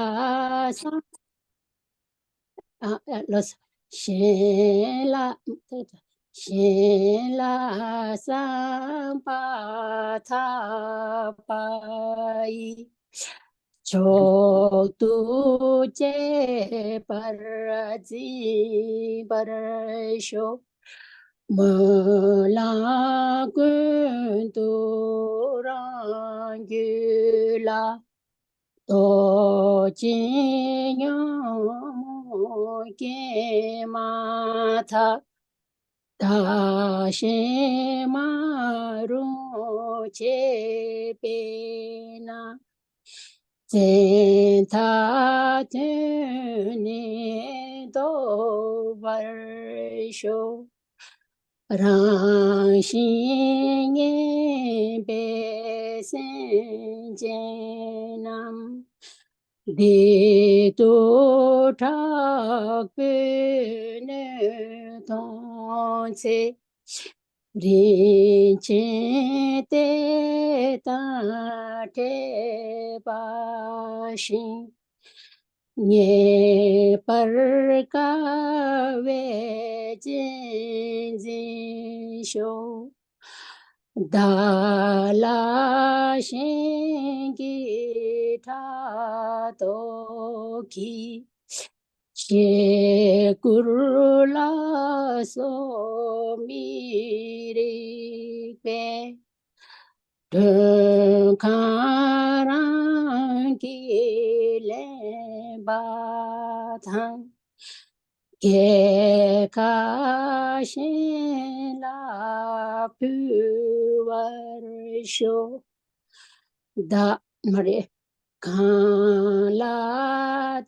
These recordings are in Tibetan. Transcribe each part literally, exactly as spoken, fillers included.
ལ་སངས། ཨ་ཨ་ལོ། གཞན་ལ། གཞན་ལ་སངས་པ་ཐོབ་པ་ཡི། མཆོག་ཏུ་གཅེས་པར་འཛིན་པར་ཤོག། སྨོན་ལམ་ཀུན་ཏུ་རང་རྒྱུད་ལ། རྟོག་ཅིང་ཉོན་མོངས་སྐྱེས་མ་ཐག། བདག་གཞན་མ་རུངས་བྱེད་པས་ན། བཙན་ཐབས་བཏོན་ནས་བཟློག་པར་ཤོག། རང་བཞིན་ངན་པའི་སེམས་ཅན་རྣམས། བདུད་དང་དྲག་པོའི་གནོད་གཏོང་ཚེ། རིན་ཆེན་གཏེར་དང་འཕྲད་པ་བཞིན། ངེས་པར་དཀའ་བས་གཅེས་འཛིན་ཤོག། བདག་ལ་གཞན་གྱིས་ཕྲག་དོག་གིས། བྱད་ཀུར་ལ་སོགས་མི་རིགས་པས། མགྲོན་ཁང་རང་གིས་ལེན་པ་དང་། རྒྱལ་ཁབ་གཞན་ལ་ཕུལ་བར་ཤོག། བདག་མ་རེད། གང་ལ་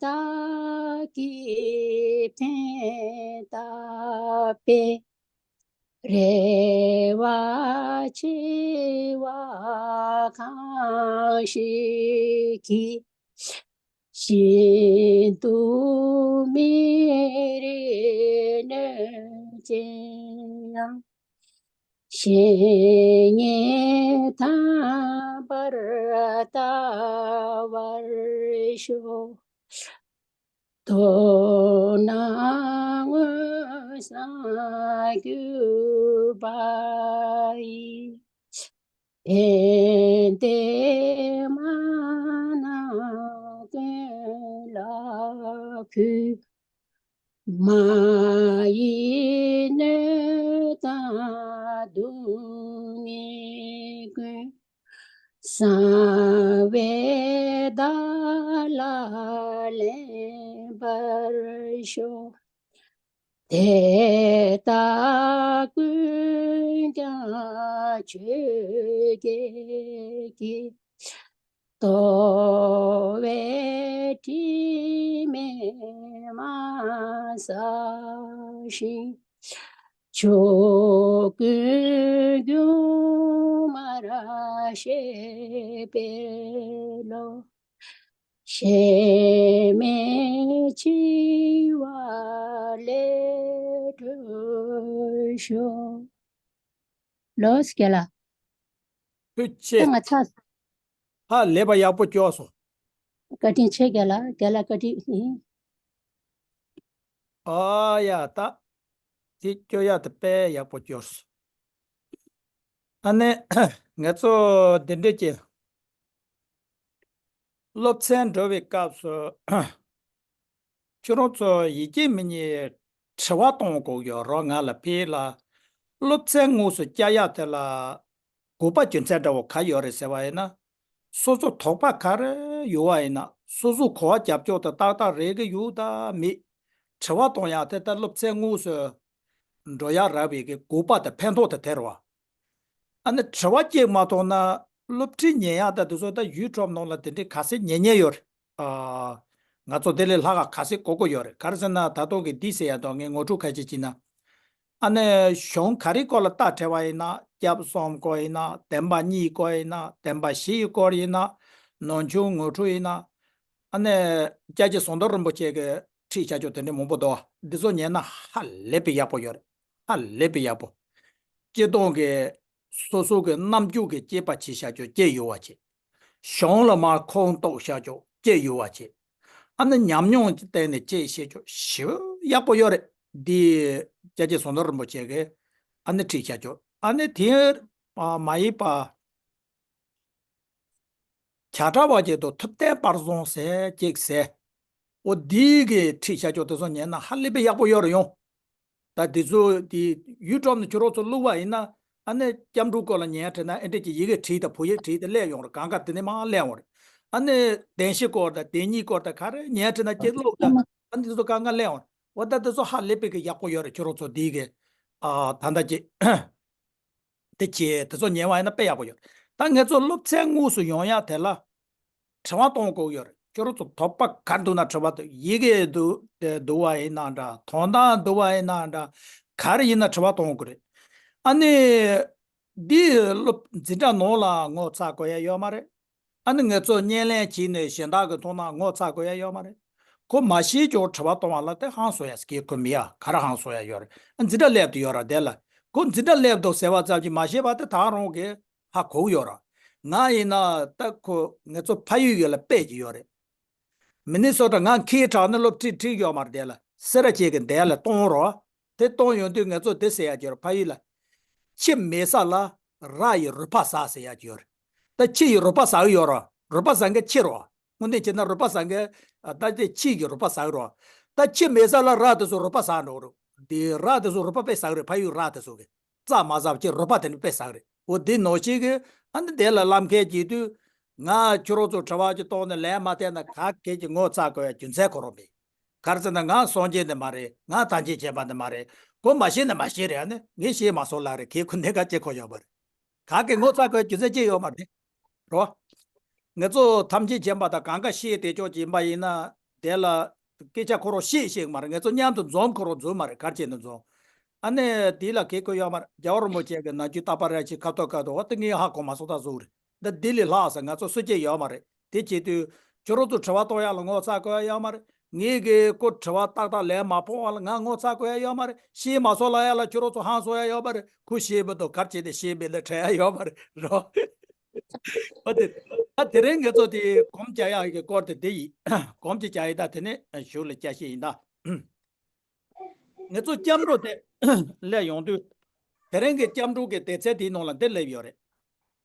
བདག་གིས་ཕན་བཏགས་པའི། རེ་བ་ཆེ་བ་གང་ཞིག་གིས། ཤིན་ཏུ་མི་རིགས་གནོད་ཅན་ཡང་། གཞན་ཉིད་ཐར་པར་བལྟ་བར་ཤོག། མདོར་ན་མངོན་སངས་གྱུར་པ་ཡི། ཕན་བདེ་མ་ནིང་ཀུན་ལ་ཕུལ། མ་ཡི་གནོད་དང་སྡུག་བསྔལ་ཀུན། གསང་བའི་བདག་ལ་ལེན་པར་ཤོག། དེ་དག་ཀུན་ཀྱང་ཆོས་བརྒྱད་ཀྱིས། རྟོག་པའི་དྲི་མས་མ་བསྲེགས་ཤིང་། ཕྱོགས་ཀུན་སྒྱུ་མར་ཤེས་པའི་བློ། ཞེན་མེད་འཆི་བ་ལས་གྲོལ་ཤོག། ལོས་རྒན་ལགས། ཐུགས་རྗེ་ཆེ། ད་ང་ཚ། ཧ་ལས་པ་ཡག་པོ་སྐྱོར་སོང་། བཀའ་དྲིན་ཆེ་རྒན་ལགས། རྒན་ལགས་བཀའ་དྲིན་ཡིན། ཨ་ཡ་ད། དེ་སྐྱོར་ཡག་དེ་དཔེ་ཡག་པོ་སྐྱོར་སོང་། ཨ་ནི། ང་ཚོ་འདི་འདྲས་ཀྱི་སློབ་ཚན་འགྲོ་བའི་སྐབས་སུ། ཁྱོད་རང་ཚོ་ཡིག་སྐྱེལ་མི་གཉིས་དྲི་བ་གཏོང་དགོས་ཡོད་རོགས། ང་ལ་ཕེབས་ལ། སློབ་ཚན་དངོས་སུ་བསྐྱར་ཡག་དེ་ལ་དགོས་པ་རྒྱུ་མཚན་འདྲ་བོ་ག་ཡོད་རེད་ཟེར་བ་ཡིན་ན། སོ་སོ་དོགས་པ་ག་རེ་ཡོད་བ་ཡིན་ན། སོ་སོ་གོ་བ་རྒྱབ་ཕྱོགས་དེ་ཏག་ཏག་རེད་གི་ཡོད་དམ་མེད། དྲི་བ་གཏོང་ཡག་དེ་ད་སློབ་ཚན་དངོས་སུ་འགྲོ་ཡག་རག་པའི་གི་དགོས་པ་དང་ཕན་ཐོགས་དེ་དེ་རེད་བ། ཨ་ནི་དྲི་བ་སྐྱེས་མ་ཐུབ་ན་སློབ་ཁྲིད་ཉན་ཡག་དང་དེ་ཚོ་ད་ཡུ་ཊུབ་ནང་ལ་དེ་འདྲའི་ག་ཚད་ཉན་ཉན་ཡོད་རེད། ཨ། ང་ཚོ་དེ་ལས་ལྷག་ག་ག་ཚད་གོ་གི་ཡོད་རེད། ག་རེ་ཟེར་ན་ད་དུང་གི་འདི་ཟེར་ཡག་དང་ངས་ངོ་སྤྲོད་ཁ་ཅིག་བྱས་ན། ཨ་ནི་གཞུང་ག་རེ་སྐོར་ལ་ལྟ་བྲལ་བ་ཡིན་ན། སྐྱབས་གསུམ་སྐོར་ཡིན་ན། བདེན་པ་གཉིས་སྐོར་ཡིན་ན། བདེན་པ་བཞིའི་སྐོར་ཡིན་ན། ནང་ཆོས་ངོ་སྤྲོད་ཡིན་ན། ཨ་ནི་སྐྱབས་རྗེ་ཟམ་གདོང་རིན་པོ་ཆེ་གི་ཁྲིད་བྱ་ཆོག་དེ་འདྲ་མང་པོ་འདུག། འདི་ཚོ་ཉན་ན་ཧ་ལས་པའི་ཡག་པོ་ཡོད་རེད། ཧ་ལས་པའི་ཡག་པོ། སྤྱིར་བཏང་གི་སོ་སོ་གི་རྣམ་འགྱུར་གྱི་དཔྱད་པ་བྱེད་བྱ་ཆོག་དཔྱད་ཡོད་པ་བྱེད། གཞུང་ལ་མར་ཁུངས་གཏུགས་བྱ་ཆོག་དཔྱད་ཡོད་པ་བྱེད། ཨ་ནི་ཉམས་མྱོང་གི་སྟེང་ནས་ཅིག་བཤད་ཆོག་ཞེ་པོ་ཡག་པོ་ཡོད་རེད། འདི་སྐྱབས་རྗེ་ཟམ་གདོང་རིན་པོ་ཆེ་གིས་ཨ་ནི་ཁྲིད་བཞག་ཆོག་ཨ་ནི་དེ་མ་ཡིན་པ། བྱ་བྲལ་བ་བརྒྱད་དང་ཐུབ་བསྟན་དཔལ་བཟང་ཟེར་གཅིག་ཟེར། འོ་འདི་གི་ཁྲིད་བྱ་ཆོག་དེ་ཚོ་ཉན་ན་ཧ་ལས་པའི་ཡག་པོ་ཡོད་རེད་ཡོང་། ད་དེ་ཚོ་དེ་ཡུལ་གྲོམ་ནས་ཁྱོད་རང་ཚོ་བླུགས་པ་ཡིན་ན། ཨ་ནི་སྐྱབས་འགྲོའི་སྐོར་ལ་ཉན་དྲན་ན་ཨེ་འདྲས་ཀྱི་ཡི་གེ་བྲིས་དང་བོད་ཡིག་བྲིས་ཏེ་སླེབས་ཡོང་རེད། གང་ག་དེ་ནས་མར་སླེབས་ཡོང་རེད། ཨ་ནི་བདེན་བཞིའི་སྐོར་དང་བདེན་གཉིས་སྐོར་དང་ག་རེ་ཉན་དྲན་ན་ཅིག་བླུགས་དང་། ཨ་ནི་དེ་ཚོ་གང་ག་སླེབས་ཡོང་རེད། འོ་ད་དེ་ཚོ་ཧ་ལས་པའི་གི་ཡག་པོ་ཡོད་རེད། ཁྱོད་རང་ཚོ་འདི་གི་ཨ་ད་ལྟ་ཅིག་དེ་བྱས་དེ་ཚོ་ཉན་པ་ཡིན་ན་དཔེ་ཡག་པོ་ཡོད། ད་ངེད་ཚོ་སློབ་ཚན་དངོས་སུ་ཡོང་ཡག་དེ་ལ་དྲི་བ་གཏོང་དགོས་ཡོད་རེད། ཁྱོད་རང་ཚོ་དོགས་པ་ག་རེ་འདུག་ན་དྲི་བ་དེ་ཡི་གེ་འདུག་དེ་འདུག་པ་ཡིན་ན་འདྲ། དོན་དག་འདུག་པ་ཡིན་ན་འདྲ། ག་རེ་ཡིན་ན་དྲི་བ་གཏོང་དགོས་རེད། ཨ་ནི་འདི་སློབ་འཛིན་གྲྭ་ནང་ལ་ངོ་ཚ་དགོས་ཡ་ཡོད་མ་རེད། ཨ་ནི་ངེད་ཚོ་བརྙན་ལེན་བྱས་ནས་གཞན་དག་གིས་མཐོང་ན་ངོ་ཚ་དགོས་ཡ་ཡོད་མ་རེད། ཁོ་མ་ཤེས་ཀྱང་དྲི་བ་གཏོང་བ་ལ་དེ་ཧང་སང་ཡ་ཟེར་གྱི་ཁོ་མི་ཡ་ག་རེ་ཧང་སང་ཡ་ཡོད་རེད། ཨ་འཛིན་གྲྭ་སླེབས་དུས་ཡོད་ར་དེ་ལ། ཁོ་འཛིན་གྲྭ་སླེབས་འདུག་ཟེར་བ་ཙམ་གྱིས་མ་ཤེས་པ་དེ་ད་རུང་གི་ཧ་གོ་གི་ཡོད་ར། ང་ཡིན་ན་ད་ཁོ་ངེད་ཚོ་ཕ་ཡུལ་ཡུལ་ལ་སྤེལ་གྱི་ཡོད་རེད། མི་ནི་སོ་ཊ་ང་ཁིའི་དྲག་ནི་སློབ་ཁྲིད་ཁྲིད་ཡོད་མ་རེད། དེ་ལ་སེ་ར་བྱེས་ཀྱི་འདས་ལ་གཏོང་རོགས། དེ་གཏོང་ཡོང་དུས་ངེད་ཚོ་དེ་ཟེར་ཡ་ཅིག་ཡོད་རེད། ཕ་ཡུལ་ལ། ཁྱི་མེད་ས་ལ་ར་ཡི་རུས་པ་ཟག་ཟེར་ཡ་ཅིག་ཡོད་རེད། ད་ཁྱི་ཡི་རུས་པ་ཟག་གི་ཡོད་རེད། རུས་པ་ཟག་མཁན་ཁྱི་རེད། དངོས་གནས་བྱས་ན་རུས་པ་ཟག་མཁན་ད་དེ་ཁྱི་ཡི་རུས་པ་ཟག་གི་རེད། ད་ཁྱི་མེད་ས་ལ་ར་དེ་ཚོ་རུས་པ་ཟག་འགྲོ་གི་རེད། དེ་ར་དེ་ཚོ་རུས་པ་དཔེ་ཟག་གི་རེད། ཕ་ཡུལ་ར་དེ་ཚོ་གི། རྩྭ་མ་ཟ་བ་ཅིག་རུས་པ་དེ་ནི་དཔེ་ཟ་གི་རེད། འོ་དེ་ནང་བཞིན་གྱི་ཨ་ནི་དེ་ལ་ལམ་ཁའི་རྗེས་དུས་ང་ཁྱོད་རང་ཚོ་དྲི་བ་ཅིག་གཏོང་ནས་ལན་མ་བསྟན་ན་ག་གེ་ཅིག་ངོ་ཚ་དགོས་ཡ་རྒྱུ་མཚན་ཁོ་རང་མེད། ག་རེ་ཟེར་ན་ང་སངས་རྒྱས་ནི་མ་རེད། ང་ཐམས་ཅད་མཁྱེན་པ་ནི་མ་རེད། ཁོ་མ་ཤེས་ནི་མ་ཤེས་རེད། ཨ་ནི་ངས་ཤེས་མ་སོང་ལབ་རེད། གལ་ཁོ་གནད་འགག་ཅིག་ཁོ་ཡོད་པ་རེད། ག་གེ་ངོ་ཚ་དགོས་རྒྱུ་མཚན་ཅི་ཡོད་མ་རེད། རོ། ངེད་ཚོ་ཐམས་ཅད་མཁྱེན་པ་དང་གང་ག་ཤེས་བསྡད་ཆོག་ཅིག་ཡིན་པ་ཡིན་ན། དེ་ལ་སྐད་ཆ་ཁོ་རང་བཤད་ཤེས་ཀྱི་མ་རེད། ངེད་ཚོ་མཉམ་དུ་འཛོམས་ཁོ་རང་འཛོམས་མ་རེད། ག་རེ་བྱས་ནས་འཛོམས། ཨ་ནི་དེ་ལ་གལ་ཁོ་ཡོད་མ་རེད། རྒྱལ་བ་རིན་པོ་ཆེ་གི་ནམ་རྒྱུན་རྟག་པར་ར་ཅིག་ཁ་ཐོག་ཁ་ཐོག་འོ་དེ་ངས་ཧ་གོ་མ་སོང་། ད་གཟུགས་རེད། ད་འདི་ལས་ལྷག་ས་ང་ཚོ་སུ་སྐྱེ་ཡོད་མ་རེད། དེ་བྱེད་དུས་ཁྱོད་རང་ཚོ་དྲི་བ་གཏོང་ཡག་ལ་ངོ་ཚ་དགོས་ཡ་ཡོད་མ་རེད། ངས་གི་ཁོ་དྲི་བ་ཏག་ཏག་ལན་མ་ཕོག་པ་ལ་ང་ངོ་ཚ་དགོས་ཡ་ཡོད་མ་རེད། ཤེས་མ་སོང་ལབ་ཡ་ལ་ཁྱོད་རང་ཚོ་ཧང་སང་ཡ་ཡོད་མ་རེད། ཁོ་ཤེས་མི་འདུག་ག་རེ་བྱས་ཏེ་ཤེས་མེད་ལ་དྲན་ཡ་ཡོད་མ་རེད། རོ། འོ་དེ། ད་དེ་རིང་ངེད་ཚོ་དེ་སྒོམ་རྒྱག་ཡག་གི་སྐོར་དེ་འདི་ཡིན། སྒོམ་གྱི་རྒྱག་ཡིན། ད་དེ་ནས་གཞུག་ལ་བསྐྱར་བཤད་ཡིན་ད། ངེད་ཚོ་སྐྱབས་འགྲོ་དེ་སླེབས་ཡོང་དུས། དེ་རིང་གི་སྐྱབས་འགྲོ་གི་སྡེ་ཚན་དེའི་ནང་ལ་འདི་སླེབས་ཡོད་རེད།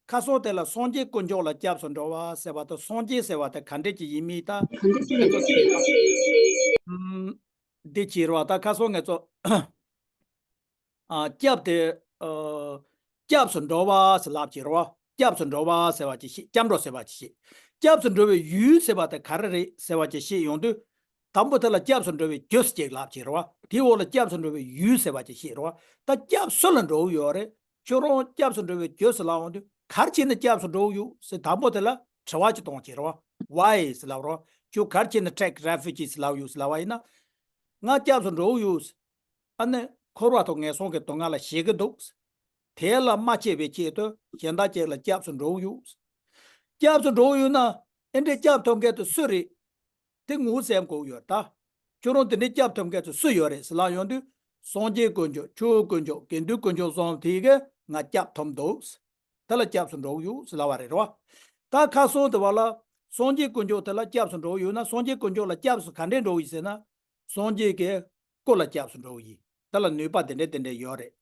ཁ་སང་དེ་ལ་སངས་རྒྱས་དཀོན་མཆོག་ལ་སྐྱབས་སུ་འགྲོ་བ་ཟེར་བ་དང་། སངས་རྒྱས་ཟེར་བ་དེ་ག་འདྲས་ཀྱི་ཡིན་མིན་ད། ཨམ། འདི་བྱེད་རོགས། ད་ཁ་སང་ངེད་ཚོ་ཨ། སྐྱབས་དེ། ཨ། སྐྱབས་སུ་འགྲོ་བ་ཟེར་ལབ་བྱེད་རོགས། སྐྱབས་སུ་འགྲོ་བ་ཟེར་བ་ཅིག་བཤད། སྐྱབས་འགྲོ་ཟེར་བ་ཅིག་བཤད། སྐྱབས་སུ་འགྲོ་བའི་ཡུལ་ཟེར་བ་དེ་ག་རེ་རེད་ཟེར་བ་ཅིག་བཤད་ཡོང་དུས། དང་པོ་དེ་ལ་སྐྱབས་སུ་འགྲོ་བའི་རྒྱུ་ཟེར་ཅིག་ལབ་བྱེད་རོགས། དེའི་འོག་ལ་སྐྱབས་སུ་འགྲོ་བའི་ཡུལ་ཟེར་བ་ཅིག་བཤད་རོགས། ད་སྐྱབས་སུ་ལ་འགྲོ་གི་ཡོད་རེད། ཁྱོད་རང་སྐྱབས་སུ་འགྲོ་བའི་རྒྱུ་ཟེར་ལབ་ཡོང་དུས་ག་རེ་བྱས་ནས་སྐྱབས་སུ་འགྲོ་གི་ཡོད་ཟེར་དང་པོ་དེ་ལ་དྲི་བ་ཅིག་གཏོང་བྱེད་རོགས། Why ཟེར་ལབ་རོགས། ཁྱོད་ག་རེ་བྱས་ནས་take refuge ཟེར་ལབ་ཡོད་ཟེར་ལབ་པ་ཡིན་ན། ང་སྐྱབས་སུ་འགྲོ་གི་ཡོད། ཨ་ནི་འཁོར་བ་དང་ངན་སོང་གི་སྡུག་བསྔལ་ལ་ཞེད་ཀྱི་འདུག་དེ་ལ་མ་སྐྱེ་བའི་ཆེད་དུ་གཞན་དག་ཅིག་ལ་སྐྱབས་སུ་འགྲོ་གི་ཡོད། སྐྱབས་སུ་འགྲོ་གི་ཡོད་ན་ཨེ་འདྲས་སྐྱབས་ཐོབ་མཁན་དེ་སུ་རེད། དེ་ངོ་སེམས་དགོས་ཡོད་ད། ཁྱོད་རང་དེ་འདྲས་སྐྱབས་ཐོབ་མཁན་དེ་སུ་ཡོད་རེད་ཟེར་ལབ་ཡོང་དུས། སངས་རྒྱས་དཀོན་མཆོག་ཆོས་དཀོན་མཆོག་དགེ་འདུན་དཀོན་མཆོག་གསུམ་དེ་གིས་ང་སྐྱབས་ཐོབ་འདུག་དེ་ལ་སྐྱབས་སུ་འགྲོ་གི་ཡོད་ཟེར་ལབ་པ་རེད་རོ། ད་ཁ་སང་དེ་བ་ལ་སངས་རྒྱས་དཀོན་མཆོག་དེ་ལ་སྐྱབས་སུ་འགྲོ་གི་ཡོད་ན་སངས་རྒྱས་དཀོན་མཆོག་ལ་སྐྱབས་སུ་ག་འདྲས་འགྲོ་གི་ཡོད་ཟེར་ན། སངས་རྒྱས་ཀྱི་སྐུ་ལ་སྐྱབས་སུ་འགྲོ་གི་ཡིན། དེ་ལ་ནུས་པ་འདི་འདྲས་འདི་འདྲས་ཡོད་རེད།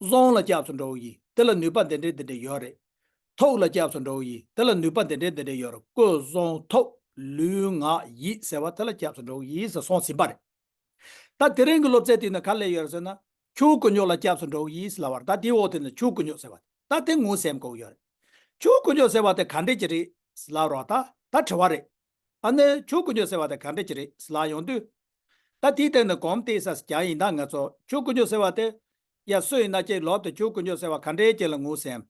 གསུང་ལ་སྐྱབས་སུ་འགྲོ་གི་ཡིན། དེ་ལ་ནུས་པ་འདི་འདྲས་འདི་འདྲས་ཡོད་རེད། ཐུགས་ལ་སྐྱབས་སུ་འགྲོ་གི་ཡིན། དེ་ལ་ནུས་པ་འདི་འདྲས་འདི་འདྲས་ཡོད་རེད། སྐུ་གསུང་ཐུགས་ལུས་ངག་ཡིད་ཟེར་བ་དེ་ལ་སྐྱབས་སུ་འགྲོ་གི་ཡིན་ཟེར་གསུངས་ཟིན་པ་རེད། ད་དེ་རིང་གི་སློབ་ཚན་དེ་ནི་ག་ལ་ཡོད་རེད་ཟེར་ན། ཆོས་དཀོན་མཆོག་ལ་སྐྱབས་སུ་འགྲོ་གི་ཡིན་ཟེར་ལབ་པ་རེད། ད་དེའི་འོག་དེ་ནི་ཆོས་དཀོན་མཆོག་ཟེར་བ་ད་དེ་ངོ་སེམས་དགོས་ཡོད་རེད། ཆོས་དཀོན་མཆོག་ཟེར་བ་དེ་ག་འདྲས་ཀྱི་རེད་ཟེར་ལབ་རོགས། ད་ད་དྲི་བ་རེད། ཨ་ནི་ཆོས་དཀོན་མཆོག་ཟེར་བ་དེ་ག་འདྲས་ཀྱི་རེད་ཟེར་ལབ་ཡོང་དུས། ད་དེའི་སྟེང་ནས་གོམ་བལྟས་ས་རྒྱག་ཡིན། ད་ང་ཚོ་ཆོས་དཀོན་མཆོག་ཟེར་བ་དེ། ཡ་སུ་ཡིན་ན་ཅིག་ལོག་སྟེ་ཆོས་དཀོན་མཆོག་ཟེར་བ་ག་འདྲས་ཅིག་ལ་ངོ་སེམས།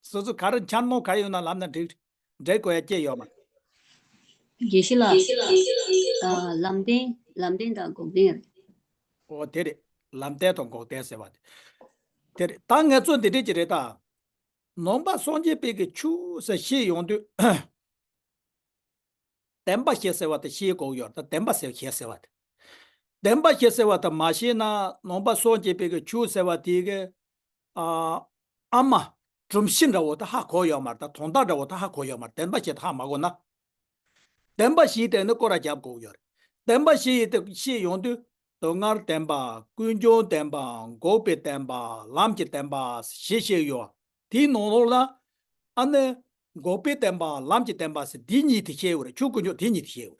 སོ་སོ་ག་རེ་འཆར་སྣང་ག་ཡོད་ན་ལབ་ན་འགྲིག་འགྲིག་དགོས་ཡ་ཅི་ཡོད་མ། དགེ་བཤེས་ལགས། ཨ། ལམ་བདེན་ལམ་བདེན་དང་འགོག་བདེན་རེད། ཨོ་དེ་རེད། ལམ་བདེན་དང་འགོག་བདེན་ཟེར་བ་དེ། དེ་རེད། ད་ངེད་ཚོ་འདི་འདྲས་ཅིག་རེད་ད། ནང་པ་སངས་རྒྱས་པའི་གི་ཆོས་ཟེར་བཤད་ཡོང་དུས། བདེན་པ་བཞི་ཟེར་བ་དེ་ཤེས་དགོས་ཡོད་རེད། ད་བདེན་པ་ཟེར་བ་བཞི་ཟེར་བ་དེ། བདེན་པ་བཞི་ཟེར་བ་དེ་མ་ཤེས་ན་ནང་པ་སངས་རྒྱས་པའི་གི་ཆོས་ཟེར་བ་དེ་གི། ཨ། ཨ་མ། སྒྲོམ་གཞི་འདྲ་བོ་དེ་ཧ་གོ་ཡོད་མ་རེད། ད་དོན་དག་འདྲ་བོ་དེ་ཧ་གོ་ཡོད་མ་རེད། བདེན་པ་བཞི་དེ་ཧ་མ་གོ་ན། བདེན་པ་བཞིའི་སྟེང་ནས་སྐོར་ར་རྒྱབ་དགོས་ཡོད་རེད། བདེན་པ་བཞི་ཡི་སྟེང་བཤད་ཡོང་དུས། སྡུག་བསྔལ་བདེན་པ། ཀུན་འབྱུང་བདེན་པ། འགོག་པའི་བདེན་པ། ལམ་གྱི་བདེན་པ་ཞེས་བཤད་ཡོད། དེའི་ནང་ལོགས་ལ། ཨ་ནི། འགོག་པའི་བདེན་པ། ལམ་གྱི་བདེན་པ་ཟེར་དེ་གཉིས་དེ་བཤད་ཡོད་རེད། ཆོས་དཀོན་མཆོག་དེ་གཉིས་དེ་བཤད་ཡོད་རེད།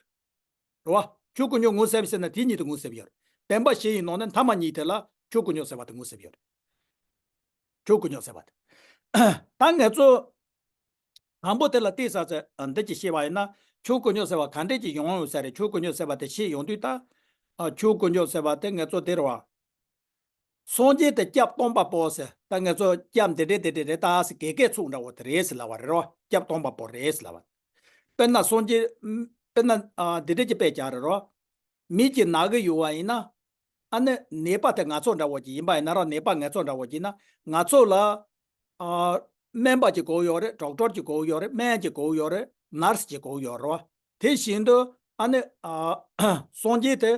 རེད་བ། ཆོས་དཀོན་མཆོག་ངོ་ཟེར་བ་ཟེར་ན་དེ་གཉིས་དེ་ངོ་ཟེར་བ་ཡོད་རེད། བདེན་པ་བཞི་ཡི་ནང་ནས་མཐའ་མ་གཉིས་དེ་ལ་ཆོས་དཀོན་མཆོག་ཟེར་བ་དེ་ངོ་ཟེར་བ་ཡོད་རེད། ཆོས་དཀོན་མཆོག་ཟེར་བ་དེ། ད་ང་ཚོ། དང་པོ་དེ་ལ་ཏོག་ཙམ་འདི་ཅིག་བཤད་པ་ཡིན་ན། ཆོས་དཀོན་མཆོག་ཟེར་བ་ག་འདྲས་ཅིག་ཡོང་ཡོད་ས་རེད། ཆོས་དཀོན་མཆོག་ཟེར་བ་དེ་བཤད་ཡོང་དུས་ད། ཨ། ཆོས་དཀོན་མཆོག་ཟེར་བ་དེ་ང་ཚོ་དེ་རེད་བ། སངས་རྒྱས་དེ་སྐྱབས་སྟོན་པ་པོ་ཟེར། ད་ང་ཚོ་སྐྱབས་འདི་འདྲས་འདི་འདྲས་རེད་ད་ཟེར། དགེ་རྒན་ཚོགས་འདྲ་བོ་དེ་རེད་ཟེར་ལབ་པ་རེད་རོ། སྐྱབས་སྟོན་པ་པོ་རེད་ཟེར་ལབ་པ། དཔེར་ན་སངས་རྒྱས། དཔེར་ན། ཨ། འདི་འདྲས་ཀྱི་དཔེ་རྒྱག་རེད་རོ། མི་གཅིག་ན་གི་ཡོད་པ་ཡིན་ན། ཨ་ནི་ནད་པ་དེ་ང་ཚོ་འདྲ་བོ་ཅིག་ཡིན་པ་ཡིན་ན་ར། ནད་པ་ང་ཚོ་འདྲ་བོ་ཅིག་ཡིན་ན། ང་ཚོ་ལ། ཨ། སྨན་པ་ཅིག་དགོས་ཡོད་རེད། ཌོག་ཊར་ཅིག་དགོས་ཡོད་རེད། སྨན་ཅིག་དགོས་ཡོད་རེད། ནར་སི་ཅིག་དགོས་ཡོད་རེད་བ། དེ་བཞིན་དུ། ཨ་ནི། ཨ། སངས་རྒྱས་དེ་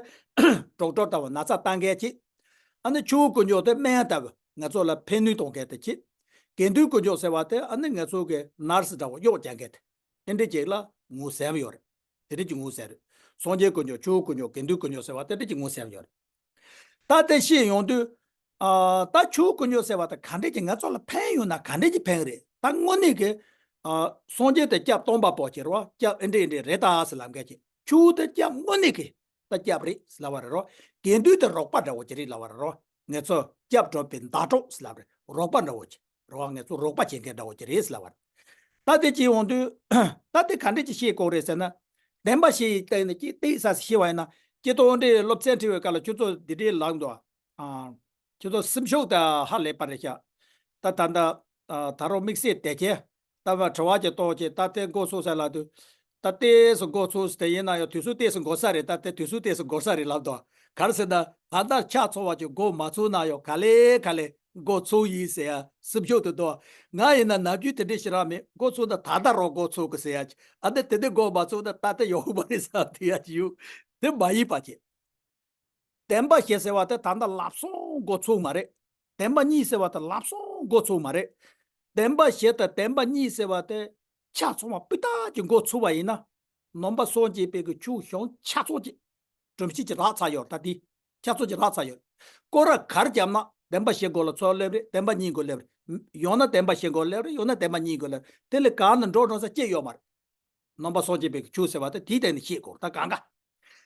ཌོག་ཊར་ལྟ་བུ། ན་ཚ་བཏང་མཁན་ཅིག་ཨ་ནི་ཆོས་དཀོན་མཆོག་དེ་སྨན་ལྟ་བུ། ང་ཚོ་ལ་ཕན་ནུས་གཏོང་མཁན་དེ་ཅིག་དགེ་འདུན་དཀོན་མཆོག་ཟེར་བ་དེ་ཨ་ནི་ང་ཚོ་གི་ནར་སི་འདྲ་བོ། གཡོག་རྒྱག་མཁན་དེ། དེ་འདྲ་ཅིག་ལ་ངོས་ཟིན་ཡོད་རེད། དེ་འདྲ་ཅིག་ངོས་ཟིན་རེད། སངས་རྒྱས་དཀོན་མཆོག་ཆོས་དཀོན་མཆོག་དགེ་འདུན་དཀོན་མཆོག་ཟེར་བ་དེ་འདྲ་ཅིག་ངོས་ཟིན་ཡོད་རེད། ད་དེ་བཤད་ཡོང་དུས། ཨ། ད་ཆོས་དཀོན་མཆོག་ཟེར་བ་དེ་ག་འདྲས་ཀྱི་ང་ཚོ་ལ་ཕན་ཡོད་ན་ག་འདྲས་ཀྱི་ཕན་གི་རེད། ད་དངོས་གནས་ཀྱི། ཨ། སངས་རྒྱས་དེ་སྐྱབས་སྟོན་པ་པོ་ཅིག་རེད་བ། སྐྱབས་ཨེ་འདྲས་ཨེ་འདྲས་རེད་ད་ཟེར་ལབ་མཁན་ཅིག་ཆོས་དེ་སྐྱབས་དངོས་གནས་ཀྱི་ད་སྐྱབས་རེད་ཟེར་ལབ་པ་རེད་རོ། དགེ་འདུན་དེ་རོགས་པ་འདྲ་བོ་ཅིག་རེད་ལབ་པ་རེད་རོ། ང་ཚོ་སྐྱབས་སྒྲུབ་པའི་ཟླ་གྲོགས་ཟེར་ལབ་རེད། རོགས་པ་འདྲ་བོ་ཅིག་རེད་བ། ང་ཚོ་རོགས་པ་བྱེད་མཁན་འདྲ་བོ་ཅིག་རེད་ཟེར་ལབ་པ་རེད། ད་དེ་ཅིག་ཡོང་དུས། ད་དེ་ག་འདྲས་ཅིག་བཤད་དགོས་རེད་ཟེར་ན། བདེན་པ་བཞི་ཡི་སྟེང་ནས་ཅིག་ཏོག་ཙམ་བཤད་པ་ཡིན་ན། སྤྱིར་བཏང་འདྲའི་སློབ་ཚན་ཁྲིད་པའི་སྐབས་ལ་ཁྱོད་ཚོ་འདི་འདྲའི་ལབ་འདུག་ཨ། ཁྱོད་ཚོ་སེམས་ཤུགས་དེ་ཧ་ལས་པ་རེད་ཤག་ད་ད་ད། ད་རུང་དམིགས་བསལ་དེ་གས། ད་བ་དྲི་བ་ཅིག་གཏོང་བྱས། ད་དེ་འགོ་ཚུགས་ཟེར་ལབ་དུས། ད་ཏོག་ཙམ་འགོ་ཚུགས་ཟེར། དེ་ཡིན་ན་ཡང་དུས་ཚོད་ཏོག་ཙམ་འགོར་ས་རེད། ད་དེ་དུས་ཚོད་ཏོག་ཙམ་འགོར་ས་རེད་ལབ་འདུག་ག་རེ་ཟེར་ན། ད་ལྟ་ཆ་ཚང་བ་ཅིག་འགོ་མ་ཚུགས་ན་ཡང་ག་ལེ་ག་ལེ་འགོ་ཚུགས་ཡིན་ཟེར་ཡ་སེམས་ཤུགས་དེ་འདུག་ང་ཡིན་ན་ནམ་རྒྱུན་དེ་འདྲ་ཞིག་རང་མེད། འགོ་ཚུགས་ན་ད་ལྟ་རང་འགོ་ཚུགས་གི་ཟེར་ཡ་ཅིག་ཨ་ནི་དེ་འདྲ་འགོ་མ་ཚུགས་ན་ད་ལྟ་ཡོང་གི་མ་རེད་ཟེར་དེ་ཡ་ཅིག་ཡོད། དེ་མ་ཡིན་པ་ཅིག་བདེན་པ་བཞི་ཟེར་བ་དེ་ད་ལྟ་ལབ་སོང་འགོ་ཚུགས་མ་རེད། བདེན་པ་གཉིས་ཟེར་བ་དེ་ལབ་སོང་འགོ་ཚུགས་མ་རེད། བདེན་པ་བཞི་དང་བདེན་པ་གཉིས་ཟེར་བ་དེ་ཆ་ཚང་བ་སྤུས་དག་གི་འགོ་ཚུགས་པ་ཡིན་ན། ནང་པ་སངས་རྒྱས་པའི་གི་ཆོས་གཞུང་ཆ་ཚང་གི་སྒྲོམ་གཞི་ཅིག་རག་ཚར་ཡོད་རེད། ད་དེ་ཆ་ཚང་ཅིག་རག་ཚར་ཡོད་རེད། སྐོར་ར་ག་རེ་བརྒྱབ་ན་བདེན་པ་བཞི་འགོ་ལ་ཚུར་སླེབས་རེད། བདེན་པ་གཉིས་འགོ་སླེབས་རེད། ཡང་ན་བདེན་པ་བཞི་འགོ་སླེབས་རེད། ཡང་ན་བདེན་པ་གཉིས་འགོ་སླེབས་རེད། དེ་ལས་གང་ལ་འགྲོ་འགྲོ་ས་སྐྱེ་ཡོད་མ་རེད། ནང་པ་སངས་རྒྱས་པའི་ཆོས་ཟེར་བ་དེ་དེའི་སྟེང་ནས་བཤད་དགོས། ད་གང་ག་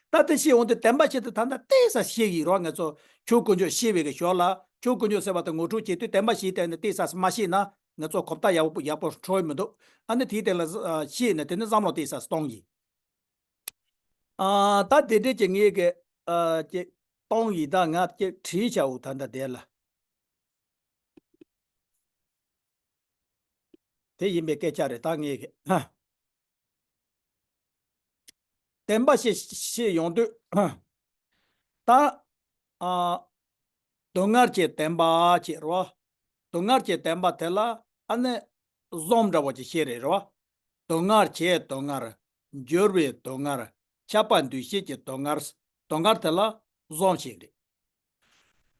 ད་དེ་བཤད་འོང་དུས་བདེན་པ་བཞི་དེ་ད་ལྟ་ཏོག་ཙམ་བཤད་ཀྱི་ཡོད་རེད། ང་ཚོ་ཆོས་དཀོན་མཆོག་བཤད་པའི་གི་ཞོར་ལ། ཆོས་དཀོན་མཆོག་ཟེར་བ་དེ་ངོ་སྤྲོད་བྱེད་དུས་བདེན་པ་བཞིའི་སྟེང་ནས་ཏོག་ཙམ་མ་བཤད་ན་ང་ཚོ་གོ་བརྡ་ཡག་པོ་ཡག་པོ་འཕྲོད་མི་འདུག་ཨ་ནི་དེའི་སྟེང་ལ་བཤད་ནས་དེ་ནི་བསམ་བློ་ཏོག་ཙམ་གཏོང་གི་ཡིན། ཨ། ད་དེ་འདྲས་ཀྱི་ངས་གི། ཨ། ཀྱི་གཏོང་ཡིན། ད་ང་ཀྱི་བྲིས་བྱའོ། ད་ད་དེ་ལ། དེ་ཡིན་པའི་སྐད་ཆ་རེད། ད་ངས་གི། བདེན་པ་བཞི་བཤད་ཡོང་དུས། ད། ཨ། སྡུག་བསྔལ་གྱི་བདེན་པ་ཅིག་རེད་བ། སྡུག་བསྔལ་གྱི་བདེན་པ་དེ་ལ་ཨ་ནི་གཟུངས་འདྲ་བོ་ཅིག་བཤད་རེད་རེད་བ། སྡུག་བསྔལ་བྱེད་སྡུག་བསྔལ། འགྱུར་བའི་སྡུག་བསྔལ། ཁྱབ་པ་འདུ་ཤེས་ཀྱི་སྡུག་བསྔལ། སྡུག་བསྔལ་དེ་ལ་གཟུངས་བཤད་རེད།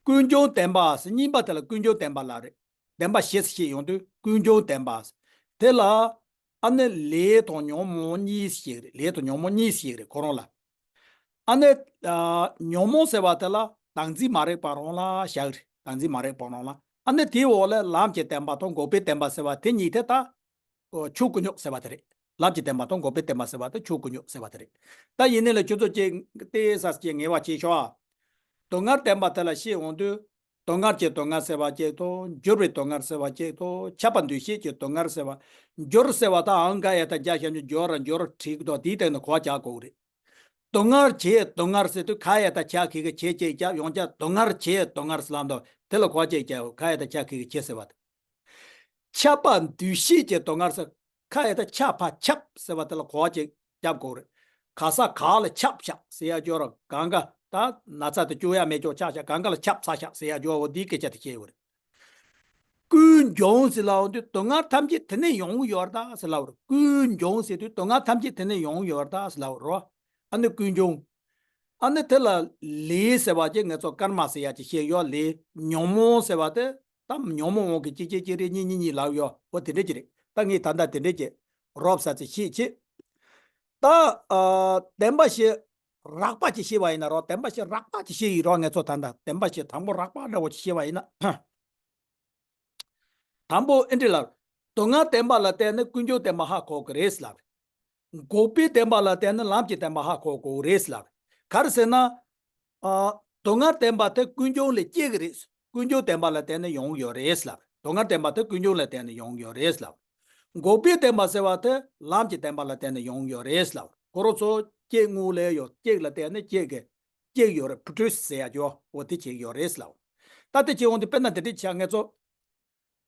ཀུན་འབྱུང་བདེན་པ་ཟེར། གཉིས་པ་དེ་ལ་ཀུན་འབྱུང་བདེན་པ་ལབ་རེད། བདེན་པ་བཞི་ཟེར་བཤད་ཡོང་དུས་ཀུན་འབྱུང་བདེན་པ་ཟེར། དེ་ལ་ཨ་ནི་ལས་དང་ཉོན་མོངས་གཉིས་ཟེར་གྱི་རེད། ལས་དང་ཉོན་མོངས་གཉིས་ཟེར་གྱི་རེད་ཁོ་རང་ལ། ཨ་ནི། ཨ། ཉོན་མོངས་ཟེར་བ་དེ་ལ་བདག་འཛིན་མ་རིག་པ་རང་ལ་བཞག་གི་རེད། བདག་འཛིན་མ་རིག་པ་རང་ལ། ཨ་ནི་དེའི་འོག་ལ་ལམ་གྱི་བདེན་པ་དང་འགོག་པའི་བདེན་པ་ཟེར་བ་དེ་གཉིས་དེ་ད། ཨོ། ཆོས་སྐུ་སྙོགས་ཟེར་བ་དེ་རེད། ལམ་གྱི་བདེན་པ་དང་འགོག་པའི་བདེན་པ་ཟེར་བ་དེ་ཆོས་སྐུ་སྙོགས་ཟེར་བ་དེ་རེད། ད་ཡིན་ནའི་ལ་ཁྱོད་ཚོ་ཅིག་ཏོག་ཙམ་ཅིག་ངེས་པ་བྱེད་ཤོག་ཨ། སྡུག་བསྔལ་བདེན་པ་དེ་ལ་བཤད་འོང་དུས། སྡུག་བསྔལ་གྱི་སྡུག་བསྔལ་ཟེར་བ་གཅིག་དང་། འགྱུར་བའི་སྡུག་བསྔལ་ཟེར་བ་གཅིག་དང་། ཁྱབ་པ་འདུ་ཤེས་ཀྱི་སྡུག་བསྔལ་ཟེར་བ། འགྱུར་ཟེར་བ་ད་ཨང་ཀ་ཡ་ད་རྒྱ་ཞབས་ཀྱུ་འགྱུར་ར་འགྱུར་བྲིས་ཀྱི་འདུག་དེའི་སྟེང་ནས་གོ་བ་རྒྱག་དགོས་ཀྱི་རེད། སྡུག་བསྔལ་བྱེད་སྡུག་བསྔལ་ཟེར་དུས་ཁ་ཡ་ད་ཁྱ་གི་གི་བྱེད་ཅེས་རྒྱབ། ཡང་བསྐྱར་སྡུག་བསྔལ་བྱེད་སྡུག་བསྔལ་ཟེར་ལབ་འདུག་དེ་ལ་གོ་བ་ཅིག་རྒྱག་ཁ་ཡ་ད་ཁྱ་གི་གི་བྱེད་ཟེར་བ་དེ། ཁྱབ་པ་འདུ་ཤེས་ཀྱི་སྡུག་བསྔལ་ཟེར། ཁ་ཡ་ད་ཁྱབ་པ་ཁྱབ་ཟེར་བ་དེ་ལ་གོ་བ་ཅིག་རྒྱབ་དགོས་རེད། ག་ས་ག་ལ་ཁྱབ་ཤག་ཟེར་ཡ་སྦྱོར་ར། གང་ག་ད་ན་ཚ་དེ་བཅོས་ཡ་མེད་ཅོག་ཆགས་ཤག་གང་ག་ལ་ཁྱབ་ཚར་ཤག་ཟེར་ཡ་སྦྱོར་བ་འོ་འདིའི་སྐད་ཆ་དེ་བཤད་ཡོད་རེད། ཀུན་འབྱུང་ཟེར་ལབ་འོང་དུས་སྡུག་བསྔལ་ཐམས་ཅད་དེ་ནས་ཡོང་གི་ཡོད་རེད་ད་ཟེར་ལབ་རེད། ཀུན་འབྱུང་ཟེར་དུས་སྡུག་བསྔལ་ཐམས་ཅད་དེ་ནས་ཡོང་གི་ཡོད་རེད་ད་ཟེར་ལབ་རེད། ཨ་ནི་ཀུན་འབྱུང་། ཨ་ནི་དེ་ལ་ལས་ཟེར་བ་ཅིག་ང་ཚོ་ཀརྨ་ཟེར་ཡ་ཅིག་བཤད་ཡོད། ལས། ཉོན་མོངས་ཟེར་བ་དེ་ད་ཉོན་མོངས་འོང་གི་གཅིག་གཅིག་གཅིག་རེ་གཉིས་གཉིས་གཉིས་ལབ་ཡོད། འོ་དེ་འདྲ་ཅིག་རེད། ད་ངས་ད་ལྟ་དེ་འདྲ་ཅིག་རོབ་ཙམ་ཅིག་བཤད་ཅིག་ཨ། ཨ། བདེན་པ་བཞི་རགས་པ་ཅིག་བཤད་པ་ཡིན་ན་རོ། བདེན་པ་བཞི་རགས་པ་ཅིག་བཤད་ཡིན་རོ། ངས་ཚོ་ད་ལྟ་བདེན་པ་བཞི་དང་པོ་རགས་པ་འདྲ་བོ་ཅིག་བཤད་པ་ཡིན་ན། དང་པོ་ཨེ་འདྲི་ལབ། སྡུག་བསྔལ་བདེན་པ་ལ་བརྟེན་ནས་ཀུན་འབྱུང་བདེན་པ་ཧ་གོ་གི་རེད་ལབ། འགོག་པའི་བདེན་པ་ལ་བརྟེན་ནས་ལམ་གྱི་བདེན་པ་ཧ་གོ་དགོས་རེད་ལབ། ག་རེ་ཟེར་ན། ཨ། སྡུག་བསྔལ་བདེན་པ་དེ་ཀུན་འབྱུང་ལས་སྐྱེ་གི་རེད། ཀུན་འབྱུང་བདེན་པ་ལ་བརྟེན་ནས་ཡོང་གི་ཡོད་རེད་ལབ། སྡུག་བསྔལ་བདེན་པ་དེ་ཀུན་འབྱུང་ལ་བརྟེན་ནས་ཡོང་གི་ཡོད་རེད་ལབ། འགོག་པའི་བདེན་པ་ཟེར་བ་དེ་ལམ་གྱི་བདེན་པ་ལ་བརྟེན་ནས་ཡོང་གི་ཡོད་རེད་ལབ། ཁོ་རང་ཚོ་སྐྱེ་དངོས་ལས་ཡོད། སྐྱེ་ལ་བརྟེན་ནས་སྐྱེ་གི། སྐྱེ་གི་ཡོད་རེད། produce ཟེར་ཡ་ཅོ་འོ་དེ་བྱེད་ཀྱི་ཡོད་རེད་ལབ། ད་དེ་བྱེད་འོང་དུས་དཔེར་ན་དེ་འདྲ་ཆགས། ངས་ཚོ་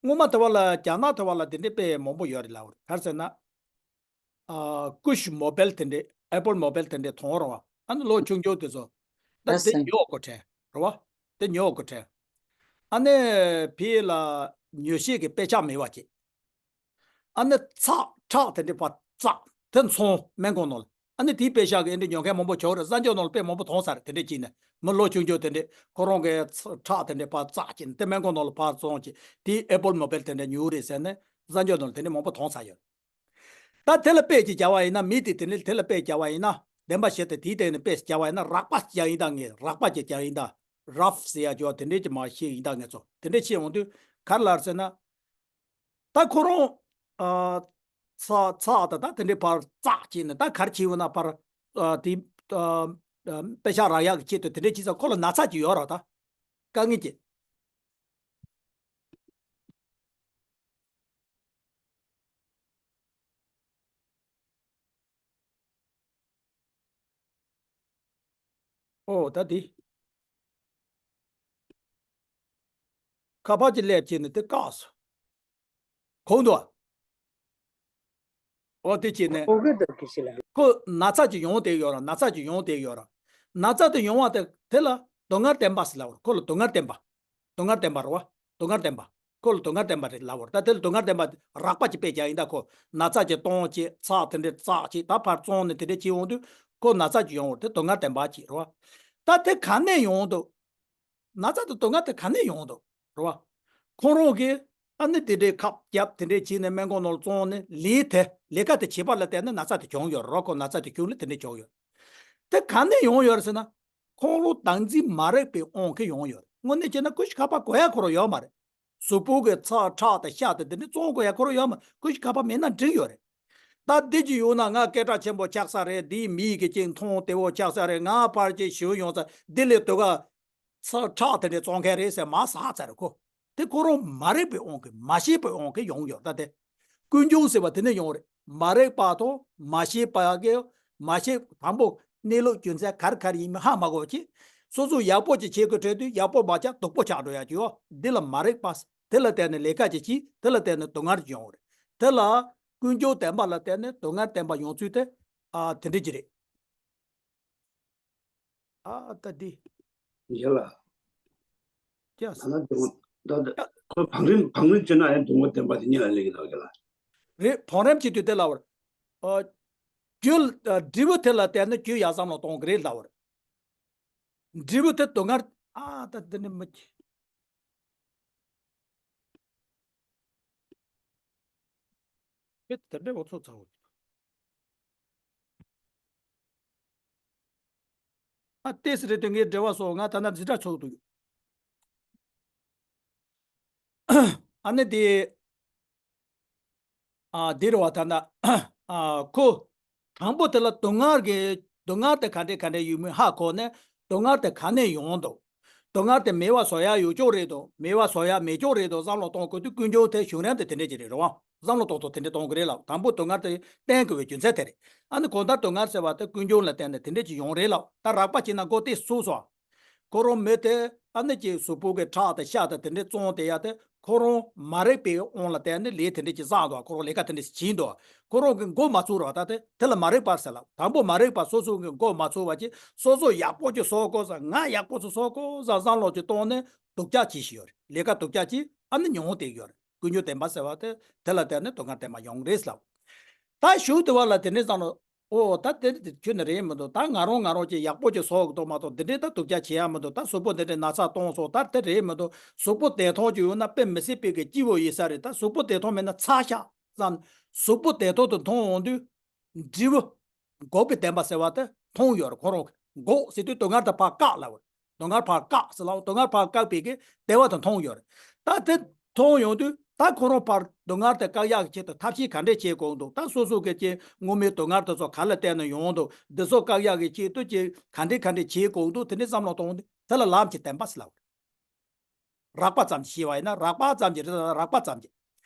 སྔོན་མ་དེ་བ་ལ་རྒྱ་ནག་དེ་བ་ལ་དེ་འདྲའི་དཔེ་མང་པོ་ཡོད་རེད་ལབ། ག་རེ་ཟེར་ན། ཨ། ཀུ་ཤི་མོ་བེལ་དེ་འདྲའི་ཨེ་པོལ་མོ་བེལ་དེ་འདྲའི་མཐོང་རོགས། ཨ་ནི་ལོ་ཆུང་ཆུང་དེ་ཚོ་ད་དེ་ཉོ་དགོས་དྲན་རོགས། དེ་ཉོ་དགོས་དྲན། ཨ་ནི་ཕི་ལ་ཉོ་ཤེས་ཀྱི་དཔེ་ཆ་མེད་པ་ཅིག་ཨ་ནི་ཚགས་ཁྲག་དེ་འདྲའི་ཕར་བཙགས་དེ་འཚོང་སྨན་ཁང་ནང་ལ། ཨ་ནི་དེའི་དཔེ་ཤག་གི་ཨེ་འདྲ་ཉོ་མཁན་མང་པོ་བྱུང་རེད། གསར་འགྱུར་ནང་ལ་དཔེ་མང་པོ་མཐོང་ས་རེད། དེ་འདྲ་བྱས་ནས་མི་ལོ་ཆུང་ཆུང་དེ་འདྲས་ཁོ་རང་གི་ཁྲག་དེ་འདྲས་ཕར་བཙགས་བྱས་ནས་དེ་སྨན་ཁང་ནང་ལ་ཕར་བཙོང་བྱས། དེའི་ཨེ་པོལ་མོ་བེལ་དེ་འདྲས་ཉོས་རེད་ཟེར་ནས་གསར་འགྱུར་ནང་ལ་དེ་འདྲས་མང་པོ་མཐོང་ས་ཡོད། ད་དེ་ལ་དཔེ་ཅིག་བྱ་བ་ཡིན་ན། མི་དེ་དེ་ནས་དེ་ལ་དཔེ་བྱ་བ་ཡིན་ན། བདེན་པ་བཞི་དེ་དེའི་སྟེང་ནས་དཔེ་བྱ་བ་ཡིན་ན། རགས་པ་ཅིག་བྱ་ཡིན་ད། ངས་རགས་པ་ཅིག་བྱ་ཡིན་ད། རབ་ཟེར་ཡ་ཅོ་དེ་འདྲས་ཅིག་མར་བཤད་ཡིན་ད། ངས་ཚོ་དེ་འདྲས་བཤད་འོང་དུས་ག་རེ་ལབ་ཟེར་ན། ད་ཁོ་རང་། ཨ། ཚ་ཚ་ད་ད་དེ་འདྲའི་ཕར་བཙགས་བྱས་ནས་ད་ག་རེ་བྱས་ཡོད་ན་ཕར། ཨ། དེ། ཨ། ཨ། པེ་ཤག་རག་ཡག་གི་ཆེད་དུ་དེ་འདྲའི་བྱས་ཙང་ཁོ་ལ་ན་ཚ་ཅིག་ཡོད་རེད་ད། དཀའ་ངལ་ཅིག་ཨོ་ད་དེ། ཁ་པར་གྱི་ཀླད་བྱས་ནས་དེ་བཀག་སོང་། གོང་དུ། ཨོ་དེ་བྱས་ནས། ཨོ་གི་འདུག་གི་ཞིག་ལ། ཁོ་ན་ཚ་ཅིག་ཡོང་བསྡད་ཡོད་ར། ན་ཚ་ཅིག་ཡོང་བསྡད་ཡོད་ར། ན་ཚ་དེ་ཡོང་བ་དེ་དེ་ལ་སྡུག་བསྔལ་བདེན་པ་ཟེར་ལབ་པ་རེད། ཁོ་ལ་སྡུག་བསྔལ་བདེན་པ། སྡུག་བསྔལ་བདེན་པ་རེད་བ། སྡུག་བསྔལ་བདེན་པ། ཁོ་ལ་སྡུག་བསྔལ་བདེན་པ་རེད་ལབ་པ་རེད། ད་དེ་ལ་སྡུག་བསྔལ་བདེན་པ་རགས་པ་ཅིག་དཔེ་རྒྱག་ཡིན་ད། ཁོ་ན་ཚ་ཅིག་གཏོང་བྱས། ཚགས་དེ་འདྲས་བཙགས་བྱས། ད་ཕར་བཙོང་ནས་དེ་འདྲས་བྱས་འོང་དུས་ཁོ་ན་ཚ་ཅིག་ཡོང་བ་རེད། དེ་སྡུག་བསྔལ་བདེན་པ་ཅིག་རེད་བ། ད་དེ་ག་ནས་ཡོང་འདུག་ན་ཚ་དང་སྡུག་བསྔལ་དེ་ག་ནས་ཡོང་འདུག་རེད་བ། ཁོང་རང་གིས་ཨ་ནི་དེ་འདྲའི་ཁབ་བརྒྱབ་དེ་འདྲའི་བྱས་ནས་སྨན་ཁང་ནང་ལ་བཙོང་ནས་ལས་དེ་ལས་ཀ་དེ་བྱས་པ་ལ་བརྟེན་ནས་ན་ཚ་དེ་བྱུང་ཡོད་རེད། ཁོ་ན་ཚ་དེ་བྱུང་ལ་དེ་འདྲའི་བྱུང་ཡོད། དེ་ག་ནས་ཡོང་ཡོད་རེད་ཟེར་ན། ཁོང་རང་བདག་འཛིན་མ་རིག་པའི་དབང་གིས་ཡོང་ཡོད་རེད། དངོས་གནས་བྱས་ན་ཀུ་ཤུ་ཁ་པར་གོ་ཡ་ཁོ་རང་ཡོད་མ་རེད། གཟུགས་པོ་གི་ཚ་ཁྲག་དང་ཤ་དང་དེ་འདྲ་བཙོང་དགོས་ཡ་ཁོ་རང་ཡོད་མ་རེད། ཀུ་ཤུ་ཁ་པར་མེད་ན་འགྲིག་ཡོད་རེད། ད་འདི་ཅིག་ཡོང་ན་ང་སྐད་གྲགས་ཆེན་པོ་ཆགས་ས་རེད། འདིའི་མིག་གིས་ཅིག་མཐོང་བདེ་བོ་ཆགས་ས་རེད། ང་ཕར་ཅིག་ཞུ་ཡོང་ས་འདི་ལས་སྡུག་ག་ཚ་ཁྲག་དེ་འདྲ་བཙོང་མཁན་རེད་ཟེར་མ་ཟ་ཚར་ཁོ། དེ་ཁོ་རང་མ་རིག་པའི་དབང་གིས་མ་ཤེས་པའི་དབང་གིས་ཡོང་ཡོད་ད་དེ། ཀུན་འབྱུང་ཟེར་བ་དེ་ནས་ཡོང་རེད། མ་རིག་པ་དང་མ་ཤེས་པ་གི་མ་ཤེས་དང་པོ་གནས་ལུགས་རྒྱུ་མཚན་ག་རེ་ག་རེ་ཡིན་མིན་ཧ་མ་གོ་བ་ཅིག་སོ་སོ་ཡག་པོ་ཅིག་བྱེད་དགོས་དྲན་དུས་ཡག་པོ་མ་བྱས་སྡུག་པོ་ཆགས་འགྲོ་ཡ་ཅིག་ཡོད། འདི་ལ་མ་རིག་པ། དེ་ལ་བརྟེན་ནས་ལས་ཀ་ཅིག་བྱས། དེ་ལ་བརྟེན་ནས་སྡུག་བསྔལ་ཅིག་ཡོང་བ་རེད། དེ་ལ་ཀུན་འབྱུང་བདེན་པ་ལ་བརྟེན་ནས་སྡུག་བསྔལ་བདེན་པ་ཡོང་ཚུལ་དེ། ཨ། དེ་འདྲ་ཅིག་རེད། ཨ། ད་འདི། ཡ་ལ། ཡ། ད་ན་སྡུག་བསྔལ་ད་ད་ཁོ་བང་རིམ་བང་རིམ་བྱས་ན་ཡང་སྡུག་བསྔལ་བདེན་པ་དེ་གཉིས་ལ་སླེབས་ཀྱི་འདུག་གི་ལ། རེད། བང་རིམ་བྱེད་དུས་དེ་ལ་བར། ཨ། རྒྱུ། ཨ། འབྲས་བུ་དེ་ལ་བརྟེན་ནས་རྒྱུ་ཡར་བསམ་བློ་གཏོང་གི་རེད་ལབ་པ་རེད། འབྲས་བུ་དེ་སྡུག་བསྔལ། ཨ། ད་འདི་ནི་མི་ཁྱེད་དེ་འདྲའི་འོ་ཚོད་ཚ་བོ། ཨ། ཏེས་རེད་དེ་ངའི་འབྲེལ་བ་སོགས་ང་ད་ན་འཛི་དྲག་ཆོག་འདུག་ཨ་ནི་དེ། ཨ། འདི་རེད་བ། ད་ལྟ། ཨ། ཁོ། དང་པོ་དེ་ལ་སྡུག་བསྔལ་གྱི་སྡུག་བསྔལ་དེ་ག་འདྲས་ག་འདྲས་ཡོད་མེད་ཧ་གོ་ནས་སྡུག་བསྔལ་དེ་ག་ནས་ཡོང་འདུག་སྡུག་བསྔལ་དེ་མེད་པ་བཟོ་ཡ་ཡོད་ཅོག་རེད་དོ། མེད་པ་བཟོ་ཡ་མེད་ཅོག་རེད་དོ་བསམ་བློ་གཏོང་དགོས་དུས་ཀུན་འབྱུང་དེ་བྱུང་རིམ་དེ་དེ་འདྲས་ཅིག་རེད་རེད་བ། བསམ་བློ་གཏོང་ཐོག་དེ་འདྲས་གཏོང་གི་རེད་ལབ། དང་པོ་སྡུག་བསྔལ་དེ་བསྟན་དགོས་པའི་རྒྱུ་མཚན་དེ་རེད། ཨ་ནི་གང་ལྟར་སྡུག་བསྔལ་ཟེར་བ་དེ་ཀུན་འབྱུང་ལ་བརྟེན་ནས་དེ་འདྲས་ཅིག་ཡོང་རེད་ལབ། ད་རགས་པ་བྱས་ན་མགོ་དེ་ཚུགས་སོང་། ཁོ་རང་མི་དེ་ཨ་ནི་ཅིག་གཟུགས་པོ་གི་ཁྲག་དང་ཤ་དང་དེ་འདྲས་བཙོང་བསྡད་ཡ་དེ་ཁོ་རང་མ་རིག་པའི་དབང་ལ་བརྟེན་ནས་ལས་དེ་འདྲས་ཅིག་བསགས་འདུག་ཁོ་རང་ལས་ཀ་དེ་འདྲས་ཅིག་བྱས་འདུག་ཁོ་རང་གི་མགོ་མ་ཚུགས་རོགས། ད་དེ་དེ་ལ་མ་རིག་པ་ཟེར་ལབ། དང་པོ་མ་རིག་པ་སོ་སོ་གི་མགོ་མ་ཚུགས་པ་ཅིག་སོ་སོ་ཡག་པོ་ཅིག་བཟོ་དགོས་ས། ང་ཡག་པོ་ཅིག་བཟོ་དགོས་ས་བསམ་བློ་ཅིག་གཏོང་ནས་སྡུག་ཅག་བྱེད་བཞིན་ཡོད་རེད། ལས་ཀ་སྡུག་ཅག་ཅིག་ཨ་ནི་མྱོང་བསྡད་ཡོད་རེད། ཀུན་འབྱུང་བདེན་པ་ཟེར་བ་དེ་དེ་ལ་བརྟེན་ནས་སྡུག་བསྔལ་བདེན་པ་ཡོང་རེད་ལབ། ད་གཞུག་དེ་བ་ལ་དེ་འདྲས་བསམ་བློ། ཨོ་ད་དེ་དེ་ཁྱོད་ནི་རེད་མི་འདུག་ད་ང་རང་ང་རང་ཅིག་ཡག་པོ་ཅིག་བཟོ་དགོས་འདུག་མ་གཏོགས་འདི་འདྲས་ད་སྡུག་ཅག་བྱེད་ཡ་མི་འདུག་ད་གཟུགས་པོ་འདི་འདྲས་ན་ཚ་གཏོང་སོང་། ད་དེ་རེད་མི་འདུག་གཟུགས་པོ་བདེ་ཐང་ཅིག་ཡོད་ན་དཔེ་མི་སྲིད་པའི་གི་སྐྱིད་པོ་ཡིན་ས་རེད། ད་གཟུགས་པོ་བདེ་ཐང་མེད་ན་ཚ་ཤ་བསམ། གཟུགས་པོ་བདེ་ཐང་དུ་མཐོང་འོང་དུས་འབྲས་བུ། འགོག་པའི་བདེན་པ་ཟེར་བ་དེ་མཐོང་ཡོད་རེད། ཁོ་རང་འགོག་ཟེར་དུས་སྡུག་བསྔལ་དེ་ཕར་བཀག་ལབ་པ་རེད། སྡུག་བསྔལ་ཕར་བཀག་ཟེར་ལབ་པ། སྡུག་བསྔལ་ཕར་བཀག་པའི་གི་བདེ་བ་དེ་མཐོང་ཡོད་རེད། ད་དེ་མཐོང་ཡོང་དུས་ད་ཁོ་རང་ཕར་སྡུག་བསྔལ་དེ་བཀག་ཡག་གི་ཆེད་དུ་ཐབས་ཤེས་ག་འདྲས་བྱེད་དགོས་འདུག་ད་སོ་སོ་གི་ཅིག་སྔོན་མའི་སྡུག་བསྔལ་དེ་ཚོ་ག་ལ་བརྟེན་ནས་ཡོང་འདུག་འདི་ཚོ་བཀག་ཡག་གི་ཆེད་དུ་ཅིག་ག་འདྲས་ག་འདྲས་བྱེད་དགོས་འདུག་དེ་འདྲས་བསམ་བློ་གཏོང་དུས་དེ་ལ་ལམ་གྱི་བདེན་པ་ཟེར་ལབ་པ་རེད། རགས་པ་ཙམ་ཞིག་བཤད་པ་ཡིན་ན་རགས་པ་ཙམ་གྱི་རེད། རགས་པ་ཙམ་གྱི།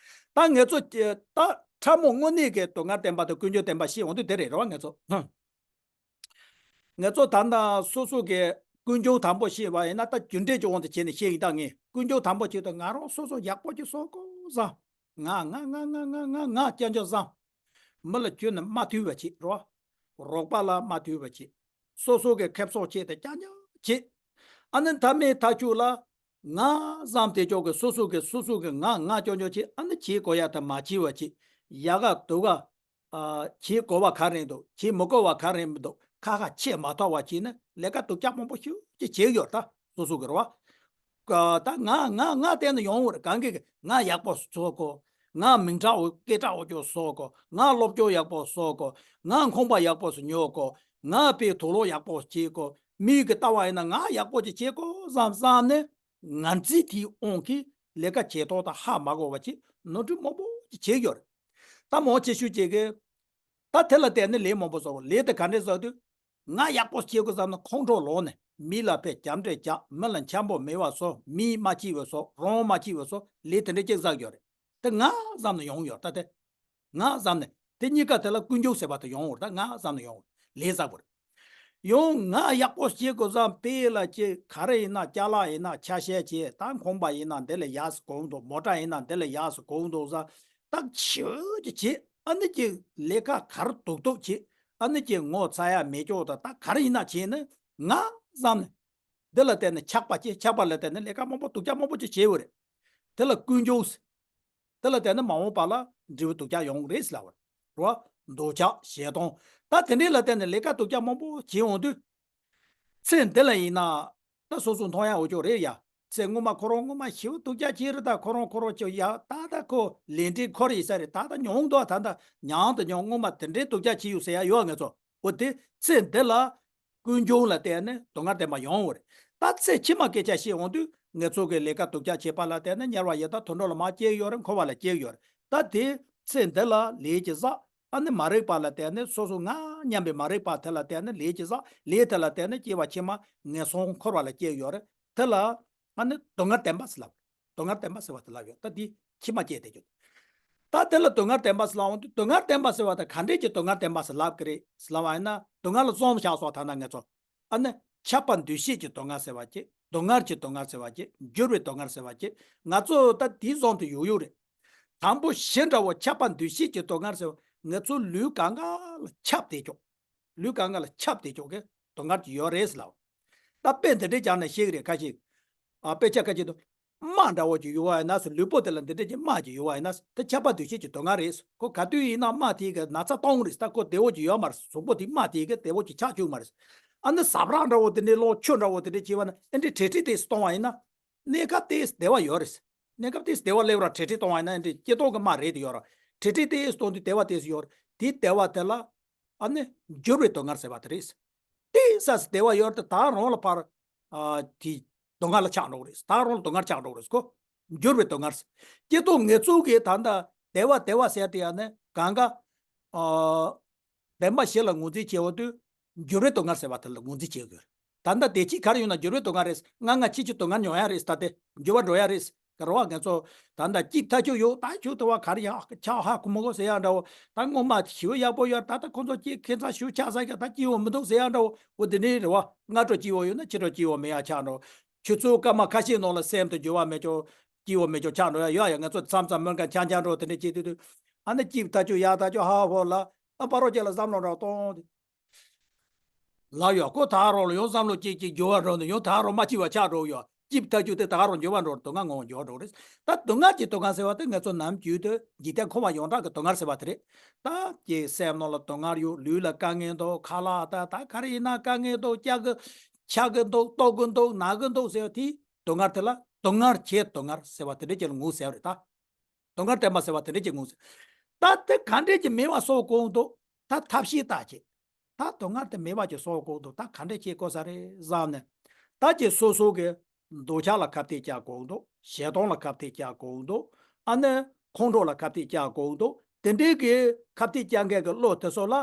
ད་ངེད་ཚོ་ཀྱི་ད་ཕྲ་མོ་དངོས་གནས་ཀྱི་སྡུག་བསྔལ་བདེན་པ་དང་ཀུན་འབྱུང་བདེན་པ་བཤད་འོང་དུས་དེ་རེད་རེད་བ། ངེད་ཚོ་ངེད་ཚོ་ད་ལྟ་སོ་སོ་གི་ཀུན་འབྱུང་དང་པོ་བཤད་པ་ཡིན་ན། ད་རྒྱུ་འབྲས་ཀྱི་དབང་དུ་བྱས་ནས་བཤད་ཡིན། ད་ངས་ཀུན་འབྱུང་དང་པོ་བྱེད་དུས་ང་རང་སོ་སོ་ཡག་པོ་ཅིག་བཟོ་དགོས་བསམ། ང་ང་ང་ང་ང་ང་ང་སྐྱོན་བརྗོད་བསམ། མི་ལ་ཁྱོན་ནས་མ་མཐུན་པ་བྱེད་རོགས། རོགས་པ་ལ་མ་མཐུན་པ་བྱེད། སོ་སོ་གི་ཁེ་བཟང་ཆེད་དུ་རྐྱང་རྐྱང་བྱེད། ཨ་ནི་མཐའ་མའི་མཐའ་མཇུག་ལ་ང་བསམ་དེ་ཅོག་གི་སོ་སོ་གི་སོ་སོ་གི་ང་ང་སྐྱོན་བརྗོད་བྱེད། ཨ་ནི་བྱེད་དགོས་ཡ་དེ་མ་བྱེད་པ་བྱེད། ཡག་ག་སྡུག་ག་ཨ། བྱེད་དགོས་པ་ག་རེ་འདུག་བྱེད་མི་དགོས་པ་ག་རེ་མི་འདུག་ཁ་ཁ་ཆད་མ་ཐོག་པ་བྱས་ན་ལས་ཀ་སྡུག་ཅག་མང་པོ་ཞེ་ཅིག་བྱེད་ཡོད་ད། སོ་སོ་གི་རེད་བ། ཀ་ད་ང་ང་ང་བལྟས་ན་ཡོང་བ་རེད། གང་གི་ང་ཡག་པོ་བཟོ་དགོས། ང་མིང་གྲགས་འོ་སྐད་གྲགས་འོ་ཅོག་བཟོ་དགོས། ང་སློབ་སྦྱོང་ཡག་པོ་བཟོ་དགོས། ང་ཁང་པ་ཡག་པོ་ཉོ་དགོས། ང་དཔེ་དུག་ལོག་ཡག་པོ་བྱེད་དགོས། མིའི་གི་ལྟ་བ་ཡིན་ན་ང་ཡག་པོ་ཅིག་བྱེད་དགོས་བསམ་བསམ་ནས། ང་རྩིས་དེའི་དབང་གིས་ལས་ཀ་བྱེད་ཐོག་ད་ཧ་མ་གོ་བ་ཅིག་ནོར་འཁྲུལ་མང་པོ་ཅིག་བྱེད་ཡོད་རེད། ད་མང་ཆེ་ཤོས་ཅིག་གིས་ད་དེ་ལ་བརྟེན་ནས་ལས་མང་པོ་བཟོ་བ། ལས་དེ་ག་འདྲས་བཟོ་དུས་ང་ཡག་པོ་བྱེད་དགོས་བསམ་ན་ཁོང་ཁྲོ་ལངས་ནས་མི་ལ་ཕར་རྒྱབ་འདྲེ་རྒྱག་མི་ལ་འཆམ་པོ་མེད་པ་བཟོ། མི་མ་སྐྱིད་པ་བཟོ། རང་མ་སྐྱིད་པ་བཟོ། ལས་དེ་འདྲས་ཅིག་བཟོ་ཡོད་རེད། དེ་ང་བསམ་ན་ཡོང་ཡོད་ད་དེ། ང་བསམ་ནས་དེ་གཉིས་ཀ་དེ་ལ་ཀུན་འབྱུང་ཟེར་བ་དེ་ཡོང་བར། ད་ང་བསམ་ནས་ཡོང་བར་ལས་བསགས་པར། ཡང་ང་ཡག་པོ་བྱེད་དགོས་བསམ་དཔེ་ལ་ཅིག་ག་རེ་ཡིན་ན། ཅ་ལག་ཡིན་ན་ཆ་ཤས་བྱེད། ད་ཁང་པ་ཡིན་ན་འདི་ལས་ཡག་སུ་གོང་འདུག་མོ་ཊ་ཡིན་ན་འདི་ལས་ཡག་སུ་གོང་འདུག་ཟ། ད་ཆེ་ཅིག་བྱེད། ཨ་ནི་ཅིག་ལས་ཀ་ག་རེ་སྡུག་སྡུག་བྱེད། ཨ་ནི་ཅིག་ངོ་ཚ་ཡ་མེད་ཅོག་ད་ད་ག་རེ་ཡིན་ན་བྱེད་ནི་ང་བསམ་ནས། འདི་ལ་བརྟེན་ནས་ཆགས་པ་སྐྱེ། ཆགས་པ་ལ་བརྟེན་ནས་ལས་ཀ་མང་པོ་སྡུག་ཅག་མང་པོ་ཅིག་བྱེད་འོ་རེད། དེ་ལ་ཀུན་འབྱུང་ཟེར། དེ་ལ་བརྟེན་ནས་མ་འོངས་པ་ལ་འབྲས་བུ་སྡུག་ཅག་ཡོང་གི་རེད་ཟེར་ལབ་པ་རེད། འདོད་ཆགས་ཞེ་སྡང་། ད་དེ་འདྲའི་ལ་བརྟེན་ནས་ལས་ཀ་སྡུག་ཅག་མང་པོ་བྱེད་འོང་དུས། ཚེ་འདི་ལ་ཡིན་ན་ད་སོ་སོ་མཐོང་ཡ་འོ་ཅོག་རེད་ཡ། ཚེ་སྔོན་མ་ཁོ་རང་སྔོན་མ་ཞེ་པོ་སྡུག་ཅག་བྱས་རེད། ད་ཁོ་རང་ཁོ་རང་ཅོ་ཡ་ད་ད་ཁོ་ལས་འབྲས་འཁོར་ཡིན་ས་རེད། ད་ད་མྱོང་འདུག་ད་ད་མྱང་དུ་མྱོང་སྔོན་མ་དེ་འདྲའི་སྡུག་ཅག་བྱས་ཡོད་ཟེར་ཡ་ཡོད་ངེད་ཚོ། འོ་དེ་ཚེ་འདི་ལ། ཀུན་འབྱུང་ལ་བརྟེན་ནས་སྡུག་བསྔལ་བདེན་པ་ཡོང་བ་རེད། ད་ཚེ་ཕྱི་མ་སྐད་ཆ་བཤད་འོང་དུས་ངེད་ཚོ་གི་ལས་ཀ་སྡུག་ཅག་བྱེད་པ་ལ་བརྟེན་ནས་དམྱལ་བ་ཡི་དྭགས་དུད་འགྲོ་ལ་མར་སྐྱེ་གི་ཡོད་རེད། འཁོར་བ་ལ་སྐྱེ་གི་ཡོད་རེད། ད་དེ་ཚེ་འདི་ལ་ལས་ཀྱི་བསགས། ཨ་ནི་མ་རིག་པ་ལ་བརྟེན་ནས་སོ་སོ་ང་སྙམ་པའི་མ་རིག་པ་དེ་ལ་བརྟེན་ནས་ལས་ཀྱི་བསགས། ལས་དེ་ལ་བརྟེན་ནས་སྐྱེ་བ་ཕྱི་མ་ངན་སོང་འཁོར་བ་ལ་སྐྱེ་གི་ཡོད་རེད། དེ་ལ་ཨ་ནི་སྡུག་བསྔལ་བདེན་པ་ཟེར་ལབ། སྡུག་བསྔལ་བདེན་པ་ཟེར་བ་དེ་ལབ་ཡོད། ད་འདི་ཕྱི་མ་སྐྱེས་བསྡད་རྒྱུ། ད་དེ་ལ་སྡུག་བསྔལ་བདེན་པ་ཟེར་ལབ་འོང་དུས་སྡུག་བསྔལ་བདེན་པ་ཟེར་བ་དེ་ག་འདྲས་ཀྱི་སྡུག་བསྔལ་བདེན་པ་ཟེར་ལབ་ཀྱི་རེད་ཟེར་ལབ་པ་ཡིན་ན། སྡུག་བསྔལ་ལ་གསུམ་བཞག་སོང་། ད་ལྟ་ངེད་ཚོ་ཨ་ནི་ཆགས་པ་འདུ་ཤེས་ཀྱི་སྡུག་བསྔལ་ཟེར་བ་ཅིག་སྡུག་བསྔལ་གྱི་སྡུག་བསྔལ་ཟེར་བ་ཅིག་འགྱུར་བའི་སྡུག་བསྔལ་ཟེར་བ་ཅིག་ང་ཚོ་ད་དེའི་གསུམ་དེ་ཡོད་ཡོད་རེད། དང་པོ་བཞི་འདྲ་བོ་ཆགས་པ་འདུ་ཤེས་ཀྱི་སྡུག་བསྔལ་ཟེར་བ་ངེད་ཚོ་ལུས་གང་ག་ལ་ཁྱབ་བསྡད་ཀྱོག་ལུས་གང་ག་ལ་ཁྱབ་བསྡད་ཀྱོག་གི་སྡུག་བསྔལ་ཅིག་ཡོད་རེད་ཟེར་ལབ། ད་དཔེ་འདི་འདྲས་སྦྱར་ནས་བཤད་ཀྱི་རེད། ཁ་ཅིག་ཨ། དཔེ་ཆ་ཁ་ཅིག་ཏུ། རྨ་འདྲ་བོ་ཅིག་ཡོད་པ་ཡིན་ན་ཟེར། ལུས་པོ་དེ་ལ་འདི་འདྲས་ཀྱི་རྨ་ཅིག་ཡོད་པ་ཡིན་ན་ཟེར། དེ་ཆགས་པ་འདུ་ཤེས་ཀྱི་སྡུག་བསྔལ་རེད་ཟེར། ཁོ་ག་དུས་ཡིན་ན་རྨ་དེ་གི་ན་ཚ་སྟོང་རེད་ཟེར། ད་ཁོ་བདེ་བོ་ཅིག་ཡོད་མ་རེད། གཟུགས་པོ་དེ་རྨ་དེ་གི་བདེ་བོ་ཅིག་ཆགས་བཅུག་མ་རེད་ཟེར། ཨ་ནི་ཟ་འཕྲུག་འདྲ་བོ་དེ་འདྲས་ལོག་ཆུ་འདྲ་བོ་དེ་འདྲས་བྱས་པ་ན་ཨེ་འདྲས་བྲེལ་བྲེལ་དེ་སྟོང་བ་ཡིན་ན། གནས་སྐབས་དེ་བདེ་བ་ཡོད་རེད་ཟེར། གནས་སྐབས་དེ་བདེ་བ་སླེབས་ར་བྲེལ་བྲེལ་གཏོང་བ་ཡིན་ན་ཨེ་འདྲས་སྐྱེ་སྟོང་གི་རྨ་རེད་དེ་ཡོད་ར། བྲེལ་བྲེལ་དེ་སྟོང་དུས་བདེ་བ་དེ་ཡོད་རེད། དེ་བདེ་བ་དེ་ལ་ཨ་ནི་འགྱུར་བའི་སྡུག་བསྔལ་ཟེར་བ་དེ་རེད། དེ་ས་སི་བདེ་བ་ཡོད་རེད་དེ་ད་རང་ལ་ཕར། ཨ། དེ་སྡུག་བསྔལ་ལ་ཆགས་འགྲོ་གི་རེད། ད་རང་ལ་སྡུག་བསྔལ་ཆགས་འགྲོ་གི་རེད་ཁོ། འགྱུར་བའི་སྡུག་བསྔལ་ཟེར། སྐྱེ་སྟོང་ངེད་ཚོ་གི་ད་ལྟ་བདེ་བ་བདེ་བ་ཟེར་དེ་ཡང་ནི་གང་ག་ཨ། བདེན་པ་བཞི་ལ་ངོས་འཛིན་བྱེད་འོང་དུས། འགྱུར་བའི་སྡུག་བསྔལ་ཟེར་བ་དེ་ལ་ངོས་འཛིན་བྱེད་དགོས། ད་ལྟ་བདེ་སྐྱིད་ག་རེ་ཡོད་ན་འགྱུར་བའི་སྡུག་བསྔལ་རེད། སྔ་སྔ་ཕྱི་ཕྱི་སྡུག་བསྔལ་མྱོང་ཡ་རེད། ད་དེ་འགྱུར་བ་འགྲོ་ཡ་རེད། ག་རེ་བ་ངེད་ཚོ་ད་ལྟ་སྐྱིད་ཐག་ཆོད་ཡོད། ད་ཆུ་དུ་བ་ག་རེ་ཡང་ཆགས་ཧ་གོ་མི་གོ་ཟེར་ཡ་འདྲ་བོ། ད་སྔོན་མ་ཞི་བ་ཡག་པོ་ཡོད། ད་ལྟ་ཁོང་ཚོ་སྐྱིད་ཁེ་མཚར་ཞུ་ཆགས་ས་ག་ད་སྐྱིད་པོ་མི་འདུག་ཟེར་ཡ་འདྲ་བོ། འོ་དེ་འདྲའི་རེད་བ། སྔ་དྲོ་སྐྱིད་པོ་ཡོད་ན་ཕྱི་དྲོ་སྐྱིད་པོ་མེད་ཡ་ཆགས་འགྲོ། ཆུ་ཚོད་སྐར་མ་ཁ་ཤས་ནང་ལ་སེམས་དང་འགྱུར་བ་མེད་ཅོག་སྐྱིད་པོ་མེད་ཅོག་ཆགས་འགྲོ་ཡ་ཡོད་ཡ། ངེད་ཚོ་མཚམས་མཚམས་སྨོན་ཁ་འཆང་འཆང་འགྲོ་དེ་འདྲ་བྱེད་དུས་དུས། ཨ་ནི་སྐྱིད་ཐག་ཆོད་ཡག་ཐག་ཆོད་ཧ་ཧོ་ལ། ཨ་ཕ་རོགས་ཅིག་ལ་བསམ་བློ་འདྲ་གཏོང་། ལབ་ཡོད། ཁོ་ད་རང་ལ་ཡང་བསམ་བློ་གཅིག་གཅིག་འགྱུར་བ་འགྲོ་ནས་ཡང་ད་རང་མ་སྐྱིད་པ་ཆགས་འགྲོ་ཡོད། སྐྱིད་ཐག་ཆོད་དེ་ད་རང་འགྱུར་བ་འགྲོ་སྡུག་བསྔལ་ངོ་བོ་འགྱུར་འགྲོ་རེད། ད་སྡུག་བསྔལ་གྱི་སྡུག་བསྔལ་ཟེར་བ་དེ་ངེད་ཚོ་ནམ་རྒྱུན་དུ་འཇིག་རྟེན་འཁོར་བ་ཡོངས་གྲགས་ཀྱི་སྡུག་བསྔལ་ཟེར་བ་དེ་རེད། ད་ཀྱི་སེམས་ནང་ལ་སྡུག་བསྔལ་ཡོད། ལུས་ལ་དཀའ་ངལ་འདུག་ཁ་ལག་ད་ད་ག་རེ་ཡིན་ན་དཀའ་ངལ་འདུག་སྐྱག་གི་ཆག་གི་འདུག་ལྟོགས་གི་འདུག་ན་གི་འདུག་ཟེར་བ་དེ་སྡུག་བསྔལ་དེ་ལ་སྡུག་བསྔལ་གྱི་སྡུག་བསྔལ་ཟེར་བ་དེ་འདྲས་ཀྱི་ལ་ངོས་ཟེར་བ་རེད་ད། སྡུག་བསྔལ་བདེན་པ་ཟེར་བ་དེ་འདྲས་ཀྱི་ངོས་ཟེར། ད་དེ་ག་འདྲས་ཀྱི་མེད་པ་བཟོ་དགོས་འདུག་ད་ཐབས་ཤེས་ལྟ་བྱེད། ད་སྡུག་བསྔལ་དེ་མེད་པ་ཅིག་བཟོ་དགོས་འདུག་ད་ག་འདྲ་བྱེད་དགོས་ས་རེད་བསམ་ནས། ད་ཅིག་སོ་སོ་གི་འདོད་ཆགས་ལ་ཁ་གཏད་བཅག་དགོས་འདུག་བཞེས་སྟངས་ལ་ཁ་གཏད་བཅག་དགོས་འདུག་ཨ་ནི་ཁོང་ཁྲོ་ལ་ཁ་གཏད་བཅག་དགོས་འདུག་དེ་འདྲའི་གི་ཁ་གཏད་བཅག་མཁན་གི་བློ་དེ་ཚོ་ལ།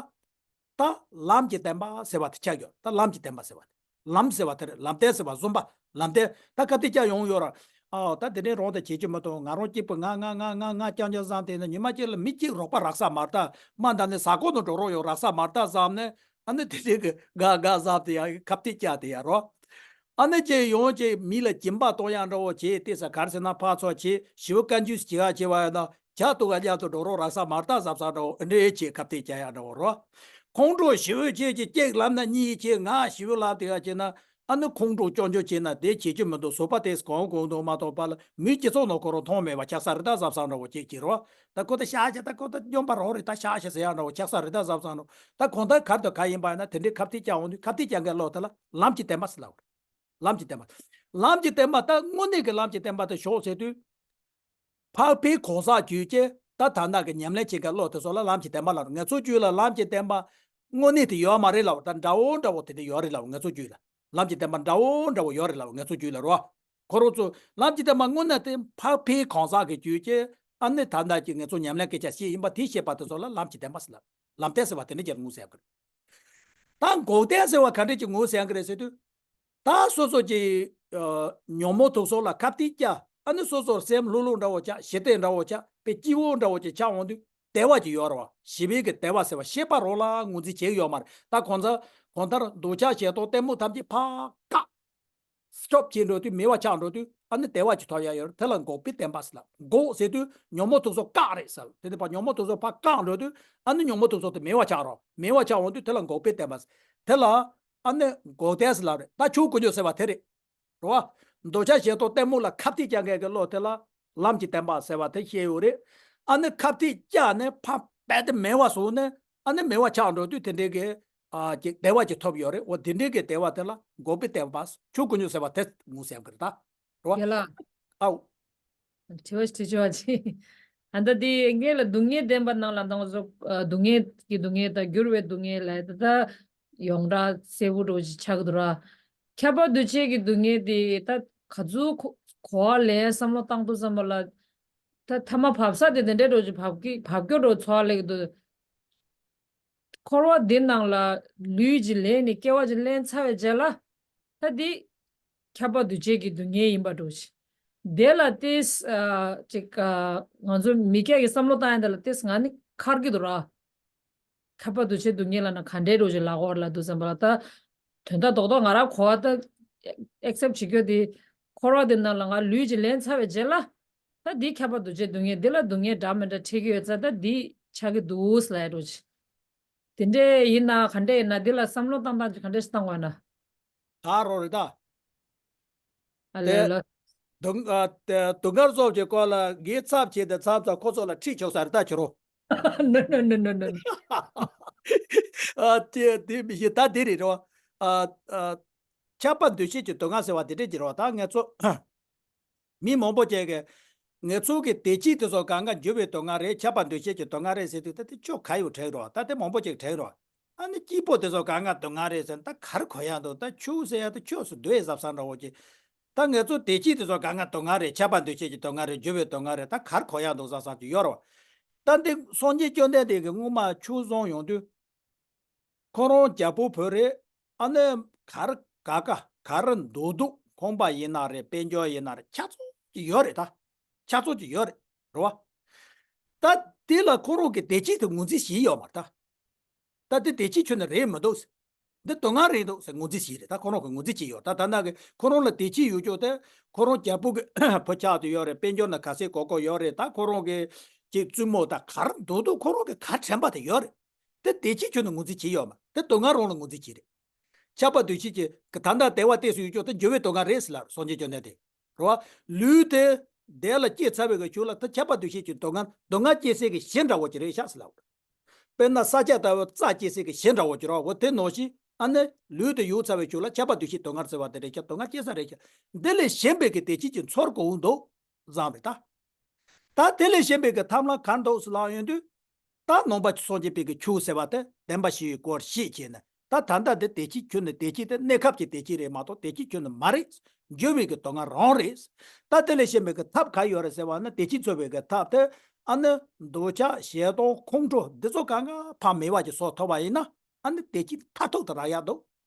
ད་ལམ་གྱི་བདེན་པ་ཟེར་བ་དེ་ཆགས་ཡོད། ད་ལམ་གྱི་བདེན་པ་ཟེར་བ་དེ། ལམ་ཟེར་བ་དེ་རེད། ལམ་བདེན་ཟེར་བ་བཟུང་པ། ལམ་བདེན། ད་ག་དེ་ཀྱང་ཡོང་ཡོད་ར། ཨ་ད་དེ་ནས་རང་དང་བྱེད་ཀྱི་མི་འདུག་ང་རང་སྐྱིད་པོ་ང་ང་ང་ང་ང་རྐྱང་རྐྱང་བཟང་དེ་ནི་ཉི་མ་གཅིག་ལ་མི་གཅིག་རོགས་པ་རག་ས་མ་རེད་ད། མ་འདའ་ནས་ཟ་ཁོ་ནང་འགྲོ་རོགས་ཡོང་རག་ས་མ་རེད་ད་བསམ་ནས། ཨ་ནི་དེ་རིགས་ཀྱི་དགའ་དགའ་བསམ་དེ་ཡང་ཁ་གཏད་བཅག་དེ་ཡང་རོ། ཨ་ནི་ཅེས་ཡོང་ཅེས་མི་ལ་སྦྱིན་པ་གཏོང་ཡག་འདྲ་བོ་བྱེད་དེ་ས་གར་ཟེར་ན་ཕར་ཚུར་བྱེད་ཞི་བའི་བཀའ་འགྱུར་བྱེད་ཡག་བྱེད་བ་ཡང་ན་ཇ་བཏུང་ག་མཉམ་དུ་འགྲོ་རོགས་རག་ས་མ་རེད་ད་བསམ་ས་འདྲ་བོ་འདྲེ་བྱེད་ཁ་གཏད་བཅག་ཡག་འདྲ་བོ་རོ། ཁོང་ཁྲོ་ཞི་བའི་ཆེད་ཀྱི་གཅིག་ལབ་ན་གཉིས་བྱེད་ང་ཞི་བའི་ལབ་དེ་ཡག་བྱེད་ན་ཨ་ནི་ཁོང་ཁྲོ་སྐྱོན་བརྗོད་བྱེད་ན་དེ་བྱེད་རྒྱུ་མི་འདུག་བཟོད་པ་དེས་གང་གང་འདུག་མ་གཏོགས་པ་ལ་མི་སྤྱི་ཚོགས་ནང་ཁོ་རང་མཐོང་མེད་པ་ཆགས་ས་རེད་ད་བསམ་ས་འདྲ་བོ་གཅིག་བྱེད་རོ། ད་ཁོ་ད་ཤག་ཤག་ད་ཁོ་ད་སྨྱོན་པ་རང་རེད་ད་ཤག་ཤག་ཟེར་ཡག་འདྲ་བོ་ཆགས་ས་རེད་ད་བསམ་ས་འདྲ་བོ་ད་གང་ལྟར་གར་དུ་ག་ཡིན་པ་ཡིན་ན་དེ་འདྲའི་ཁ་གཏད་བཅག་འོང་དུས་ཁ་གཏད་བཅག་མཁན་བློ་དེ་ལ་ལམ་གྱི་བདེན་པ་ཟེར་ལབ། ལམ་གྱི་བདེན་པ། ལམ་གྱི་བདེན་པ་ད་དངོས་གནས་ཀྱི་ལམ་གྱི་བདེན་པ་དེ་ཞོག་ཟེར་དུས། འཕགས་པའི་གང་ཟག་རྒྱུད་ཀྱི་ད་ད་ལྟ་གི་ཉམས་ལེན་བྱེད་མཁན་བློ་དེ་ཚོ་ལ་ལམ་གྱི་བདེན་པ་ལབ་རེད། ང་ཚོ་རྒྱུད་ལ་ལམ་གྱི་བདེན་པ་དངོས་གནས་དེ་ཡོད་མ་རེད་ལབ། ད་འདྲ་བོ་འདྲ་བོ་དེ་འདྲ་ཡོད་རེད་ལབ་ང་ཚོ་རྒྱུད་ལ། ལམ་གྱི་བདེན་པ་འདྲ་བོ་འདྲ་བོ་ཡོད་རེད་ལབ་ང་ཚོ་རྒྱུད་ལ་རོ། ཁོ་རང་ཚོ་ལམ་གྱི་བདེན་པ་དངོས་གནས་དེ་འཕགས་པའི་གང་ཟག་གི་རྒྱུད་ཀྱི་ཨ་ནི་ད་ལྟ་གི་ང་ཚོ་ཉམས་ལེན་སྐད་ཆ་བཤད་ཡིན་པ་དེ་བཤད་པ་དེ་ཚོ་ལ་ལམ་གྱི་བདེན་པ་ཟེར་ལབ། ལམ་བདེན་ཟེར་བ་དེ་འདྲ་ཅིག་ངོས་ཟིན་དགོས། ད་འགོག་བདེན་ཟེར་བ་ག་འདྲ་ཅིག་ངོས་ཟིན་གི་རེད་ཟེར་དུས། ད་སོ་སོ་ཀྱི་ཨ་ཉོན་མོངས་དུག་གསུམ་ལ་ཁ་གཏད་བཅག་ཨ་ནི་སོ་སོར་སེམས་ལྷུག་ལྷུག་འདྲ་བོ་ཆགས་ཞི་བདེ་འདྲ་བོ་ཆགས་པའི་སྐྱིད་པོ་འདྲ་བོ་ཅིག་ཆགས་འོང་དུས་བདེ་བ་ཅིག་ཡོད་རེད་བ། ཞི་བའི་གི་བདེ་བ་ཟེར་བ་ཤེས་པ་རང་ལ་ངོས་འཛིན་བྱེད་ཀྱི་ཡོད་མ་རེད། ད་གང་ཟག་གང་ལྟར་འདོད་ཆགས་ཞེ་སྡང་གཏི་མུག་ཐམས་ཅད་ཕར་བཀག་སྐྱོབ་བྱེད་འགྲོ་དུས་མེད་པ་ཆགས་འགྲོ་དུས་ཨ་ནི་བདེ་བ་ཅིག་ཐོབ་ཡ་ཡོད་རེད། དེ་ལ་འགོག་པའི་བདེན་པ་ཟེར་ལབ། འགོག་ཟེར་དུས་ཉོན་མོངས་དུག་གསུམ་བཀག་རེད་ཟེར་ལབ། དེ་ནས་ཕར་ཉོན་མོངས་དུག་གསུམ་ཕར་བཀག་འགྲོ་དུས་ཨ་ནི་ཉོན་མོངས་དུག་གསུམ་དེ་མེད་པ་ཆགས་རོགས། མེད་པ་ཆགས་འོང་དུས་དེ་ལ་འགོག་པའི་བདེན་པ་ཟེར། དེ་ལ་ཨ་ནི་འགོག་བདེན་ཟེར་ལབ་རེད། ད་ཆོས་ཀུན་འབྱུང་ཟེར་བ་དེ་རེད། རེད་བ། འདོད་ཆགས་ཞེ་སྡང་གཏི་མུག་ལ་ཁ་གཏད་བཅག་མཁན་གྱི་བློ་དེ་ལ་ལམ་གྱི་བདེན་པ་ཟེར་བ་དེ་བཤད་ཡོད་རེད། ཨ་ནི་ཁ་གཏད་བཅག་ནས་ཕར་རྦད་དེ་མེད་པ་བཟོས་ནས་ཨ་ནི་མེད་པ་ཆགས་འགྲོ་དུས་དེ་འདྲའི་གི་ཨ་ཅིག་བདེ་བ་ཅིག་ཐོབ་ཡོད་རེད། འོ་དེ་འདྲའི་གི་བདེ་བ་དེ་ལ་འགོག་པའི་བདེན་པ་ཆོས་ཀུན་འབྱུང་ཟེར་བ་དེ་ངོས་ཟིན་གི་རེད་ད། རེད་བ། རྒན་ལགས། ཨའོ། དྲི་བ་ཞིག་དྲི་ཆོག་ཅིག་ཨ་ད་དེ་སྔོན་ལ་སྡུག་བསྔལ་བདེན་པ་ནང་ལ་ད་ང་ཚོ་ཨ་སྡུག་བསྔལ་གྱི་སྡུག་བསྔལ་དང་འགྱུར་བའི་སྡུག་བསྔལ་ལ་ད་ད་ཡོངས་གྲགས་གསལ་པོ་འདྲ་བོ་ཅིག་ཆགས་ཀྱི་འདུག་ར། ཁྱབ་པ་འདུ་བྱེད་ཀྱི་སྡུག་བསྔལ་དེ་ད་ག་ཚོད་གོ་གོ་བ་ལེན་བསམ་བློ་བཏང་དུས་ཙམ་པ་ལ་ད་ཐ་མ་བབས་ས་དེ་དེ་འདྲའི་འདྲ་བོ་ཅིག་བབས་ཀྱི་བབས་སྐྱོ་འདྲ་བོ་ཚོར་བ་སླེབས་ཀྱི་འདུག་འཁོར་བ་འདི་ནང་ལ་ལུས་ཀྱི་ལེན་ནས་སྐྱེ་བ་ཅིག་ལེན་ཚར་བའི་རྗེས་ལ་ད་འདི་ཁྱབ་པ་འདུ་བྱེད་ཀྱི་སྡུག་བསྔལ་ཡིན་པ་འདྲ་བོ་ཞིག་དེ་ལ་ཏིས་ཨ་ཅིག་ཨ་ང་ཚོ་མི་སྐྱ་གི་བསམ་བློ་བཏང་ཡ་དེ་ལ་ཏིས་ང་ནི་འཁར་གྱི་འདུག་ར། ཁྱབ་པ་འདུ་བྱེད་སྡུག་བསྔལ་ལབ་ན་ག་འདྲའི་འདྲ་བོ་ཞིག་ལབ་དགོས་རེད་ལབ་དུས་ཙམ་པ་ལ་ད་དོན་དག་རྡོག་རྡོག་ང་རང་གོ་བ་ད་ཨེག་སེབ་བྱེད་རྒྱུ་དེ་འཁོར་བ་དེ་ནང་ལ་ང་ལུས་ཀྱི་ལེན་ཚར་བའི་རྗེས་ལ་ད་འདི་ཁྱབ་པ་འདུ་བྱེད་སྡུག་བསྔལ་འདི་ལ་སྡུག་བསྔལ་འདྲ་མི་འདྲ་འཕྲད་ཀྱི་ཡོད་ཙང་ད་འདི་ཆགས་ཀྱི་འདུག་ལབ་ཡ་འདྲ་བོ་ཞིག་དེ་འདྲས་ཡིན་ན་ག་འདྲས་ཡིན་ན་འདི་ལ་བསམ་བློ་བཏང་སྟངས་ཀྱི་ག་འདྲས་ཤིག་བཏང་དགོས་ན། ད་རོ་རེད་ད། ཨ་ལེ་ལོ། དེ་སྡུག་ཨ་དེ་སྡུག་བསྔལ་ཚོགས་ཀྱི་སྐོར་ལ་ངའི་ཚབ་བྱས་ཏེ་མཚམས་མཚམས་ཁོ་ཚོ་ལ་ཁྲིད་ཆོག་ས་རེད་ད་ཁྱོད་རོ། ནོ་ནོ་ནོ་ནོ་ནོ་ནོ། ཨ་དེ་དེ་མི་ཤེས་ད་དེ་རེད་རོ། ཨ་ཨ་ཁྱབ་པ་འདུ་བྱེད་ཀྱི་སྡུག་བསྔལ་ཟེར་བ་དེ་འདྲས་ཀྱི་རོ་ད་ངས་ཚོ། མི་མང་པོ་ཅིག་གིས་ང་ཚོ་གི་བདེ་སྐྱིད་དེ་ཚོ་གང་ག་འགྱུར་བའི་སྡུག་བསྔལ་རེད། ཁྱབ་པ་འདུ་བྱེད་ཀྱི་སྡུག་བསྔལ་རེད་ཟེར་དུས་ད་དེ་ཆོ་ག་ཡོད་དྲན་རོགས། ད་དེ་མང་པོ་ཅིག་དྲན་རོགས། ཨ་ནི་སྐྱིད་པོ་དེ་ཚོ་གང་ག་སྡུག་བསྔལ་རེད་ཟེར་ན་ད་ག་རེ་གོ་ཡག་འདུག་ད་ཆོས་ཟེར་ཡག་ད་ཆོས་སུ་འདུག་ཨེ་བསམ་བསམ་འདྲ་བོ་ཅིག་ད་ང་ཚོ་བདེ་སྐྱིད་དེ་ཚོ་གང་ག་སྡུག་བསྔལ་རེད། ཁྱབ་པ་འདུ་བྱེད་ཀྱི་སྡུག་བསྔལ་རེད། འགྱུར་བའི་སྡུག་བསྔལ་རེད། ད་ག་རེ་གོ་ཡག་འདུག་བསམ་བསམ་ཅིག་ཡོད་རོགས། ད་འདི་སངས་རྒྱས་བཅོམ་ལྡན་འདས་ཀྱིས་སྔོན་མ་ཆོས་གསུངས་ཡོང་དུས། ཁོ་རང་རྒྱལ་པོ་བོད་རེད། ཨ་ནི་གར་ག་ག་གར་མདོ་སྡུག་ཁང་པ་ཡིན་ན་རེད། དཔལ་འབྱོར་ཡིན་ན་རེད། ཆ་ཚང་ཅིག་ཡོད་རེད་ད། ཆ་ཚང་ཅིག་ཡོད་རེད། རེད་བ། ད་དེ་ལ་ཁོ་རང་གི་བདེ་སྐྱིད་དུ་ངོས་འཛིན་བྱས་ཡོད་མ་རེད་ད། ད་དེ་བདེ་སྐྱིད་ཁྱོན་ནས་རེད་མི་འདུག་འདི་སྡུག་བསྔལ་རེད་འདུག་ཟེར་ངོས་འཛིན་བྱས་རེད། ད་ཁོ་རང་གི་ངོས་འཛིན་བྱས་ཡོད། ད་ད་ནང་གི་ཁོ་རང་ལ་བདེ་སྐྱིད་ཡོད་ཅོག་དེ་ཁོ་རང་རྒྱལ་པོ་གི་བུ་ཆགས་དུ་ཡོད་རེད། དཔལ་འབྱོར་ན་ག་ཚད་གོ་གོ་ཡོད་རེད། ད་ཁོ་རང་གི་ཅིག་བཙུན་མོ་ད་གར་མདོ་སྡུག་ཁོ་རང་གི་གར་དྲན་པ་དེ་ཡོད་རེད། དེ་བདེ་སྐྱིད་ཁྱོན་ནས་ངོས་འཛིན་བྱས་ཡོད་མ་རེད། དེ་སྡུག་བསྔལ་རང་ལ་ངོས་འཛིན་བྱས་རེད། ཁྱབ་པ་འདུ་བྱེད་ཀྱི་གི་ད་ལྟ་བདེ་བ་སྟེར་སྲིད་ཡོད་ཅོག་དེ་འགྱུར་བའི་སྡུག་བསྔལ་རེད་ཟེར་ལབ་སངས་རྒྱས་བཅོམ་ལྡན་འདས། རེད་བ། ལུས་དེ་བདེ་ལ་སྐྱེས་ཚར་བའི་གི་ཆོས་ལ་ད་ཁྱབ་པ་འདུ་བྱེད་ཀྱི་སྡུག་བསྔལ་སྡུག་བསྔལ་སྐྱེ་སའི་གི་གཞི་འདྲ་བོ་ཅིག་རེད་ཤག་ཟེར་ལབ། དཔེར་ན་ས་ཆ་ལྟ་བུ་རྩྭ་སྐྱེ་སའི་གི་གཞི་འདྲ་བོ་ཅིག་རེད་བ། དེ་ནང་བཞིན་ཨ་ནི་ལུས་དེ་ཡོད་ཚར་བའི་ཆོས་ལ་ཁྱབ་པ་འདུ་བྱེད་སྡུག་བསྔལ་ཟེར་བ་དེ་རེད་ཤག་སྡུག་བསྔལ་སྐྱེ་ས་རེད་ཤག་འདི་ལས་གཞན་པའི་གི་བདེ་སྐྱིད་ཅིག་ཚོར་དགོས་འདུག་བསམ་རེད་ད། ད་དེ་ལས་གཞན་པའི་གི་ཐབས་ལམ་གང་འདུག་ཟེར་ལབ་ཡོང་དུས། ད་ནང་པ་སངས་རྒྱས་པའི་གི་ཆོས་ཟེར་བ་དེ་བདེན་པ་བཞི་ཡི་སྐོར་ཤེས་བྱས་ནས། ད་ད་ལྟ་དེ་བདེ་སྐྱིད་ཁྱོན་ནས་བདེ་སྐྱིད་དེ་གནས་སྐབས་ཀྱི་བདེ་སྐྱིད་རེད་མ་གཏོགས་བདེ་སྐྱིད་ཁྱོན་ནས་མ་རེད། འགྱུར་བའི་གི་དོན་ལྔ་རང་རེད། ད་དེ་ལས་གཞན་པའི་གི་ཐབས་ག་ཡོད་རེད་ཟེར་བ་ན། བདེ་སྐྱིད་འཚོལ་བའི་གི་ཐབས་དེ་ཨ་ནི་འདོད་ཆགས་ཞེ་སྡང་ཁོང་ཁྲོ་འདི་ཚོ་གང་ག་ཕར་མེད་པ་ཅིག་བཟོ་ཐུབ་པ་ཡིན་ན། ཨ་ནི་བདེ་སྐྱིད་མཐར་ཐུག་ཏུ་རག་ཡག་འདུག་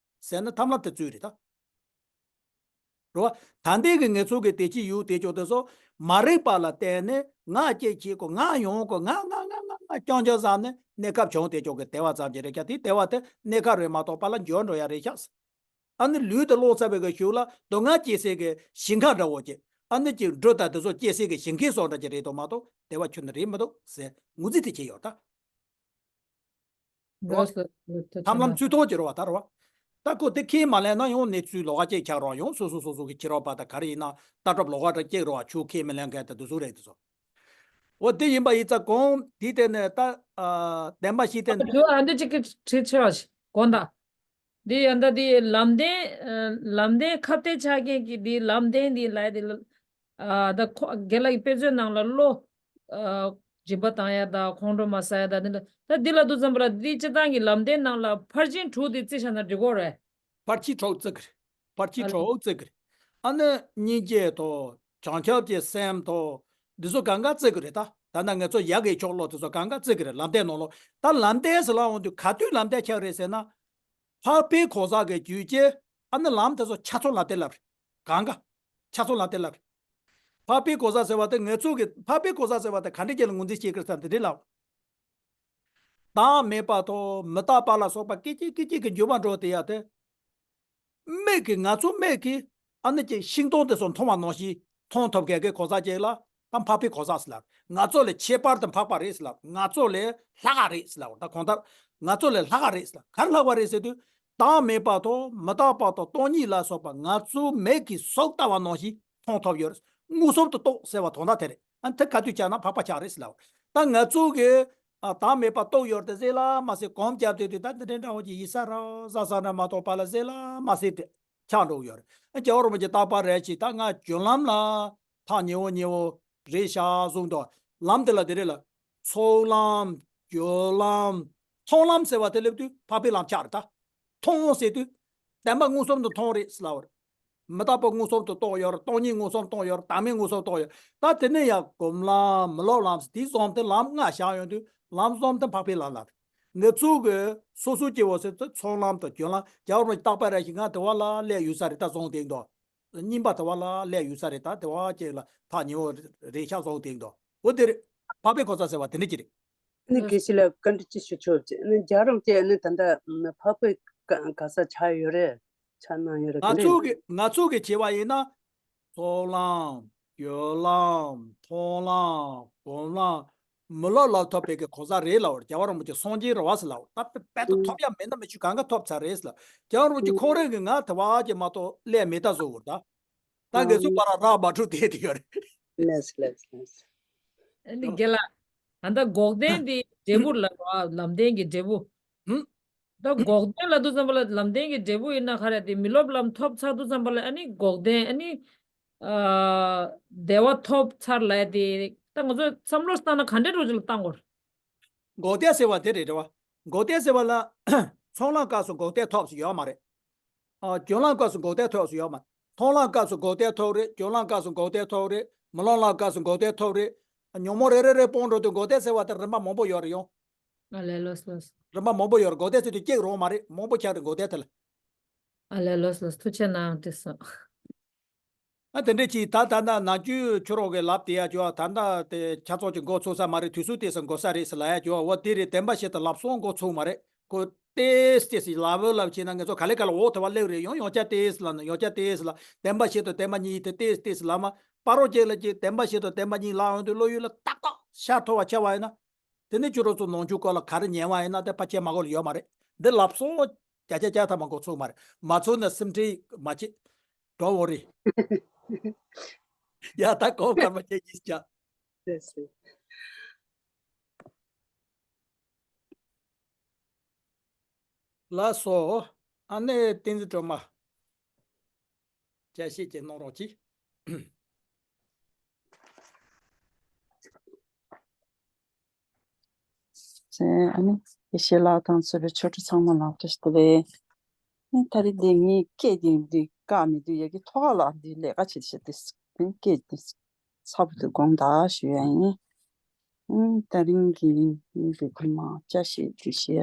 ཟེར་ན་ཐབས་ལམ་དེ་ཚོ་རེད་ད། རེད་བ། ད་ལྟའི་གི་ངེད་ཚོ་གི་བདེ་སྐྱིད་ཡོད་བདེ་སྐྱོ་དེ་ཚོ་མ་རིག་པ་ལ་བརྟེན་ནས། ང་སྐྱིད་སྐྱིད་དགོས། ང་ཡོང་དགོས། ང་ང་ང་ང་ང་རྐྱང་རྐྱང་བསམ་ནས་གནས་སྐབས་བྱུང་བདེ་སྐྱོ་གི་བདེ་བ་ཙམ་ཅིག་རེད་ཀྱང་། དེ་བདེ་བ་དེ་གནས་སྐབས་རེད་མ་གཏོགས་པ་ལ་འགྱུར་འགྲོ་ཡ་རེད་ཤག་ཨ་ནི་ལུས་དེ་ལོག་ཚར་བའི་གི་གཞུག་ལ་སྡུག་བསྔལ་སྐྱེ་སའི་གི་ཞིང་ཁ་འདྲ་བོ་ཅིག་ཨ་ནི་ཅིག་འབྲུ་དང་དེ་ཚོ་སྐྱེ་སའི་གི་ཞིང་ཁའི་སོགས་འདྲ་ཅིག་རེད་འདུག་མ་གཏོགས་བདེ་བ་ཁྱོན་ནས་རེད་མི་འདུག་ཟེར་ངོས་འཛིན་དེ་བྱས་ཡོད་ད། རེད་བ། ཐབས་ལམ་ཚུལ་མཐོང་ཅིག་རེད་བ། ད་རེད་བ། ད་ཁོ་དེ་ཁས་མ་ལེན་ན་ཡང་གནས་ཚུལ་ལོགས་ཀ་ཅིག་ཆགས་རོགས། ཡང་སོ་སོ་སོ་སོ་གི་ཕྱི་རོལ་པ་དང་ག་རེ་ཡིན་ན་ལྟ་གྲུབ་ལོགས་ཀ་འདྲ་སྐྱེ་རོགས། ཆོས་ཁས་མི་ལེན་མཁན་དེ་འདུག་སུ་རེད་དེ་ཚོ། འོ་དེ་ཡིན་པ་ཡིན་ཙང་གོང་དེའི་སྟེང་ནས་ད་ཨ་བདེན་པ་བཞི་སྟེང་ད་ནས། དུ་ཨ་འདི་གཅིག་གི་དྲི་ཆེ་བ་ཞིག་དགོངས་དག་འདི་ཡ་ད་འདི་ལམ་བདེན། ཨ་ལམ་བདེན་ཁ་གཏད་ཆགས་མཁན་གྱི་འདི་ལམ་བདེན་འདི་ལ་འདི་ལ་ཨ་ད་ཁོ་རྒན་ལགས་ཀྱི་དཔེ་མཛོད་ནང་ལ་བློ་ཨ་སྦྱིན་པ་བཏང་ཡ་ད་ཁོང་ཁྲོ་མ་ཟ་ཡ་ད་འདི་ལ་ད་འདི་ལ་འདུག་བསམ་པ་ལ། འདི་སྤྱི་བཏང་གི་ལམ་བདེན་ནང་ལ་ཕར་ཕྱིན་དྲུག་འདི་རྩི་བཞག་ན་འགྲིག་གོ་རེད། ཕར་ཕྱིན་དྲུག་བརྩི་གི་རེད། ཕར་ཕྱིན་ཨ་ལེ། དྲུག་བརྩི་གི་རེད། ཨ་ནི་སྙིང་རྗེ་དང་བྱང་ཆུབ་ཀྱི་སེམས་དང་འདི་ཚོ་གང་ག་བརྩི་གི་རེད་ད། ད་ནི་ངེད་ཚོ་ཡ་གི་ཕྱོགས་ལོག་དེ་ཚོ་གང་ག་བརྩི་གི་རེད། ལམ་བདེན་ནང་ལོགས། ད་ལམ་བདེན་ཟེར་ལབ་འོང་དུས་ག་དུས་ལམ་བདེན་ཆགས་རེད་ཟེར་ན། འཕགས་པའི་གོ་ས་གི་རྒྱུད་ཀྱི་ཨ་ནི་ལམ་དེ་ཚོ་ཆ་ཚང་ལམ་བདེན་ལབ་རེད། གང་ག་ཆ་ཚང་ལམ་བདེན་ལབ་རེད། འཕགས་པའི་གོ་ས་ཟེར་བ་དེ་ངེད་ཚོ་གི་འཕགས་པའི་གོ་ས་ཟེར་བ་དེ་ག་འདྲ་ཅིག་ལ་ངོས་འཛིན་བྱེད་ཀྱི་རེད་ཟེར་ན་དེ་འདྲ་ལབ། བདག་མེད་པ་དང་མི་རྟག་པ་ལ་སོགས་པ་སྐད་ཅིག་སྐད་ཅིག་གི་འགྱུར་བ་འགྲོ་དེ་ཡ་དེ། མིག་གིས་ང་ཚོ་མིག་གིས་ཨ་ནི་ཅིག་ཤིང་སྡོང་དེ་ཚོ་མཐོང་བ་ནང་བཞིན་མཐོང་ཐུབ་མཁན་གྱི་གོ་ས་ཅིག་ལ་ད་འཕགས་པའི་གོ་ས་ཟེར་ལབ། ང་ཚོ་ལས་ཁྱད་པར་དུ་འཕགས་པ་རེད་ཟེར་ལབ། ང་ཚོ་ལས་ལྷག་ག་རེད་ཟེར་ལབ། ད་གང་ལྟར་ང་ཚོ་ལས་ལྷག་ག་རེད་ཟེར་ལབ། ག་རེ་ལྷག་པ་རེད་ཟེར་དུས། བདག་མེད་པ་དང་མི་རྟག་པ་དང་སྟོང་ཉིད་ལ་སོགས་པ་ང་ཚོའི་མིག་གིས་གཟུགས་ལྟ་བ་ནང་བཞིན་མཐོང་ཐུབ་ཡོད་རེད། མངོན་སུམ་དུ་རྟོགས་ཟེར་བ་དོན་དག་དེ་རེད། ཨ་ནི་དེ་ག་དུས་ཆགས་ན་འཕགས་པ་ཆགས་རེད་ཟེར་ལབ། ད་ང་ཚོ་གིས་ཨ་བདག་མེད་པ་རྟོགས་ཡོད་དེ་ཟེར་ལ་མ་ཟེར་གོམ་བརྒྱབ་དུས་དུས་ད་འདི་འདྲའི་འདྲ་བོ་ཅིག་ཡིན་ས་ར་ཟ་ས་འདྲ་མ་གཏོགས་པ་ལ་ཟེར་ལ་མ་ཟེར་དེ་ཆགས་འགྲོ་གི་ཡོད་རེད། ཨ་རྒྱལ་བ་རིན་པོ་ཆེ་རྟག་པར་རེ་ཞིག་ད་ང་རྒྱུན་ལམ་ལ་ཐག་ཉེ་བོ་ཉེ་བོ་རེད་ཤག་གསུངས་འདུག་ལམ་དེ་ལ་དེ་རེད་ལ། ཚོགས་ལམ། རྒྱུན་ལམ། མཐོང་ལམ་ཟེར་བ་དེ་སླེབས་དུས་འཕགས་པའི་ལམ་ཆགས་རེད་ད། མཐོང་ཟེར་དུས། བདེན་པ་མངོན་སུམ་དུ་མཐོང་རེད་ཟེར་ལབ་པ་རེད། མི་རྟག་པ་མངོན་སུམ་དུ་རྟོགས་ཡོད་རེད། སྟོང་ཉིད་མངོན་སུམ་རྟོགས་ཡོད་རེད། བདག་མེད་མངོན་སུམ་རྟོགས་ཡོད། ད་དེ་ནས་ཡང་སྒོམ་ལམ་མི་སློབ་ལམ་ཟེར་དེ་གསུམ་དེ་ལམ་ལྔ་བཞག་ཡོང་དུས་ལམ་གསུམ་དེ་འཕགས་པའི་ལམ་ལབ་རེད། ངེད་ཚོ་གི་སོ་སོ་སྐྱེ་བོ་ཟེར་ཚེ་ཚོགས་ལམ་དང་རྒྱུན་ལམ། རྒྱལ་བ་རིན་པོ་ཆེ་རྟག་པར་རེ་ཞིག་ང་དེ་བ་ལ་སླེབས་ཡོད་ས་རེད་ད་གསུངས་བསྡད་འདུག་གཉིས་པ་དེ་བ་ལ་སླེབས་ཡོད་ས་རེད། ད་དེ་བ་ཅིག་ལ་ཐག་ཉེ་བོ་རེད་ཤག་གསུངས་བསྡད་འདུག་འོ་དེ་རེད། འཕགས་པའི་གོ་ས་ཟེར་བ་དེ་འདྲ་ཅིག་རེད། ནི་དགེ་བཤེས་ལ་བཀའ་འདྲི་ཅིག་ཞུ་ཆོག་ཅེས་ནི་རྒྱལ་རོང་ཅེས་ནི་ད་ལྟ་འཕགས་པའི་ག་ག་ས་ཆགས་ཡོད་རེད། ཆགས་གནང་ཡོད་རེད། ང་ག་འདྲ་ཚོ་ཡིན་གི་ང་ཚོ་གི་བྱས་པ་ཡིན་ན། ཚོགས་ལམ། རྒྱུན་ལམ། མཐོང་ལམ། སྒོམ་ལམ། མི་སློབ་ལ་ཐོབ་པའི་གི་གོ་ས་རེད་ལབ་པ་རེད། རྒྱལ་བ་རིན་པོ་ཆེ་སངས་རྒྱས་རེད་བ་ཟེར་ལབ་པ་རེད། ད་དཔེ་དཔེ་ད་ཐོབ་ཡ་མེད་ན་མི་ཆོས་གང་ག་ཐོབ་ཚར་རེད་ཟེར་ལབ། རྒྱལ་བ་རིན་པོ་ཆེ་ཁོང་རང་གི་ང་དེ་བ་ཅིག་མ་གཏོགས་སླེབས་མེད་ད་བཟོ་བར་ད། ད་ངེད་ཚོ་བར་རག་མ་འགྲོ་དེ་དེ་ཡོད་རེད། ལགས་ལགས་ལགས། ཨ་ནི་རྒན་ལགས། ད་ལྟ་འགོག་བདེན་འདི་འབྲས་བུ་ལ་རོ། ལམ་བདེན་གྱི་འབྲས་བུ། ཧུམ། ད་འགོག་བདེན་ལབ་དུས་ཙམ་པ་ལ་ལམ་བདེན་གྱི་འབྲས་བུ་ཡིན་ན་ག་རེ་དེ་མི་སློབ་ལམ་ཐོབ་ཚར་དུས་ཙམ་པ་ལ་ཨ་ནི་འགོག་བདེན་ཨ་ནི། ཨ། བདེ་བ་ཐོབ་ཚར་ལབ་དེ་ད་ང་ཚོས་བསམ་བློ་བཏང་ན་ག་འདྲའི་འགྲོ་རྒྱུ་ལ་བཏང་དགོས། འགོག་བདེན་ཟེར་བ་དེ་རེད་རེད་བ། འགོག་བདེན་ཟེར་བ་ལ། ཚོགས་ལམ་སྐབས་སུ་འགོག་བདེན་ཐོབ་ཟེར་ཡོད་མ་རེད། ཨ། རྒྱུན་ལམ་སྐབས་སུ་འགོག་བདེན་ཐོབ་ཟེར་ཡོད་མ་རེད། མཐོང་ལམ་སྐབས་སུ་འགོག་བདེན་ཐོབ་རེད། རྒྱུན་ལམ་སྐབས་སུ་འགོག་བདེན་ཐོབ་རེད། མི་སློབ་ལམ་སྐབས་སུ་འགོག་བདེན་ཐོབ་རེད། ཉོན་མོངས་རེ་རེ་རེ་སྤོང་འགྲོ་དུས་འགོག་བདེན་ཟེར་བ་དེ་རིམ་པ་མང་པོ་ཡོད་རེད་ཡོང་། ཨ་ལས་ལོས་ལོས། རིམ་པ་མང་པོ་ཡོད་རེད། འགོག་བདེན་ཟེར་དུས་གཅིག་རང་མ་རེད། མང་པོ་ཆགས་རེད་འགོག་བདེན་དེ་ལ། ཨ་ལས་ལོས་ལོས། ཐུགས་རྗེ་གནང་། དེ་སོང་། ཨ་དེ་འདྲས་ཀྱིས་ད་ད་ལྟ་ནང་ཆོས་ཆོས་རོགས་ཀྱི་ལབ་དེ་ཡ་ཅོ་ད་ལྟ་དེ་ཆ་ཚང་གི་འགོ་ཚུགས་ས་མ་རེད། དུས་ཚོད་དེ་སང་འགོ་ས་རེད་ཟེར་ལབ་ཡ་ཅོ་འོ་དེ་རེད། བདེན་པ་བཞི་དང་ལམ་སང་འགོ་ཚུགས་མ་རེད། ཁོ་ཏེས་ཏེས་ལབ་ལབ་བྱས་ན་ངེད་ཚོ་ག་ལེ་ག་ལེ་འོག་ཐུ་བ་སླེབས་རེད། ཡང་ཡང་བསྐྱར་ཏེས་ལབ་ན་ཡང་བསྐྱར་ཏེས་ལབ། བདེན་པ་བཞི་དང་བདེན་པ་གཉིས་དེ་ཏེས་ཏེས་ལབ་མ་པ་རོ་ཅེ་ལ་ཅིག་བདེན་པ་བཞི་དང་བདེན་པ་གཉིས་ལབ་ཡོང་དུས་བློ་ཡུལ་ལ་ཏག་ཏག་ཤར་ཐུབ་པ་ཆགས་པ་ཡིན་ན། དེ་ནས་ཁྱོད་རང་ཚོ་ནང་ཆོས་སྐོར་ལ་ག་རེ་ཉན་བ་ཡིན་ན་དེ་ཕལ་ཆེར་མ་གོ་ལ་ཡོད་མ་རེད། འདི་ལབ་སོང་། བརྒྱ་ཆ་བརྒྱ་ཐམ་པ་འགོ་ཚུགས་མ་རེད། མ་ཚུགས་ན་སེམས་ཁྲལ་མ་བྱེད། Don't worry། ཡ་ད་གོ་སྐར་མ་ཁྱེད་ཀྱིས་བྱ། ལགས་སོ། ཨ་ནེ་བསྟན་འཛིན་སྒྲོལ་མ། བཅར་ཤེས་ཀྱི་གནང་རོགས་གྱིས། ཟེར། ཨ་ནི་དགེ་བཤེས་ལགས་དང་གཙོས་པའི་ཆོས་གྲོགས་ཚང་མ་ལ་བཀྲ་ཤིས་བདེ་ལེགས། ཨ་ནི་ད་རེས་འདི་ངའི་སྐད་འདི་འདི་བཀག་མི་འདུག་ཡ་གི་ཐོག་ཁ་ལ་འདི་ལས་ཀ་བྱེད་བྱེད་དེ་སྐད་འདི་ཚ་པོ་འདུག་དགོངས་དག་ཞུ་ཡ་ཡིན། ཨ་ནི་ད་རིང་གི་ངའི་གི་ཁུལ་མ་བཅའ་ཤེས་འདི་བཤད་ཡ།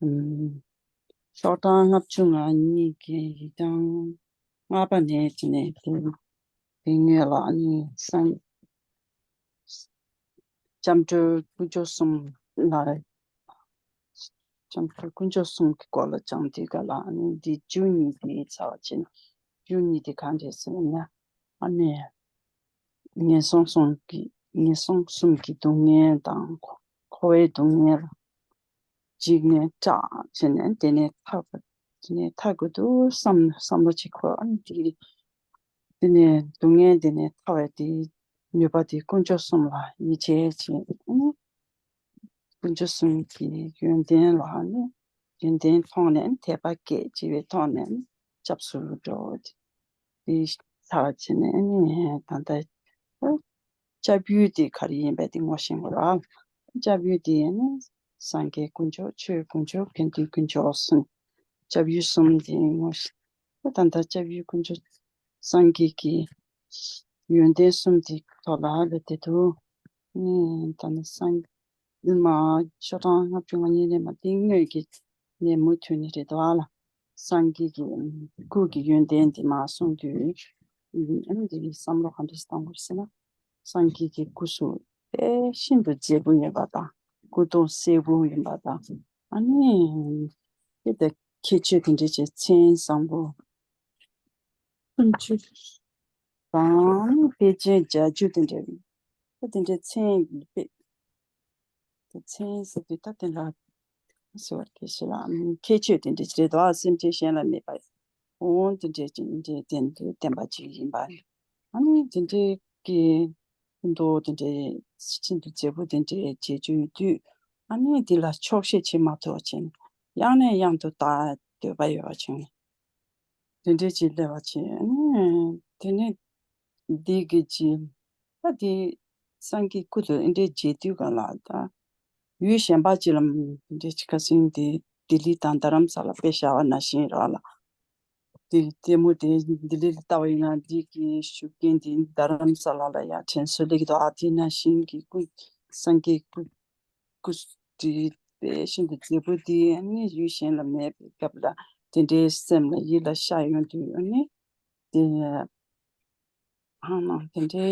ཨུམ། ཤོག་གྲངས་ལྔ་བཅུ་ང་གཉིས་ཀྱི་ཡི་དམ་ལྔ་པ་ནས་བྱས་ནས་དེ་དེ་སྔོན་ལ་ཨ་ནི་སངས་སྐྱབས་འགྲོའི་དཀོན་མཆོག་གསུམ་ལ། སྐྱབས་འགྲོའི་དཀོན་མཆོག་གསུམ་གྱི་སྐོར་ལ་སྦྱང་དུས་ག་ལ་ཨ་ནི་འདི་བཅུ་གཉིས་དེ་ཚར་བ་ཕྱིན། བཅུ་གཉིས་དེ་གང་རེད་ཟེར་ན། ཨ་ནི། ངན་སོང་གསུམ་གྱི་ངན་སོང་གསུམ་གྱི་སྡུག་བསྔལ་དང་འཁོར་བའི་སྡུག་བསྔལ་ལ་འཇིགས་ནས་སྐྲག་བྱས་ནས་དེ་ནས་ཐར་དགོས། དེ་ནས་ཐར་དགོས་འདུག་བསམ་བསམ་བློ་ཅིག་འཁོར། ཨ་ནི་དེ་དེ་ནས་སྡུག་བསྔལ་དེ་ནས་ཐར་བའི་དེའི་ནུས་པ་དེ་དཀོན་མཆོག་གསུམ་ལ་ཡིད་ཆེས་བྱས། ཨ་ནི་དཀོན་མཆོག་གསུམ་གྱི་ཡོན་ཏན་ལ་ནི་ཡོན་ཏན་མཐོང་ནས་དད་པ་སྐྱེས་བྱས་པའི་ཐོག་ནས་སྐྱབས་སུ་འགྲོ། དེ་ཚར་བྱས་ནས་ནི་ད་ལྟ་སྐྱབས་ཡུལ་དེ་ག་རེ་ཡིན་པ་དེ་ངོ་ཤེས་དགོས་ར། སྐྱབས་ཡུལ་དེ་ནི་སངས་རྒྱས་དཀོན་མཆོག་ཆོས་དཀོན་མཆོག་དགེ་འདུན་དཀོན་མཆོག་གསུམ། སྐྱབས་ཡུལ་གསུམ་དེ་ངོ་ཤེས། ད་ལྟ་སྐྱབས་ཡུལ་དཀོན་མཆོག་སངས་རྒྱས་ཀྱི་ཡོན་ཏན་གསུམ་དེ་ཐོག་ལ་ལ་དེ་དུ་ནི་ད་ནི་སངས་མ་ཤོག་གྲངས་ལྔ་བཅུ་ང་གཉིས་ནས་མ་ཏིང་ངོས་ཀྱི་ནས་མུ་མཐུད་ནས་རེད་དོ་ཨ་ལ། སངས་རྒྱས་ཀྱི་སྐུ་གི་ཡོན་ཏན་འདི་མ་གསུངས་དུས། ཨ་ནི་འདི་བསམ་བློ་ག་འདྲ་བཏང་དགོས་ཟེར་ན། སངས་རྒྱས་ཀྱི་སྐུ་གཟུགས་དཔེ་ཤིན་ཏུ་མཛེས་པོ་ཡིན་པ་དང་སྐུ་གདུང་སེར་པོ་ཡིན་པ་དང་། ཨ་ནི་དེ་ལྟར་ཁྱད་ཆོས་དེ་འདྲ་ཅིག་མཚན་བཟང་པོ། ཀུན་སྤྱོད་དང་དཔེ་ཅན་བརྒྱད་ཅུ་དེ་འདྲ་རེད། ད་དེ་འདྲའི་མཚན་དཔེ། དེ་མཚན་ཟེར་དུས་ད་དེ་ལ་ཟེར་བར་གྱི་ཞེ་ལ་ཁྱད་ཆོས་དེ་འདྲ་རེད་དོ། སེམས་ཅན་གཞན་ལ་མེད་པ་འོང་དེ་འདྲའི་ཅིག་འདྲའི་དེ་འདྲའི་བསྟན་པ་ཅིག་ཡིན་པ་རེད། ཨ་ནི་དེ་འདྲའི་གི་མདོ་དེ་འདྲའི་ཤིན་ཏུ་མཛེས་པོ་དེ་འདྲའི་བྱེད་རྒྱུ་ཡོད་དུས། ཨ་ནི་དེ་ལ་ཆོག་ཤེས་བྱེད་མ་ཐུབ་པ་བྱས་ནས་ཡང་ནས་ཡང་དུ་ལྟ་འདོད་པ་ཡོད་པ་བྱུང་། དེ་འདྲའི་ཅིག་སླེབས་པ་བྱས། ཨ་ནི་དེ་ནས་འདི་གི་ཅིག་ད་དེ་སངས་རྒྱས་སྐུ་དུ་ཨེ་འདྲའི་མཇལ་དུས་ག་ལ་ད་ཡུལ་གཞན་པ་ཅིག་ལ་དེ་འདྲའི་ཅིག་ཁ་སང་དེ་ལྡི་ལི་དང་རྡ་རམ་ས་ལ་དཔེ་བཞག་པ་ནང་བཞིན་ར་ལ། དེ་ལྟད་མོ་དེ་ལྡི་ལི་ལ་ལྟ་བ་ཡིན་ན་འདི་གི་བཞུགས་མཁན་དེ་རྡ་རམ་ས་ལ་ལ་ཡར་དྲན་གསོ་སླེབས་ཀྱི་འདུག་ཨ་དེ་ནང་བཞིན་གྱི་སྐུ་སངས་རྒྱས་སྐུ་སྐུ་དེ་དཔེ་ཤིན་ཏུ་མཛེས་པོ་དེ་ནི་ཡུལ་གཞན་ལ་མེད་པའི་སྐབས་ལ་དེ་འདྲའི་སེམས་ལ་ཡིད་ལ་ཤར་ཡོང་དུས། ཨ་ནི་དེ་ཧང་ནང་དེ་འདྲའི་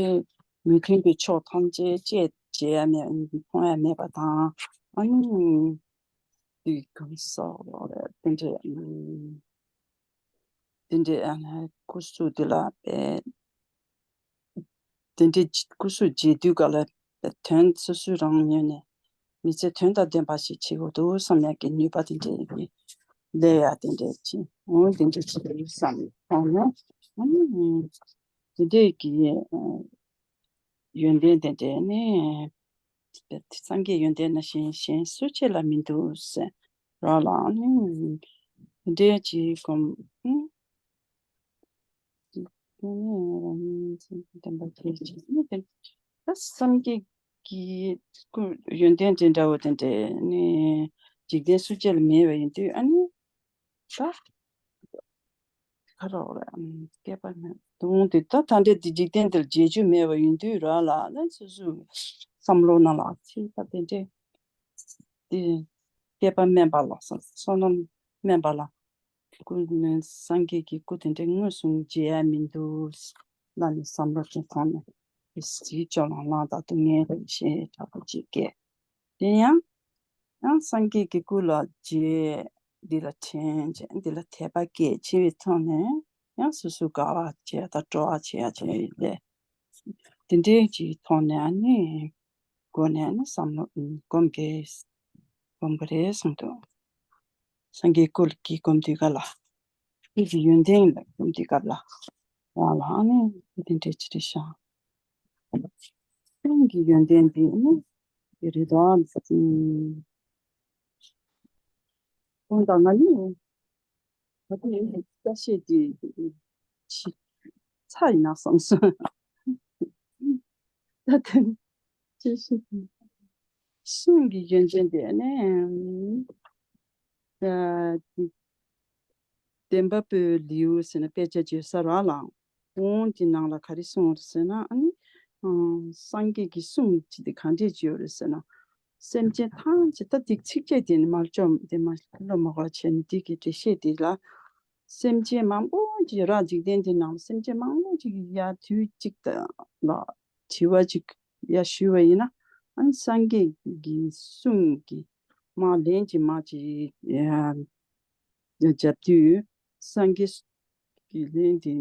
མི་མཐུན་པའི་ཕྱོགས་ཐམས་ཅད་བཅད་བྱེད་ཡ་མེད་མཐོང་ཡ་མེད་པ་དང་། ཨ་ནི་དེ་གང་ཟག་དེ་འདྲའི་དེ་འདྲའི་ཨ་ནི་སྐུ་གཟུགས་དེ་ལ་དཔེ། དེ་འདྲའི་སྐུ་གཟུགས་མཇལ་དུས་ག་ལ་དོན་སོ་སོའི་རང་ཉིད་ནས་མི་ཚེ་དོན་དང་ལྡན་པ་ཞིག་བྱེད་དགོས་འདུག་བསམ་ཡག་གི་ནུས་པ་དེ་འདྲའི་གི་སླེབས་ཡག་དེ་འདྲའི་ཅིག་འོང་དེ་འདྲའི་ཅིག་བསམ་མཐོང་ན། ཨ་ནི་དེ་འདྲའི་གི་ཡོན་ཏན་དེ་འདྲའི་ནི་སངས་རྒྱས་ཡོན་ཏན་ནང་བཞིན་གཞན་སུ་གཅིག་ལ་མི་འདུག་ཟེར་ར་ལ། ཨ་ནི་དེ་འདྲའི་ཅིག་གོམས། ད་སངས་རྒྱས་ཀྱི་སྐུ་ཡོན་ཏན་དེ་འདྲ་བོ་དེ་འདྲ་ནི་འཇིག་རྟེན་སུ་གཅིག་ལ་མེད་པ་ཡིན་དུས། ཨ་ནི་ད་ག་རེ་རེད། སྐལ་པ་མེད་དུང་དེ་ད་ད་འདྲ་དེ་འཇིག་རྟེན་འདིར་མཇལ་རྒྱུ་མེད་པ་ཡིན་དུས་ར་ལ་ལ་སོ་སོའི་བསམ་བློ་ནང་ལ་ཚིག་ད་དེ་འདྲ་དེ་སྐལ་པ་དམན་པ་ལ་བསོད་ནམས་དམན་པ་ལ། སྐུ་ནི་སངས་རྒྱས་ཀྱི་སྐུ་དེ་འདྲ་མངོན་སུམ་མཇལ་ཡ་མི་འདུག་ལབ་ནས་བསམ་བློ་ཅིག་བཏང་ནས་དེ་གཟི་བརྗིད་ལང་ལང་དང་སྡུག་བསྔལ་རེ་ཞེ་དྲག་པོ་ཅིག་སྐྱེས། དེ་ཡང་ཡང་སངས་རྒྱས་ཀྱི་སྐུ་ལ་མཇལ། འདི་ལ་དྲན་བྱས་འདི་ལ་དད་པ་སྐྱེས་ཆེ་བའི་ཐོག་ནས་ཡང་སོ་སོ་དགའ་བ་བྱས་དང་སྤྲོ་བ་བྱས་ཡ་བྱས་ཡོད་ལས། དེ་འདྲའི་ཅིག་ཐོག་ནས་ཨ་ནི་སྒོ་ནས་ཨ་ནི་བསམ་བློ་སྒོམ་གི་སྒོམ་གི་རེད་གསུངས་འདུག་སངས་རྒྱས་སྐུ་ལ་གི་སྒོམ་དུས་ག་ལ། སྐུ་གི་ཡོན་ཏན་ལ་སྒོམ་དུས་སྐབས་ལ། རང་ལ་ཨ་ནི་དེ་འདྲའི་ཅི་རེད་ཤག་སེམས་ཀྱི་ཡོན་ཏན་འདི་ནི་དེ་རེད་དོ། ཁོང་དང་ང་ནི་ད་དུང་ཡིན་ནའི་ཅི་ཤེས་དེ་ཆི་ཚ་ཡིན་ན་བསམ་སོང་། ད་དུང་ཅི་ཤེས་དེ། གསུང་གི་ཡོན་ཏན་དེ་ནི། བསྟན་པ་པོའི་ལེའུ་ཟེར་ན་དཔེ་ཆ་བརྗོད་ས་ར་ལ། འོང་གི་ནང་ལ་ག་རེ་གསུངས་རེད་ཟེར་ན། ཨ་ནི། སངས་རྒྱས་ཀྱི་གསུང་ཅི་དེ་གང་འདྲས་ཅིག་ཡོད་རེད་ཟེར་ན། སེམས་ཅན་ཐམས་ཅད་ད་དེ་ཚིགས་བཅད་དེ་ནི་མར་བཅོམ་དེ་མ་བློ་མ་གོ་བ་བྱས་ནས་དེ་གི་འགྲེལ་བཤད་དེ་ལ། སེམས་ཅན་མང་པོ་ཅིག་ར་འཇིག་རྟེན་དེ་ནང་སེམས་ཅན་མང་པོ་ཅིག་ཡ་དུས་གཅིག་ཏུ་ལ་དྲི་བ་ཅིག་ཡ་ཞུས་པ་ཡིན་ན། ཨ་ནི་སངས་རྒྱས་ཀྱི་གསུང་གི་མ་ལན་གྱི་མ་ཅིག་ཡ་རྒྱབ་དུས་སངས་རྒྱས་ཀྱི་ལན་དེ།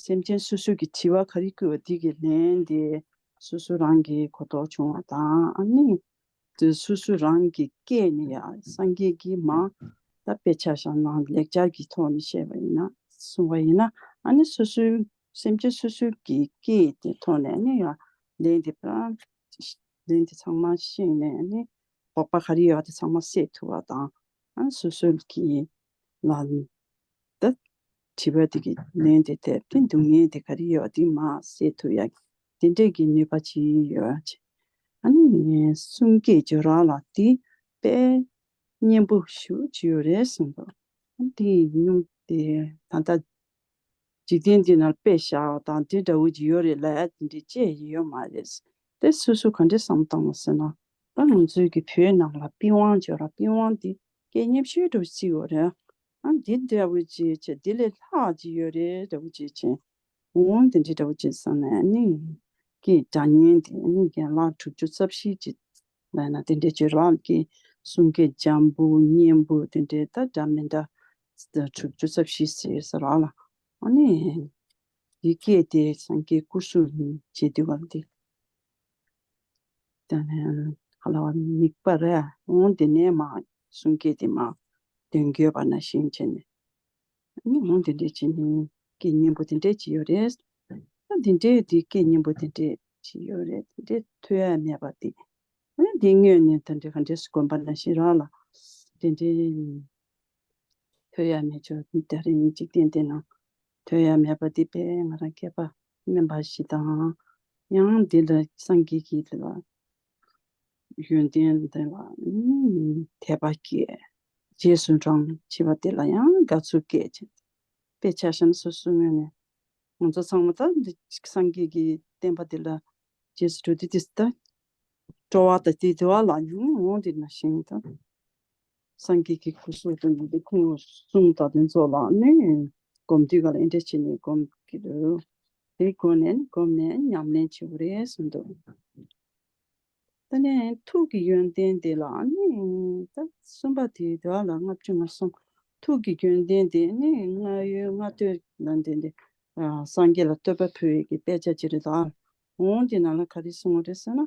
སེམས་ཅན་སོ་སོ་གི་དྲི་བ་ག་རེ་བཀོད་པ་དེ་གི་ལན་དེ་སོ་སོ་རང་གི་གོ་རྟོགས་བྱུང་བ་དང་། ཨ་ནི་དེ་སོ་སོ་རང་གི་སྐད་ནས་ཡང་སངས་རྒྱས་ཀྱིས་མ་ད་དཔེ་ཆ་བཞག་ན་ལེགས་སྦྱར་གྱི་ཐོག་ནས་བཤད་པ་ཡིན་ན་གསུངས་པ་ཡིན་ན། ཨ་ནི་སོ་སོའི་སེམས་ཅན་སོ་སོ་གི་སྐད་དེ་ཐོག་ནས་ཨ་ནི་ཡང་ལན་དེ་ཕར་ལན་དེ་ཚང་མ་ཤེས་ནས་ཨ་ནི་དོགས་པ་ག་རེ་ཡོད་དེ་ཚང་མ་སེལ་ཐུབ་པ་དང་། ཨ་ནི་སོ་སོ་གི་ལ་ད་དྲི་བ་དེ་གི་ལན་དེ་དེབ་དེ་སྡུག་བསྔལ་དེ་ག་རེ་ཡོད་དེ་མ་སེལ་ཐུབ་ཡ་དེ་འདྲས་ཀྱི་ནུས་པ་ཅིག་ཡོད་ཅེས། ཨ་ནི་གསུང་སྐད་བརྗོད་ར་ལ་དེ་དཔེ་སྙན་པོ་ཞེ་པོ་ཅིག་ཡོད་རེད་གསུངས་འདུག་ཨ་དེ་སྙུང་དེ་ད་ལྟ་འཇིག་རྟེན་འདི་ནང་དཔེ་བཞག་དང་དེ་འདྲ་བོ་ཅིག་ཡོད་རེད་ལབ་ཡ་དེ་འདྲས་བཅས་ཡི་ཡོད་མ་རེད། དེ་སོ་སོ་ག་འདྲས་བསམ་བཏང་བ་ཟེར་ན། ད་ང་ཚོའི་གི་བོད་ནང་ལ་པི་ཝང་བརྗོད་ར། པི་ཝང་དེ་སྐད་སྙན་ཤོས་འདྲ་བོ་ཅིག་ཡོད་རེད། ཨ་འདི་འདྲ་བོ་ཅིག་བྱས་འདི་ལས་ལྷག་ཅིག་ཡོད་རེད་འདྲ་བོ་ཅིག་བྱས། འོང་དེ་འདྲ་འདྲ་བོ་ཅིག་བསམ་ནས་ཨ་ནི་སྐད་སྒྲ་སྙན་དེ་ཨ་ནི་རྒན་ལགས་དྲུག་ཅུ་རྩ་བཞི་ཅིག་ལབ་ན་དེ་འདྲའི་བརྗོད་ར་གི་གསུང་སྐད་འཇམ་པོ་སྙན་པོ་དེ་འདྲའི་ད་འདྲ་མི་འདྲ་དྲུག་ཅུ་རྩ་བཞི་ཟེར་ས་ར་ལ། ཨ་ནི་འདི་སྐད་དེ་སངས་རྒྱས་སྐུ་གསུང་བྱེད་དུས་བར་དེ། ད་ནི་ཧ་ལ་བ་མིག་པ་རེད། འོང་དེ་ནས་མ་གསུང་སྐད་དེ་མ་དོན་འགྱོད་པ་ནང་བཞིན་བྱས་ནས། ཨ་ནི་འོང་དེ་འདྲས་བྱས་ནས་སྐད་སྙན་པོ་དེ་འདྲས་ཅིག་ཡོད་རེད། ད་དེ་འདྲས་དེ་སྐད་སྙན་པོ་དེ་འདྲས་ཅིག་ཡོད་རེད། དེ་འདྲས་ཐོས་ཡ་མེད་པ་དེ། ཨ་ནི་དེ་སྔོན་ནས་ད་འདྲས་ག་འདྲས་སུ་དགོན་པ་ནང་བཞིན་ར་ལ་དེ་འདྲས་ཐོས་ཡ་མེད་ཆོག་དེ་རིང་འཇིག་རྟེན་འདི་ནང་ཐོས་ཡ་མེད་པ་འདི་དཔེ་ང་རང་སྐལ་པ་དམན་པ་ཞིག་དང་། ཡང་འདི་ལ་སངས་རྒྱས་ཀྱི་ལ་ཡོན་ཏན་འདི་ལ་དད་པ་སྐྱེས། རྗེས་སུ་འབྲང་བྱེད་པ་དེ་ལ་ཡང་དགའ་ཚོར་སྐྱེས་བྱས། དཔེ་ཆ་བཞག་ན་སོ་སོའི་ངོས་ནས་ང་ཚོ་ཚང་མ་ད་འདི་སངས་རྒྱས་ཀྱི་བསྟན་པ་འདི་ལ་རྗེས་སུ་འགྲོ་དུས་དེ་ད་སྤྲོ་བ་དང་དེ་དེ་བ་ལ་ཡོང་འོང་དེ་ནང་བཞིན་ད། སངས་རྒྱས་ཀྱི་སྐུ་གསུང་ཐུགས་ནི་འདི་ཁུངས་གསུང་དང་དེ་ཚོ་ལ་ནི་སྒོམ་དུས་ག་ལ་ཨེ་འདྲ་བྱས་ནས་སྒོམ་གྱི་འདུག་དེ་སྒོམ་ནས་སྒོམ་ནས་ཉམས་ལེན་བྱེད་དགོས་རེད་གསུངས་འདུག་ད་ནི་ཐུགས་ཀྱི་ཡོན་ཏན་དེ་ལ་ནི་ད་གསུམ་པ་དེ་དེ་ལ་ལྔ་བཅུ་ང་གསུམ། ཐུགས་ཀྱི་ཡོན་ཏན་དེ་ནི་ལྔ་ཡོད་ལྔ་བསྟོད་ལ་འདི་འདི་སངས་རྒྱས་ལ་བསྟོད་པ་ཕུལ་བའི་གི་དཔེ་ཆ་ཅིག་རེད་ད། འོང་དེ་ནང་ལ་ག་རེ་གསུངས་པ་རེད་ཟེར་ན།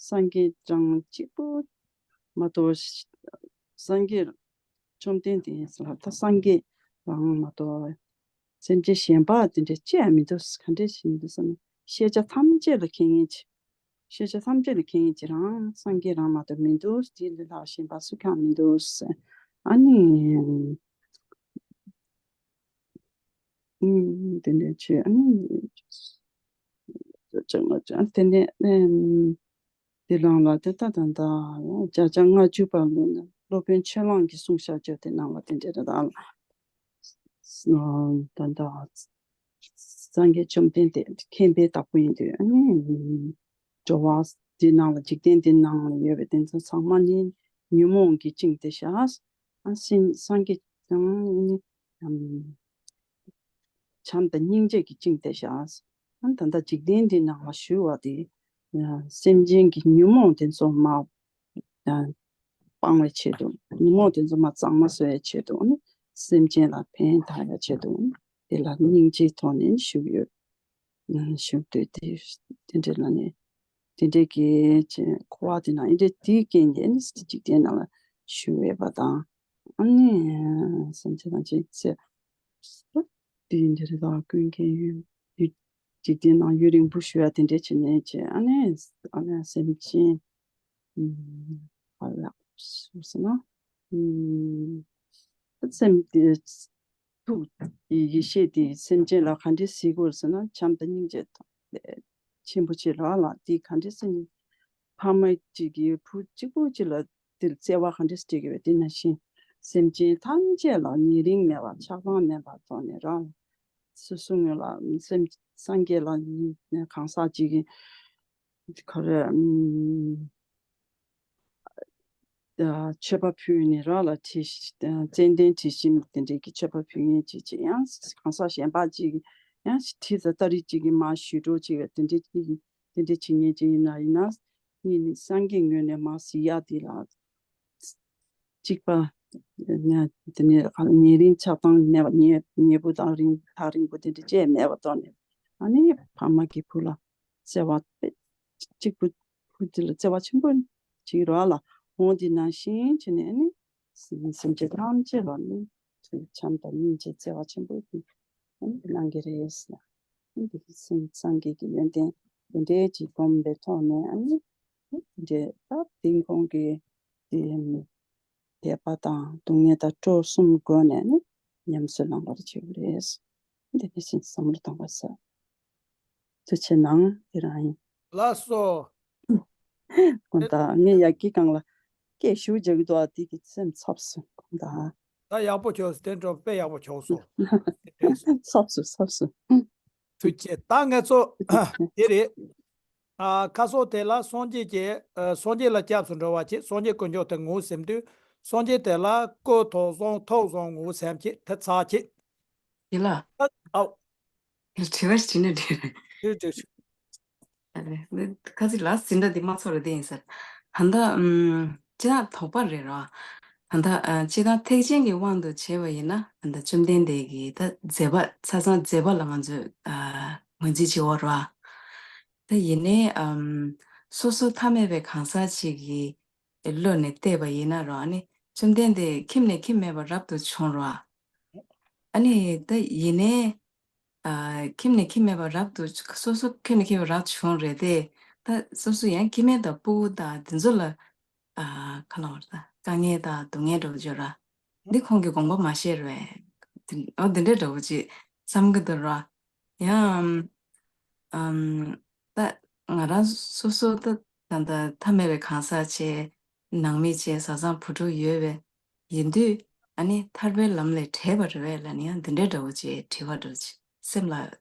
སངས་རྒྱས་རང་གཅིག་པུ་མ་གཏོགས། སངས་རྒྱས་བཅོམ་ལྡན་འདས་ལ་ད་སངས་རྒྱས་རང་མ་གཏོགས་སེམས་ཅན་གཞན་པ་དེ་འདྲ་ཅི་ཡང་མི་འདུག་ག་འདྲ་ཞིག་མི་འདུག་བསམ་ན། ཤེས་བྱ་ཐམས་ཅད་ལ་མཁས་མཁན་ཅིག་ཤེས་བྱ་ཐམས་ཅད་ལ་མཁས་མཁན་ཅིག་རང་སངས་རྒྱས་རང་མ་གཏོགས་མི་འདུག་དེ་ལས་ལྷག་གཞན་པ་སུ་ཀྱང་མི་འདུག་ཨ་ནི། ཨུམ། དེ་འདྲ་བྱས། ཨ་ནི། ཅང་མ་ཅང་དེ་ནས་ཨེམ། དེ་རང་ལ་དེ་ལྟ་དང་ད་ཡང་བརྒྱ་ཆ་ལྔ་བཅུ་པ་ལོ་ན་སློབ་དཔོན་ཆོས་གླང་གིས་གསུངས་བཞག་ཅོག་དེ་ནང་ལ་དེ་འདྲ་རེད་ད། ད་ད་སངས་རྒྱས་བཅོམ་ལྡན་འདས་མཁྱེན་པའི་བདག་པོ་ཡིན་དུས་ཨ་ནི། འགྲོ་བ་འདི་ནང་ལ་འཇིག་རྟེན་འདི་ནང་ལ་ཡོད་པའི་དེ་ཚོ་ཚང་མ་ནི་ཉོན་མོངས་ཀྱིས་བཅིངས་ཏེ་བཞག་ཨ་སེམས་སངས་རྒྱས་ཀྱང་ནི། བྱམས་དང་སྙིང་རྗེ་གིས་བཅིངས་ཏེ་བཞག་ཨ་ད་ལྟ་འཇིག་རྟེན་འདི་ནང་ལ་བཞུགས་པ་དེ། སེམས་ཅན་གྱི་ཉོན་མོངས་དེ་ཚོ་མ་སྤང་བའི་ཆེད་དུ། ཉོན་མོངས་དེ་ཚོ་མ་གཙང་མ་བཟོ་བའི་ཆེད་དུ་ནི། སེམས་ཅན་ལ་ཕན་བཏགས་ཡ་ཆེད་དུ་ནི། དེ་ལ་སྙིང་རྗེའི་ཐོག་ནས་བཞུགས་ཡོད། བཞུགས་དུས་དེ་དེ་འདྲའི་ལ་ནི། དེ་འདྲའི་གི་འཁོར་བ་དེ་ནང་ཨེ་འདྲའི་དེའི་རྐྱེན་གྱིས་ནི་འཇིག་རྟེན་ནང་ལ་བཞུགས་ཡོད་པ་དང་། ཨ་ནི་སེམས་ཅན་དང་ཅིག་ཚེ། དེ་འདྲ་རེད་ད། ཀུན་མཁྱེན་ཡུལ་ཡུལ་འཇིག་རྟེན་ནང་ཡུན་རིང་པོ་བཞུགས་ཡ་དེ་འདྲ་བྱས་ནས་བྱས། ཨ་ནི་ཨ་ནི་སེམས་ཅན་ཨུམ་ག་ལ་སུ་ཟེར་ན་ཨུམ་སེམས་དེ་ཐུགས་ཡེ་ཤེས་དེ་སེམས་ཅན་ལ་ག་འདྲས་གཟིགས་དགོས་ཟེར་ན། བྱམས་དང་སྙིང་རྗེ་དང་ཆེན་པོ་ཆེ་ར་ལ་དེ་ག་འདྲས་སེམས་ ཕ་མ་གཅིག་གིས་བུ་གཅིག་པུ་གཅིག་ལ་དེ་བརྩེ་བ་ག་འདྲ་སྤྲད་ཀྱི་ཡོད་དེ་ནང་བཞིན་སེམས་ཅན་ཐམས་ཅད་ལ་ཉེ་རིང་མེད་པར་ཆགས་སྡང་མེད་པར་ཐོག་ནས་རང་སོ་སོ་ངོས་ལ་སེམས་སངས་རྒྱས་ལ་གང་ཟག་གཅིག་གིས་ག་རེ་ཨམ། མཆོད་པ་ཕུལ་ནས་རང་ལ་དྲི་ཙན་དན་དྲི་ཞིམ་དེ་འདྲས་ཀྱི་མཆོད་པ་ཕུལ་མཁན་ཅིག་ཅིག་ཡང་གང་ཟག་གཞན་པ་ཅིག་ཡང་དྲི་ཟ་སྟ་རེ་ཅིག་གིས་མར་ཞུ་འགྲོ་ཅིག་དེ་འདྲས་ཅིག་དེ་འདྲས་བྱེད་མཁན་ཅིག་ཡིན་ན་ཡིན་ན་གཉིས་ནི་སངས་རྒྱས་ངོས་ནས་མར་གཟིགས་ཡག་དེ་ལ་གཅིག་པ་དེ་ནས་ཉེ་རིང་ཆགས་སྡང་མེད་པ་ཉེ་ཉེ་པོ་དང་རིང་ཐག་རིང་པོ་དེ་འདྲས་བཅས་མེད་པ་ཐོག་ནས་ཨ་ནི་ཕ་མ་གི་བུ་ལ་བརྩེ་བ་དཔེ་གཅིག་པུ་བུ་དེ་ལ་བརྩེ་བ་ཆེན་པོ་ཅིག་རོགས་ལ་འོང་དེ་ནང་བཞིན་བྱས་ནས་ནི་སེམས་ཅན་ཐམས་ཅད་ལ་ནི་བྱམས་དང་སྙིང་རྗེ་བརྩེ་བ་ཆེན་པོ་ཞིག་གནང་གི་རེད་ཟེར། འདི་གི་སེམས་སངས་རྒྱས་ཀྱི་ཡོན་ཏན་དེ་འདྲའི་ཅིག་སྒོམ་པའི་ཐོག་ནས་ཨ་ནི་དེ་འདྲའི་ད་དེང་ཁོང་གི་དེ་དད་པ་དང་སྡུག་བསྔལ་དང་སྤྲོ་གསུམ་སྒོ་ནས་ནི་ཉམས་སུ་བླང་བར་བྱེད་དགོས་རེད། འདི་ནི་ཕྱིན་བསམ་བློ་གཏོང་བ་ཟེར། ཐུགས་ཆེ་གནང་། དེ་རང་ཡིན། ལགས་སོ། དགོངས་དག་ངས་ཡ་གི་གང་ལ་སྐད་ཞུ་རྒྱག་གི་འདུག་ཨ་དེ་གི་སེམས་འཚབ་སོང་དགོངས་དག་ད་ཡག་པོ་བྱུང་སོང་། དེ་འགྲོ་དཔེ་ཡག་པོ་བྱུང་སོང་། འཚབ་སོང་འཚབ་སོང་། ཐུགས་རྗེ་ཆེ། ད་ང་ཚོ་དེ་རེད། ཨ་ཁ་སང་དེ་ལ་སངས་རྒྱས་ཀྱི་ཨ་སངས་རྒྱས་ལ་སྐྱབས་སུ་འགྲོ་བ་བྱེད། སངས་རྒྱས་དཀོན་མཆོག་དེ་ངོ་ཟིན་དུས་སངས་རྒྱས་དེ་ལ་སྐུ་ཐོག་བཟང་ཐོག་བཟང་ངོ་སེམས་བྱེད་དེ་ཚར་བྱེད། དེ་ལ་ཨ་ཨའོ། དྲི་བ་ཞིག་དྲིས་ན་འགྲིག་རེད། དྲིས་དྲིས། ཨ་རེད། ཁ་ཚིག་ལ་ཟིན་འདྲ་འདི་མ་ཚོར་རེ་དེ་ཡིན་ཟེར། ད་ལྟ་ཨམ་ཅི་ན་དོགས་པ་རེད་ར། ད་ལྟ་ཨ་སྤྱིར་བཏང་ཐེག་ཆེན་གྱི་དབང་དུ་བྱས་པ་ཡིན་ན་ད་ལྟ་བཅོམ་ལྡན་འདས་ཀྱི་ད་མཛད་པ་ཆ་ཚང་མཛད་པ་ལ་ང་ཚོས་ཨ་ངོས་འཛིན་བྱེད་འོ་ར། ད་ཡིན་ནའི་ཨམ་སོ་སོ་ཐ་མལ་པའི་གང་ཟག་ཅིག་གི་བློ་ནས་བལྟས་པ་ཡིན་ན་ར་ཨ་ནི་བཅོམ་ལྡན་འདས་ཁྱིམ་ནས་ཁྱིམ་མེད་པར་རབ་ཏུ་བྱུང་ར། ཨ་ནི་ད་ཡིན་ནའི། ཨ་ཁྱིམ་ནས་ཁྱིམ་མེད་པར་རབ་ཏུ་སོ་སོ་ཁྱིམ་ནས་ཁྱིམ་མེད་པར་རབ་བྱུང་རེད་དེ། ད་སོ་སོ་ཡང་ཁྱིམ་མེད་དང་སྤུ་གུ་དང་དེ་ཚོ་ལ་ཨ་ག་ལ་བར་ད་དཀའ་ངལ་དང་སྡུག་བསྔལ་འགྲོ་བརྗོད་ར། འདི་ཁོང་གི་དགོངས་པ་མ་བཞེས་རེད། འོ་འདི་འདྲའི་འདྲ་བོ་ཅིག་བསམ་གི་འདུག་ར། ཡང་ཨམ་ད་ང་རང་སོ་སོ་ད་ད་ད་ཐ་མལ་པའི་གང་ཟག་ཆེ། ནང་མི་བཅས་བཟའ་ཚང་བུ་ཕྲུག་ཡོད་པས་ཡིན་དུས་ཨ་ནི་ཐར་པའི་ལམ་ལས་བྲལ་བ་རེད་པས་ལབ་ནས་ཡང་འདི་འདྲའི་འདྲ་བོ་ཅིག་དྲི་བ་འདྲ་བོ་ཅིག་སེམས་ལ་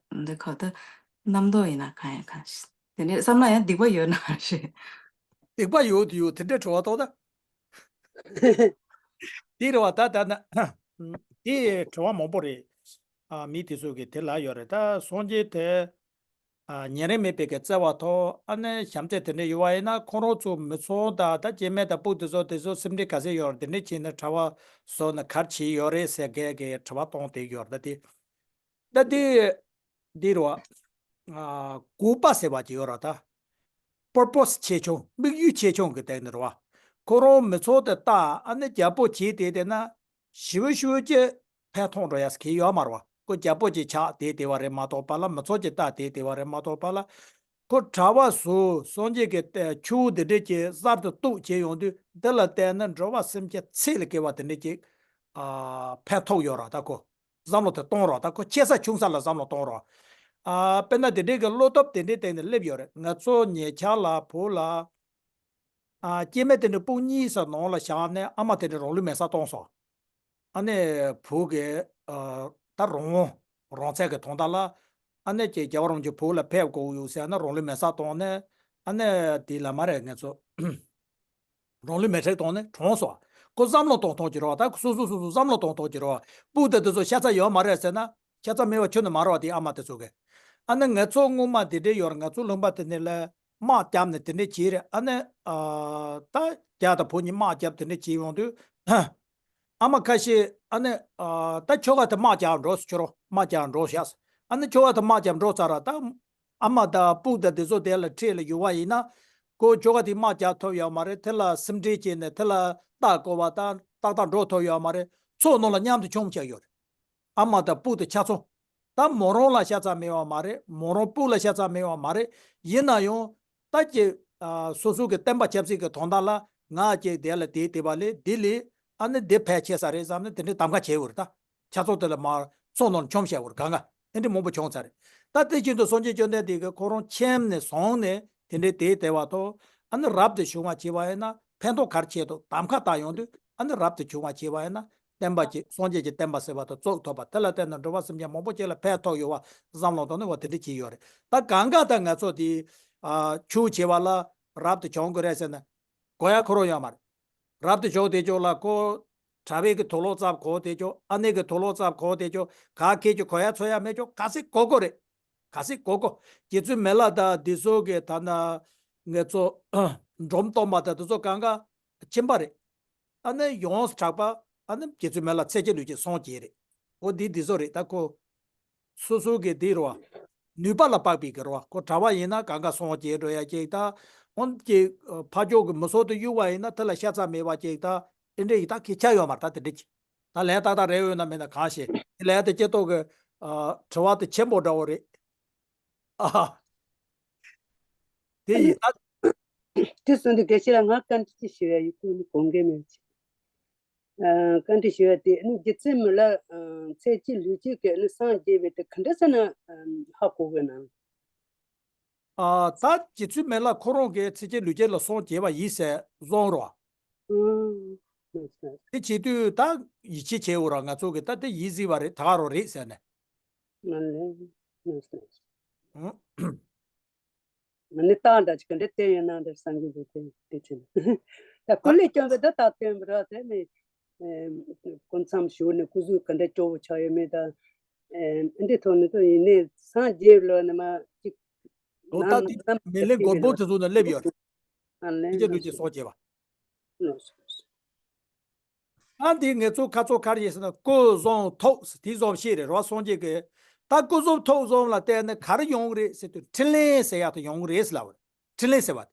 འདི་ཁ་ད་རྣམ་རྟོག་ཡིན་ན་གང་ཡང་གང་ཞིག་དེ་འདྲའི་བསམ་ན་ཡང་སྡིག་པ་ཡོད་ན་ཞེས། སྡིག་པ་ཡོད་དུ་ཡོད་དེ་འདྲའི་དྲི་བ་གཏོང་ད། དེ་རེད་བ་ད་ད་ན་དེ་དྲི་བ་མང་པོ་རེད། ཨ་མི་དེ་ཚོ་གི་དེ་ལ་ཡོད་རེད་ད་སངས་རྒྱས་དེ། ཉེ་རིང་མེད་པའི་གི་བརྩེ་བ་ཐོག་ཨ་ནི་བྱམས་བརྩེ་དེ་འདྲ་ཡོད་པ་ཡིན་ན་ཁོང་རང་ཚོ་མི་ཚང་དང་ད་སྐྱེ་དམན་དང་སྤུ་དེ་ཚོ་དེ་ཚོ་སེམས་ཁྲལ་ག་ཚད་ཡོད་རེད། དེ་འདྲ་བྱས་ནས་གྲྭ་པ་བཟོ་ན་ག་རེ་བྱས་ཡོད་རེད་ཟེར་མཁན་གི་དྲི་བ་གཏོང་དེ་ཡོད་རེད་ད་དེ། ད་དེ་དེ་རེད་བ། གུས་པ་ཟེར་བ་ཅིག་ཡོད་རེད་ད། པར་པོ་སི་ཆེ་ཆུང་དམིགས་ཡུལ་ཆེ་ཆུང་གི་སྟེང་ནས་རེད་བ། ཁོ་རང་མི་ཚང་དེ་ལྟ་ཨ་ནི་རྒྱལ་པོ་བྱས་དེ་དེ་ན། ཞི་བ་ཞི་བ་ཅེ་ཕན་ཐོགས་འགྲོ་ཡ་ཟེར་གྱི་ཡོད་མ་རེད་བ། ཁོ་རྒྱལ་པོ་ཅིག་ཆགས་བསྡད་བསྡད་པ་རེད་མ་གཏོགས་པ་ལ་མི་ཚོགས་ཅིག་ལྟ་བསྡད་བསྡད་པ་རེད་མ་གཏོགས་པ་ལ། ཁོ་གྲྭ་པ་བཟོ་སངས་རྒྱས་ཀྱི་ཏེ་ཆུ་བོ་འདི་འདྲས་ཀྱི་གསར་དུ་གཏུགས་བྱས་ཡོང་དུས་འདི་ལ་བལྟས་ན་འགྲོ་བ་སེམས་ཅན་ཚད་ལས་བརྒལ་བ་དེ་འདྲས་ཀྱི་ཨ་ཕན་ཐོགས་ཡོད་རེད་ད། ཁོ་བསམ་བློ་དེ་གཏོང་རོགས་ད། ཁོ་ཆེ་ས་ཆུང་ས་ལ་བསམ་བློ་གཏོང་རོགས། ཨ་དཔེར་ན་དེ་འདྲས་ཀྱི་བློ་སྟོབས་དེ་འདྲས་སྟེང་ནས་སླེབས་ཡོད་རེད། ང་ཚོ་ཉེ་ཆར་ལ་བོད་ལ། ཨ་སྐྱེ་དམན་དེ་འདྲ་སྤུན་གཉིས་ཙམ་ནང་ལ་བཞག་ནས་ཨ་མ་དེ་འདྲ་རང་ལུས་མེ་སྲེག་བཏང་སོང་། ཨ་ནི་བུ་གི་ཨ་ད་རང་དབང་རང་བཙན་གི་དོན་དག་ལ་ཨ་ནི་ཀྱི་རྒྱལ་བ་རིན་པོ་ཆེ་བོད་ལ་ཕེབས་དགོས་ཡོད་ཟེར་ན་རང་ལུས་མེ་སྲེག་བཏང་ནས་ཨ་ནི་དེ་ལ་མ་རེད་ང་ཚོ་རང་ལུས་མེ་སྲེག་བཏང་ནས་གྲོངས་སོང་། ཁོ་བསམ་བློ་གཏོང་ཐོག་གི་རེད་བ། ད་སོ་སོ་སོ་སོ་བསམ་བློ་གཏོང་ཐོག་གི་རེད་བ། སྤུ་དེ་དེ་ཚོ་ཤ་ཚ་ཡོད་མ་རེད་ཟེར་ན་ཤ་ཚ་མེད་པ་ཁྱོན་ནས་མ་རེད་བ། དེ་ཨ་མ་དེ་ཚོ་གི་ཨ་ནི་ང་ཚོ་སྔོན་མ་དེ་འདྲས་ཡོད་རེད། ང་ཚོ་ལུང་པ་དེ་ནས་ལ། དམག་བརྒྱབ་ནས་དེ་འདྲས་བྱས་རེད། ཨ་ནི་ཨ་ད་རྒྱ་དང་བོད་གཉིས་དམག་བརྒྱབ་དེ་འདྲས་བྱས་ཡོང་དུས་ཨ་མ་ཁ་ཤས་ཨ་ནི་ཨ་ད་ཁྱོ་ག་དེ་དམག་རྒྱག་འགྲོ་ཟེར། ཁྱོད་རང་དམག་རྒྱག་འགྲོ་ཤག་ཟེར། ཨ་ནི་ཁྱོ་ག་དེ་དམག་རྒྱག་འགྲོ་ཚར་ར་ད་ཨ་མ་དང་སྤུ་དང་དེ་ཚོ་དེ་ལ་འཁྲིས་ལ་ཡོད་པ་ཡིན་ན་ཁོ་ཁྱོ་ག་དེ་དམག་རྒྱག་ཐུབ་ཡོད་མ་རེད། དེ་ལ་སེམས་ཁྲལ་བྱས་ནས་དེ་ལ་ལྟ་དགོས་པ་དང་ཏག་ཏག་འགྲོ་ཐུབ་ཡོད་མ་རེད། མཚོ་ནང་ལ་མཉམ་དུ་མཆོངས་བྱས་ཡོད་རེད། ཨ་མ་དང་སྤུ་དང་ཆ་ཚང་། ད་མོ་རང་ལ་ཤ་ཚ་མེད་པ་མ་རེད། མོ་རང་སྤུ་ལ་ཤ་ཚ་མེད་པ་མ་རེད། ཡིན་ན་ཡང་ད་ཀྱི་ཨ་སོ་སོ་གི་བསྟན་པ་ཆབ་སྲིད་ཀྱི་དོན་དག་ལ་ང་ཀྱི་དེ་ལ་དེ་དེ་བ་ལས་དེ་ལས་ཨ་ནི་དེ་ཕལ་ཆེ་ས་རེད་བསམ་ནས་དེ་འདྲའི་གདམ་ག་བྱས་ཡོད་རེད་ད། ཆ་ཚང་དེ་ལ་མ་མཚོ་ནང་མཆོངས་བྱས་ཡོད་རེད་གང་ག་དེ་འདྲའི་མང་པོ་བྱུང་ཚར་རེད། ད་དེ་བཞིན་དུ་སངས་རྒྱས་བཅོམ་ལྡན་འདས་ཀྱིས་ཁོ་རང་ཁྱིམ་ནས་བཟུང་ནས་དེ་འདྲའི་དེ་དེ་བ་ཐོག་ ཨ་ནི་རབ་ཏུ་བྱུང་བ་བྱས་པ་ཡིན་ན་ཕན་ཐོགས་ག་རེ་བྱེད་དོ། གདམ་ཁ་བཏགས་ཡོང་དུས་ཨ་ནི་རབ་ཏུ་བྱུང་བ་བྱས་པ་ཡིན་ན་བསྟན་པ་གྱི་སངས་རྒྱས་ཀྱི་བསྟན་པ་ཟེར་བ་དེ་བཙུགས་ཐུབ་པ། དེ་ལ་བརྟེན་ནས་འགྲོ་བ་སེམས་ཅན་མང་པོ་ཅིག་ལ་ཕན་ཐོགས་ཡོང་བ་བསམ་བློ་བཏང་ནས་བ་དེ་འདྲ་བྱས་ཡོད་རེད། ད་གང་ག་ད་ང་ཚོ་དེ་ཨ་ཆོས་བྱེད་པ་ལ་རབ་ཏུ་བྱུང་དགོས་རེད་ཟེར་ན་གོ་ཡ་ཁོ་རང་ཡོད་མ་རེད། རབ་ཏུ་བྱུང་དེ་ཅོག་ལ་ཁོ་གྲྭ་པའི་གི་དུག་ལོག་ཙབ་གོ་དེ་ཅོག་ཨ་ནེ་གི་དུག་ལོག་ཙབ་གོ་དེ་ཅོག་ག་ཁེ་ཅིག་གོ་ཡ་ཚོ་ཡ་མེད་ཅོག་ག་སྲིད་གོ་གོ་རེད། ག་སྲིད་གོ་གོ་རྗེ་བཙུན་མི་ལ་དང་འདི་ཚོ་གི་ད་ན་ངེད་ཚོ་འབྲོམ་སྟོན་པ་དང་དེ་ཚོ་གང་ག་ཁྱིམ་པ་རེད། ཨ་ནི་ཡོངས་སུ་གྲགས་པ་ཨ་ནི་རྗེ་བཙུན་མི་ལ་ཚེ་གཅིག་ལུས་གཅིག་སངས་རྒྱས་རེད། འོ་འདི་འདི་ཚོ་རེད། ད་ཁོ་སོ་སོ་གི་འདི་རོ་ནུས་པ་ལ་དཔག་པའི་གི་རོ་ཁོ་གྲྭ་པ་ཡིན་ན་གང་ག་སངས་རྒྱས་འགྲོ་ཡ་ཅིག་ད་འོན་ཀྱི་ཕ་ཇོ་གི་མི་སོ་དུ་གཡུག་པ་ཡིན་ན་དེ་ལ་ཤ་ཚ་མེད་པ་ཅིག་ད་ཨེ་འདྲ་ཡི་ད་ཁི་ཆ་ཡོད་མ་རེད། ད་དེ་འདྲ་ཅིག་ད་ལན་ཏག་ཏག་རེད་འོས་ན་མེད་ན་གང་ཤེས། དེ་ལན་དེ་སྐྱེ་ཐོག་གི་ཨ་དྲི་བ་དེ་ཆེན་པོ་འདྲ་བོ་རེད། ཨ་དེ་ཡིན་ད། དེ་སོང་དུས་དགེ་བཤེས་ལ་ང་བཀའ་འདྲི་ཅིག་ཞུ་ཡ་ཡོད། ཁོང་ནི་དགོངས་འགལ་མེད་ཅིག་ཨ་བཀའ་འདྲི་ཞུ་ཡ་དེ་ནི་རྗེ་བཙུན་མི་ལ་ཨ་ཚེ་གཅིག་ལུས་གཅིག་གི་ནི་སངས་རྒྱས་པའི་དེ་ག་འདྲ་ཟེར་ན་ཨ་ཧ་གོ་གི་ན། ཨ་ད་རྗེ་བཙུན་མི་ལ་ཁོ་རང་གི་ཚེ་གཅིག་ལུས་གཅིག་ལ་སངས་རྒྱས་པ་ཡིན་ཟེར་གསུངས་རོ། ཨང་། དེ་བྱེད་དུས་ད་ཡིད་ཆེས་བྱེད་འོ་ར་ང་ཚོ་གི་ད་དེ་ཡིད་གཟིགས་པ་རེད། ད་ག་རང་རེད་ཟེར་ནས། ང་ལས་ང་ལས་ཨང་། ང་ནི་རྟགས་འདྲ་ཅིག་ག་འདྲ་བསྟན་ཡོད་ན་འདྲ་བསམ་གྱི་འདུག་དེ་དེ་ཕྱིན་ད་ཀུན་ལས་སྐྱོན་པའི་ད་རྟགས་བསྟན་པ་ར་དེ་ནི་སྐུ་མཚམས་བཞུགས་ནས་སྐུ་གཟུགས་ག་འདྲ་སྐྱོ་བོ་ཆགས་ཡོད་མེད་ད་འདི་ཐོག་ནས་ད་ཡིན་ནས་སངས་རྒྱས་ལོ་ནས་མ་ཅིག་ལོ་ལྟར་དེ་མི་ལེ་སྒོར་པོ་དེ་ཚོ་ནས་སླེབས་ཡོད་རེད། ཨ་ལན་ལུས་ཀྱི་ལུས་ཀྱི་སོགས་བྱེད་པ། ཨ་འདི་ངེད་ཚོ་ཁ་ཚོ་ག་རེ་ཡིན་ཟེར་ན་སྐུ་གཟུགས་ཐོག་དེ་གཟུགས་ཤེས་རེད་རོ། སངས་རྒྱས་ཀྱི་ད་སྐུ་གཟུགས་ཐོག་གཟུགས་ལ་བལྟས་ནས་ག་རེ་ཡོང་གི་རེད་ཟེར་དུས་འཕྲིན་ལས་ཟེར་ཡག་དེ་ཡོང་གི་རེད་ཟེར་ལབ་རེད། འཕྲིན་ལས་ཟེར་བ་དེ།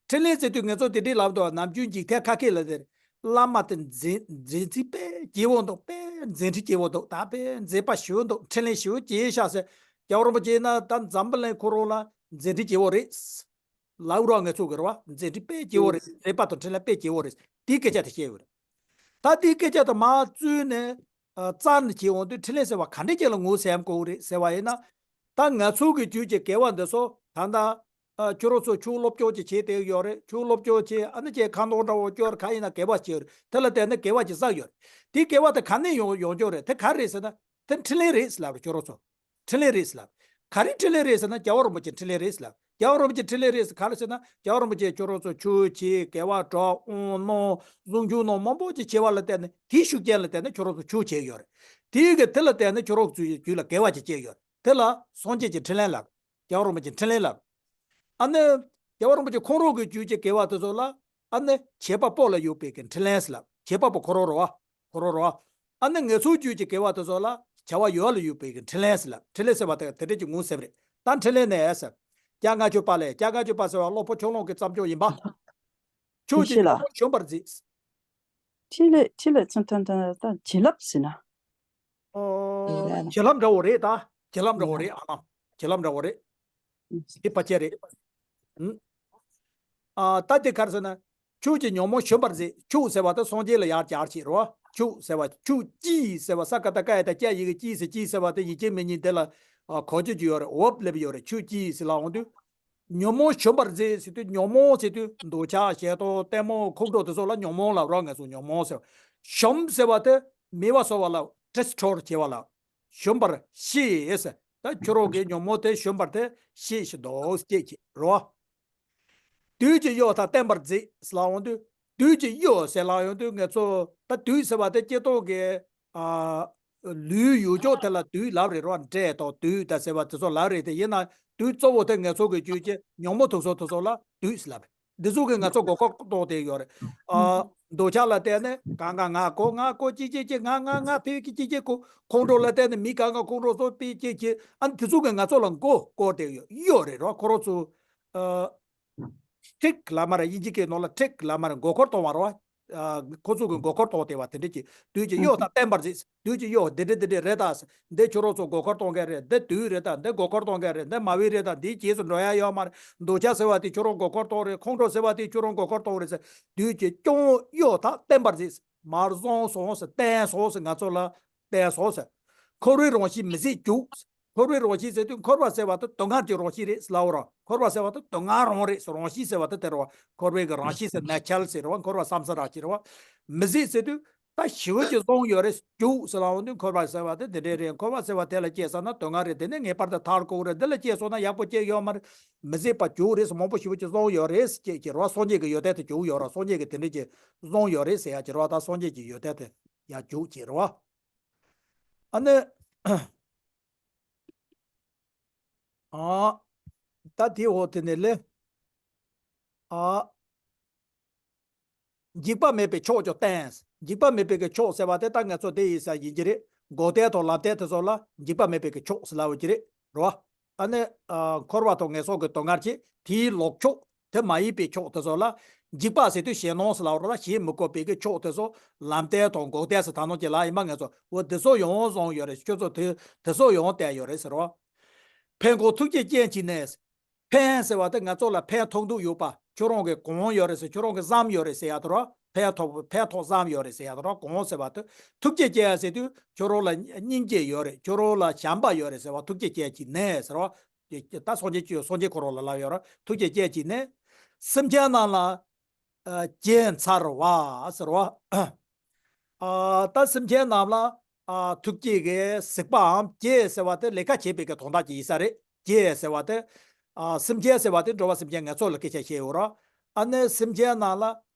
འཕྲིན་ལས་ཟེར་དུས་ངེད་ཚོ་དེ་འདྲའི་ལབ་འདུག་ནམ་རྒྱུན་འཇིག་རྟེན་ཁ་སྐད་ལ་དེར་བླ་མ་དེ་མཛད་མཛད་རྗེས་དཔེ་རྒྱས་པོ་འདུག་དཔེ་མཛད་འཕྲིན་རྒྱས་པོ་འདུག་ད་དཔེ་མཛད་པ་ཞེ་པོ་འདུག་འཕྲིན་ལས་ཞེ་པོ་རྒྱས་ཤག་ཟེར། རྒྱལ་བ་རིན་པོ་ཆེ་ན་ད་འཛམ་བུ་གླིང་ཁོ་རང་ལ་མཛད་འཕྲིན་རྒྱས་པོ་རེད། ལའུ་རོགས་ངེད་ཚོ་གི་རེད་བ། མཛད་འཕྲིན་དཔེ་སྐྱེ་བོ་རེད། མཛད་པ་དང་འཕྲིན་ལས་དཔེ་སྐྱེ་བོ་རེད། དེའི་སྐད་ཆ་དེ་བཤད་ཡོད་རེད། ད་དེའི་སྐད་ཆ་དང་མ་བཙུན་ནས་ཨ་རྩ་ནས་བྱེད་འོང་དུས་འཕྲིན་ལས་ཟེར་བ་ག་འདྲས་ཅིག་ལ་ངོས་ཟིན་དགོས་རེད་ཟེར་བ་ཡིན་ན། ད་ང་ཚོ་གི་རྒྱུད་ཀྱི་དགེ་བ་འདི་ཚོ་ད་ལྟ་ཨ་ཁྱོད་རང་ཚོ་ཆོས་སློབ་སྦྱོང་ཅིག་བྱེད་བསྡད་ཡོད་རེད། ཆོས་སློབ་སྦྱོང་བྱེད་ཨ་ནི་ཅིག་ཁ་འདོན་འདྲ་བོ་སྐྱོར་ག་ཡིན་ན་དགེ་བ་བྱེད་ཡོད་རེད། དེ་ལ་བརྟེན་ནས་དགེ་བ་ཅིག་བསགས་ཡོད་རེད། དེ་དགེ་བ་དེ་ག་ནས་ཡོང་ཡོང་རྒྱུ་རེད། དེ་ག་རེད་ཟེར་ན་དེ་འཕྲིན་ལས་རེད་ཟེར་ལབ་རེད་ཁྱོད་རང་ཚོ། འཕྲིན་ལས་རེད་ཟེར་ལབ། ག་རེ་འཕྲིན་ལས་རེད་ཟེར་ན་རྒྱལ་བ་རིན་པོ་ཆེའི་འཕྲིན་ལས་རེད་ཟེར་ལབ། རྒྱལ་བ་རིན་པོ་ཆེའི་འཕྲིན་ལས་རེད་ཟེར་ག་རེ་ཟེར་ན་རྒྱལ་བ་རིན་པོ་ཆེས་ཁྱོད་རང་ཚོ་ཆོས་བྱེད་དགེ་བ་སྒྲུབ་དབང་གནང་གཟུངས་ཆུང་གནང་མང་པོ་ཅིག་བྱེད་པ་ལ་བརྟེན་ནས་དེའི་ཤུགས་རྐྱེན་ལ་བརྟེན་ནས་ཁྱོད་རང་ཚོ་ཆོས་བྱེད་ཡོད་རེད། དེའི་གི་དེ་ལ་བརྟེན་ནས་ཁྱོད་རང་ཚོའི་རྒྱུད་ལ་དགེ་བ་ཅིག་སྐྱེས་ཡོད་རེད། དེ་ལ་སངས་རྒྱས་ཀྱི་འཕྲིན་ལས་ལབ། རྒྱལ་བ་རིན་པོ་ཆེའི་འཕྲིན་ལས་ལབ། ཨ་ནི། རྒྱལ་བ་རིན་པོ་ཆེ་ཁོང་རང་གི་རྒྱུད་ཀྱི་དགེ་བ་དེ་ཚོ་ལ། ཨ་ནི། བྱེད་པ་པོ་ལ་ཡོད་པའི་གི་འཕྲིན་ལས་ལབ། བྱེད་པ་པོ་ཁོ་རང་རེད་བ། ཁོ་རང་རེད་བ། ཨ་ནི་ངེད་ཚོའི་རྒྱུད་ཀྱི་དགེ་བ་དེ་ཚོ་ལ་བྱ་བ་ཡོད་ལ་ཡོད་པའི་གི་འཕྲིན་ལས་ལབ། འཕྲིན་ལས་ཟེར་བ་དེ་དེ་འདྲས་ཀྱི་ངོས་ཟེར་བ་རེད། ད་འཕྲིན་ལས་ནས་ཟེར། སྐྱབས་མགོན་ཆོས་པ་ལས། སྐྱབས་མགོན་ཆོས་པ་ཟེར་བ་སློབ་དཔོན་ཆོས་ལོངས་ཀྱི་བརྩམས་ཆོས་ཡིན་པ། ཆོས་ཀྱི་ཉོན་མོངས་ཞོམ་པར་མཛད། འཕྲིན་ལས་འཕྲིན་ལས་ཚུན་ཐོན་ཐོན་ད་བྱིན་རླབས་ཟེར་ན། ཨོ། བྱིན་རླབས་འདྲ་བོ་རེད་ད། བྱིན་རླབས་འདྲ་བོ་རེད་ཨ་མ། བྱིན་རླབས་འདྲ་བོ་རེད། འདི་ཕལ་ཆེར་རེད། ཨུམ། ཨ་ད་དེ་ག་རེ་ཟེར་ན། ཆོས་ཀྱི་ཉོན་མོངས་ཞོམ་པར་མཛད། ཆོས་ཟེར་བ་དེ་སངས་རྒྱས་ལ་ཡར་སྦྱར་བྱེད་རོ། ཆོས་ཟེར་བ་ཆོས་ཀྱི་ཟེར་བ་ས་ཀ་བཏགས་སྐ་ཡ་བཏགས་སྐྱ་ཡི་གེ་ཀྱི་ཟེར་ཀྱི་ཟེར་བ་དེ་ཡིན་གཅིག་མིན་གཉིས་དེ་ལ་ཨ་གོ་རྒྱུ་ཅིག་ཡོད་རེད། འོབ་སླེབས་ཡོད་རེད། ཆོས་ཀྱི་ཟེར་ལབ་འོང་དུས། ཉོན་མོངས་ཞོམ་པར་མཛད་ཟེར་དུས་ཉོན་མོངས་ཟེར་དུས་འདོད་ཆགས་ཞེ་སྡང་གཏི་མུག་ཁོང་ཁྲོ་དེ་ཚོ་ལ་ཉོན་མོངས་ལབ་རོགས། ང་ཚོ་ཉོན་མོངས་ཟེར་བ། ཞོམ་ཟེར་བ་དེ་མེད་པ་བཟོ་བ་ལ་ཌི་སི་ཊོར་བྱེད་པ་ལ་ཞོམ་པར་ཤེས་ཟེར། ད་ཁྱོད་རང་གི་ཉོན་མོངས་དེ་ཞོམ་པར་དེ་ཤེས་ཤིག་འདུག་སྐྱེད་ཀྱི་རོ། དུས་ཀྱི་གཡོ་དང་བརྟན་པར་མཛད་ལབ་འོང་དུས་དུས་ཀྱི་གཡོ་ཟེར་ལབ་ཡོང་དུས་ང་ཚོ་ད་དུས་ཟེར་བ་དེ་སྐྱེ་སྟོབས་ཀྱི་ཨ། ལུས་ཡོད་ཅོག་དེ་ལ་དུས་ལབ་རེད་རོ། འབྲས་དང་དུས་དང་ཟེར་བ་དེ་ཚོ་ལབ་རེད། དེ་ཡིན་ན་དུས་གཙོ་བོ་དེ་ང་ཚོ་གི་རྒྱུད་ཀྱི་ཉོན་མོངས་དུག་གསུམ་དེ་ཚོ་ལ་དུས་ལབ་རེད། འདི་ཚོ་གི་ང་ཚོ་མགོ་སྐོར་གཏོང་བསྡད་ཡོད་རེད། ཨ། འདོད་ཆགས་ལ་བརྟེན་ནས་གང་ག་ང་གོ་ང་གོ་ཅི་ཅི་ཅི་ང་ང་ང་ཕི་ཀི་ཅི་ཅི་གོ། ཁོང་ཁྲོ་ལ་བརྟེན་ནས་མི་གང་ག་ཁོང་ཁྲོ་ཚོ་ཕི་ཅི་ཅི། ཨ་འདི་ཚོ་གི་ང་ཚོ་ལ་མགོ་སྐོར་བསྡད་ཡོད་ཡོད་རེད་རོ། ཁོ་རང་ཚོ་ཨ། ཊིག་ལབ་མ་རེད། དབྱིན་ཇི་སྐད་ནང་ལ་ཊིག་ལབ་མ་རེད། མགོ་སྐོར་གཏོང་བ་རེད་བ། ཨ། ཁོ་ཚོ་གི་མགོ་སྐོར་གཏོང་བསྡད་པ་དེ་འདྲ་ཅིག་དུས་ཀྱི་གཡོ་དང་བརྟན་པར་མཛད། དུས་ཀྱི་གཡོ་འདི་འདྲ་འདི་འདྲ་རེད་ད། འདི་ཁྱོད་རང་ཚོ་མགོ་སྐོར་གཏོང་མཁན་རེད། འདི་དུས་རེད་ད། འདི་མགོ་སྐོར་གཏོང་མཁན་རེད། འདི་མ་བི་རེད་ད། འདིའི་རྗེས་སུ་འགྲོ་ཡ་ཡོད་མ་རེད། འདོད་ཆགས་ཟེར་བ་དེ་ཁྱོད་རང་མགོ་སྐོར་གཏོང་རེད། ཁོང་ཁྲོ་ཟེར་བ་དེ་ཁྱོད་རང་མགོ་སྐོར་གཏོང་རེད་ཟེར། དུས་ཀྱི་གཡོ་དང་བརྟན་པར་མཛད། མར་བཟུང་སོང་ཟེར། བརྟན་སོང་ཟེར། ང་ཚོ་ལ་བརྟན་སོང་ཟེར། འཁོར་བའི་རང་བཞིན་མི་བཟད་རྒྱུག་འཁོར་བའི་རང་བཞིན་ཟེར་དུས་འཁོར་བ་ཟེར་བ་དེ་སྡུག་བསྔལ་གྱི་རང་བཞིན་རེད་ཟེར་ལབ་པ་རེད། འཁོར་བ་ཟེར་བ་དེ་སྡུག་བསྔལ་རང་རེད་ཟེར། རང་བཞིན་ཟེར་བ་དེ་དེ་རེད་བ། འཁོར་བའི་གི་རང་བཞིན་ཟེར་ན་ཆལ་ཟེར་རེད་བ། འཁོར་བ་བསམ་ས་རག་ཅི་རེད་བ། མི་བཟད་ཟེར་དུས་ད་ཞེ་པོ་ཅིག་བཟུང་ཡོད་རེད། རྒྱུག་ཟེར་ལབ་འོང་དུས་འཁོར་བ་ཟེར་བ་དེ་དེ་འདྲས་རེད། འཁོར་བ་ཟེར་བ་དེ་ལ་སྐྱེས་སོང་ན་སྡུག་བསྔལ་རེད། དེ་ནས་ངེས་པར་དུ་ཐར་དགོས་རེད། འདི་ལ་སྐྱེས་སོང་ན་ཡག་པོ་སྐྱེ་ཡོད་མ་རེད། མི་བཟད་པ་རྒྱུག་རེད་ཟེར། མང་པོ་ཞེ་པོ་ཅིག་བཟུང་ཡོད་རེད་ཟེར་ཅེས་ཀྱི་རེད་བ། སངས་རྒྱས་ཀྱི་ཡོན་ཏན་དེ་རྒྱུག་ཡོད་རེད། སངས་རྒྱས་ཀྱི་དེ་འདྲས་ཀྱི་བཟུང་ཡོད་རེད་ཟེར་ཡ་ཅིག་རེད་བ། ད་སངས་རྒྱས་ཀྱི་ཡོན་ཏན་དེ་ཡ་རྒྱུག་ཅིག་རེད་བ། ཨ་ནི། ཨ། ད་དེའི་འོག་དེ་ནས་ལས། ཨ། འཇིགས་པ་མེད་པའི་ཕྱོགས་ཀྱང་བསྟན། འཇིགས་པ་མེད་པའི་གི་ཕྱོགས་ཟེར་བ་དེ་ད་ང་ཚོ་དེ་ཡིན་ས་ཡིན་གྱི་རེད། འགོག་བདེན་དང་ལམ་བདེན་དེ་ཚོ་ལ་འཇིགས་པ་མེད་པའི་གི་ཕྱོགས་ཟེར་ལབ་ཀྱི་རེད། རེད་བ། ཨ་ནི། ཨ། འཁོར་བ་དང་ངན་སོང་གི་སྡུག་བསྔལ་གྱི་དེའི་ལོག་ཕྱོགས་དེ་མ་ཡིན་པའི་ཕྱོགས་དེ་ཚོ་ལ། འཇིགས་པ་ཟེར་དུས་གཞན་སྣང་ཟེར་ལབ་པ་རེད་ལ། གཞན་མི་དགོས་པའི་གི་ཕྱོགས་དེ་ཚོ་ལམ་བདེན་དང་འགོག་བདེན་ཟེར་ད་ནང་གི་ལ་ཡིན་པ། ང་ཚོ་འོ་དེ་ཚོ་ཡང་བཟུང་ཡོད་རེད། ཁྱོད་ཚོ་དེ་དེ་ཚོ་ཡང་བསྟན་ཡོད་རེད་ཟེར་བ། ཕན་གང་ཐུགས་རྗེའི་སྤྱན་གྱིས་ནི། ཕན་ཟེར་བ་དེ་ང་ཚོ་ལ་ཕན་ཐོགས་འདུག་ཡོད་པ། ཁྱོད་རང་གིས་གང་ཡོད་རེད་ཟེར། ཁྱོད་རང་གིས་བསམ་ཡོད་རེད་ཟེར་ཡ་དེ་རེད། ཕན་ཐོགས་ཕན་ཐོགས་བསམ་ཡོད་རེད་ཟེར་ཡ་དེ་རེད། གང་ཟེར་བ་དེ། ཐུགས་རྗེའི་སྤྱན་ཟེར་དུས་ཁྱོད་རང་ལ་སྙིང་རྗེ་ཡོད་རེད། ཁྱོད་རང་ལ་བྱམས་པ་ཡོད་རེད་ཟེར་བ། ཐུགས་རྗེའི་སྤྱན་གྱིས་ནི་ཟེར་བ། ད་སངས་རྒྱས་ཀྱི་སངས་རྒྱས་ཁོ་རང་ལ་ལབ་ཡོད་རེད། ཐུགས་རྗེའི་སྤྱན་གྱིས་ནི། སེམས་ཅན་རྣམས་ལ། ཨ། གྱེས་འཚལ་བ་ཟེར་བ། ཨ། ད་སེམས་ཅན་རྣམས་ལ། ཨ། ཐུགས་རྗེ་གིས་གཟིགས་པའམ་གྱེས་ཟེར་བ་དེ་ལས་ཀ་བྱེད་པའི་གི་དོན་དག་ཅིག་ཡིན་ས་རེད། གྱེས་ཟེར་བ་དེ། ཨ། སེམས་ཅན་ཟེར་བ་དེ་འགྲོ་བ་སེམས་ཅན་ང་ཚོ་ལ་སྐད་ཆ་བཤད་ཡོད་རེད། ཨ་ནི་སེམས་ཅན་རྣམས་ལ་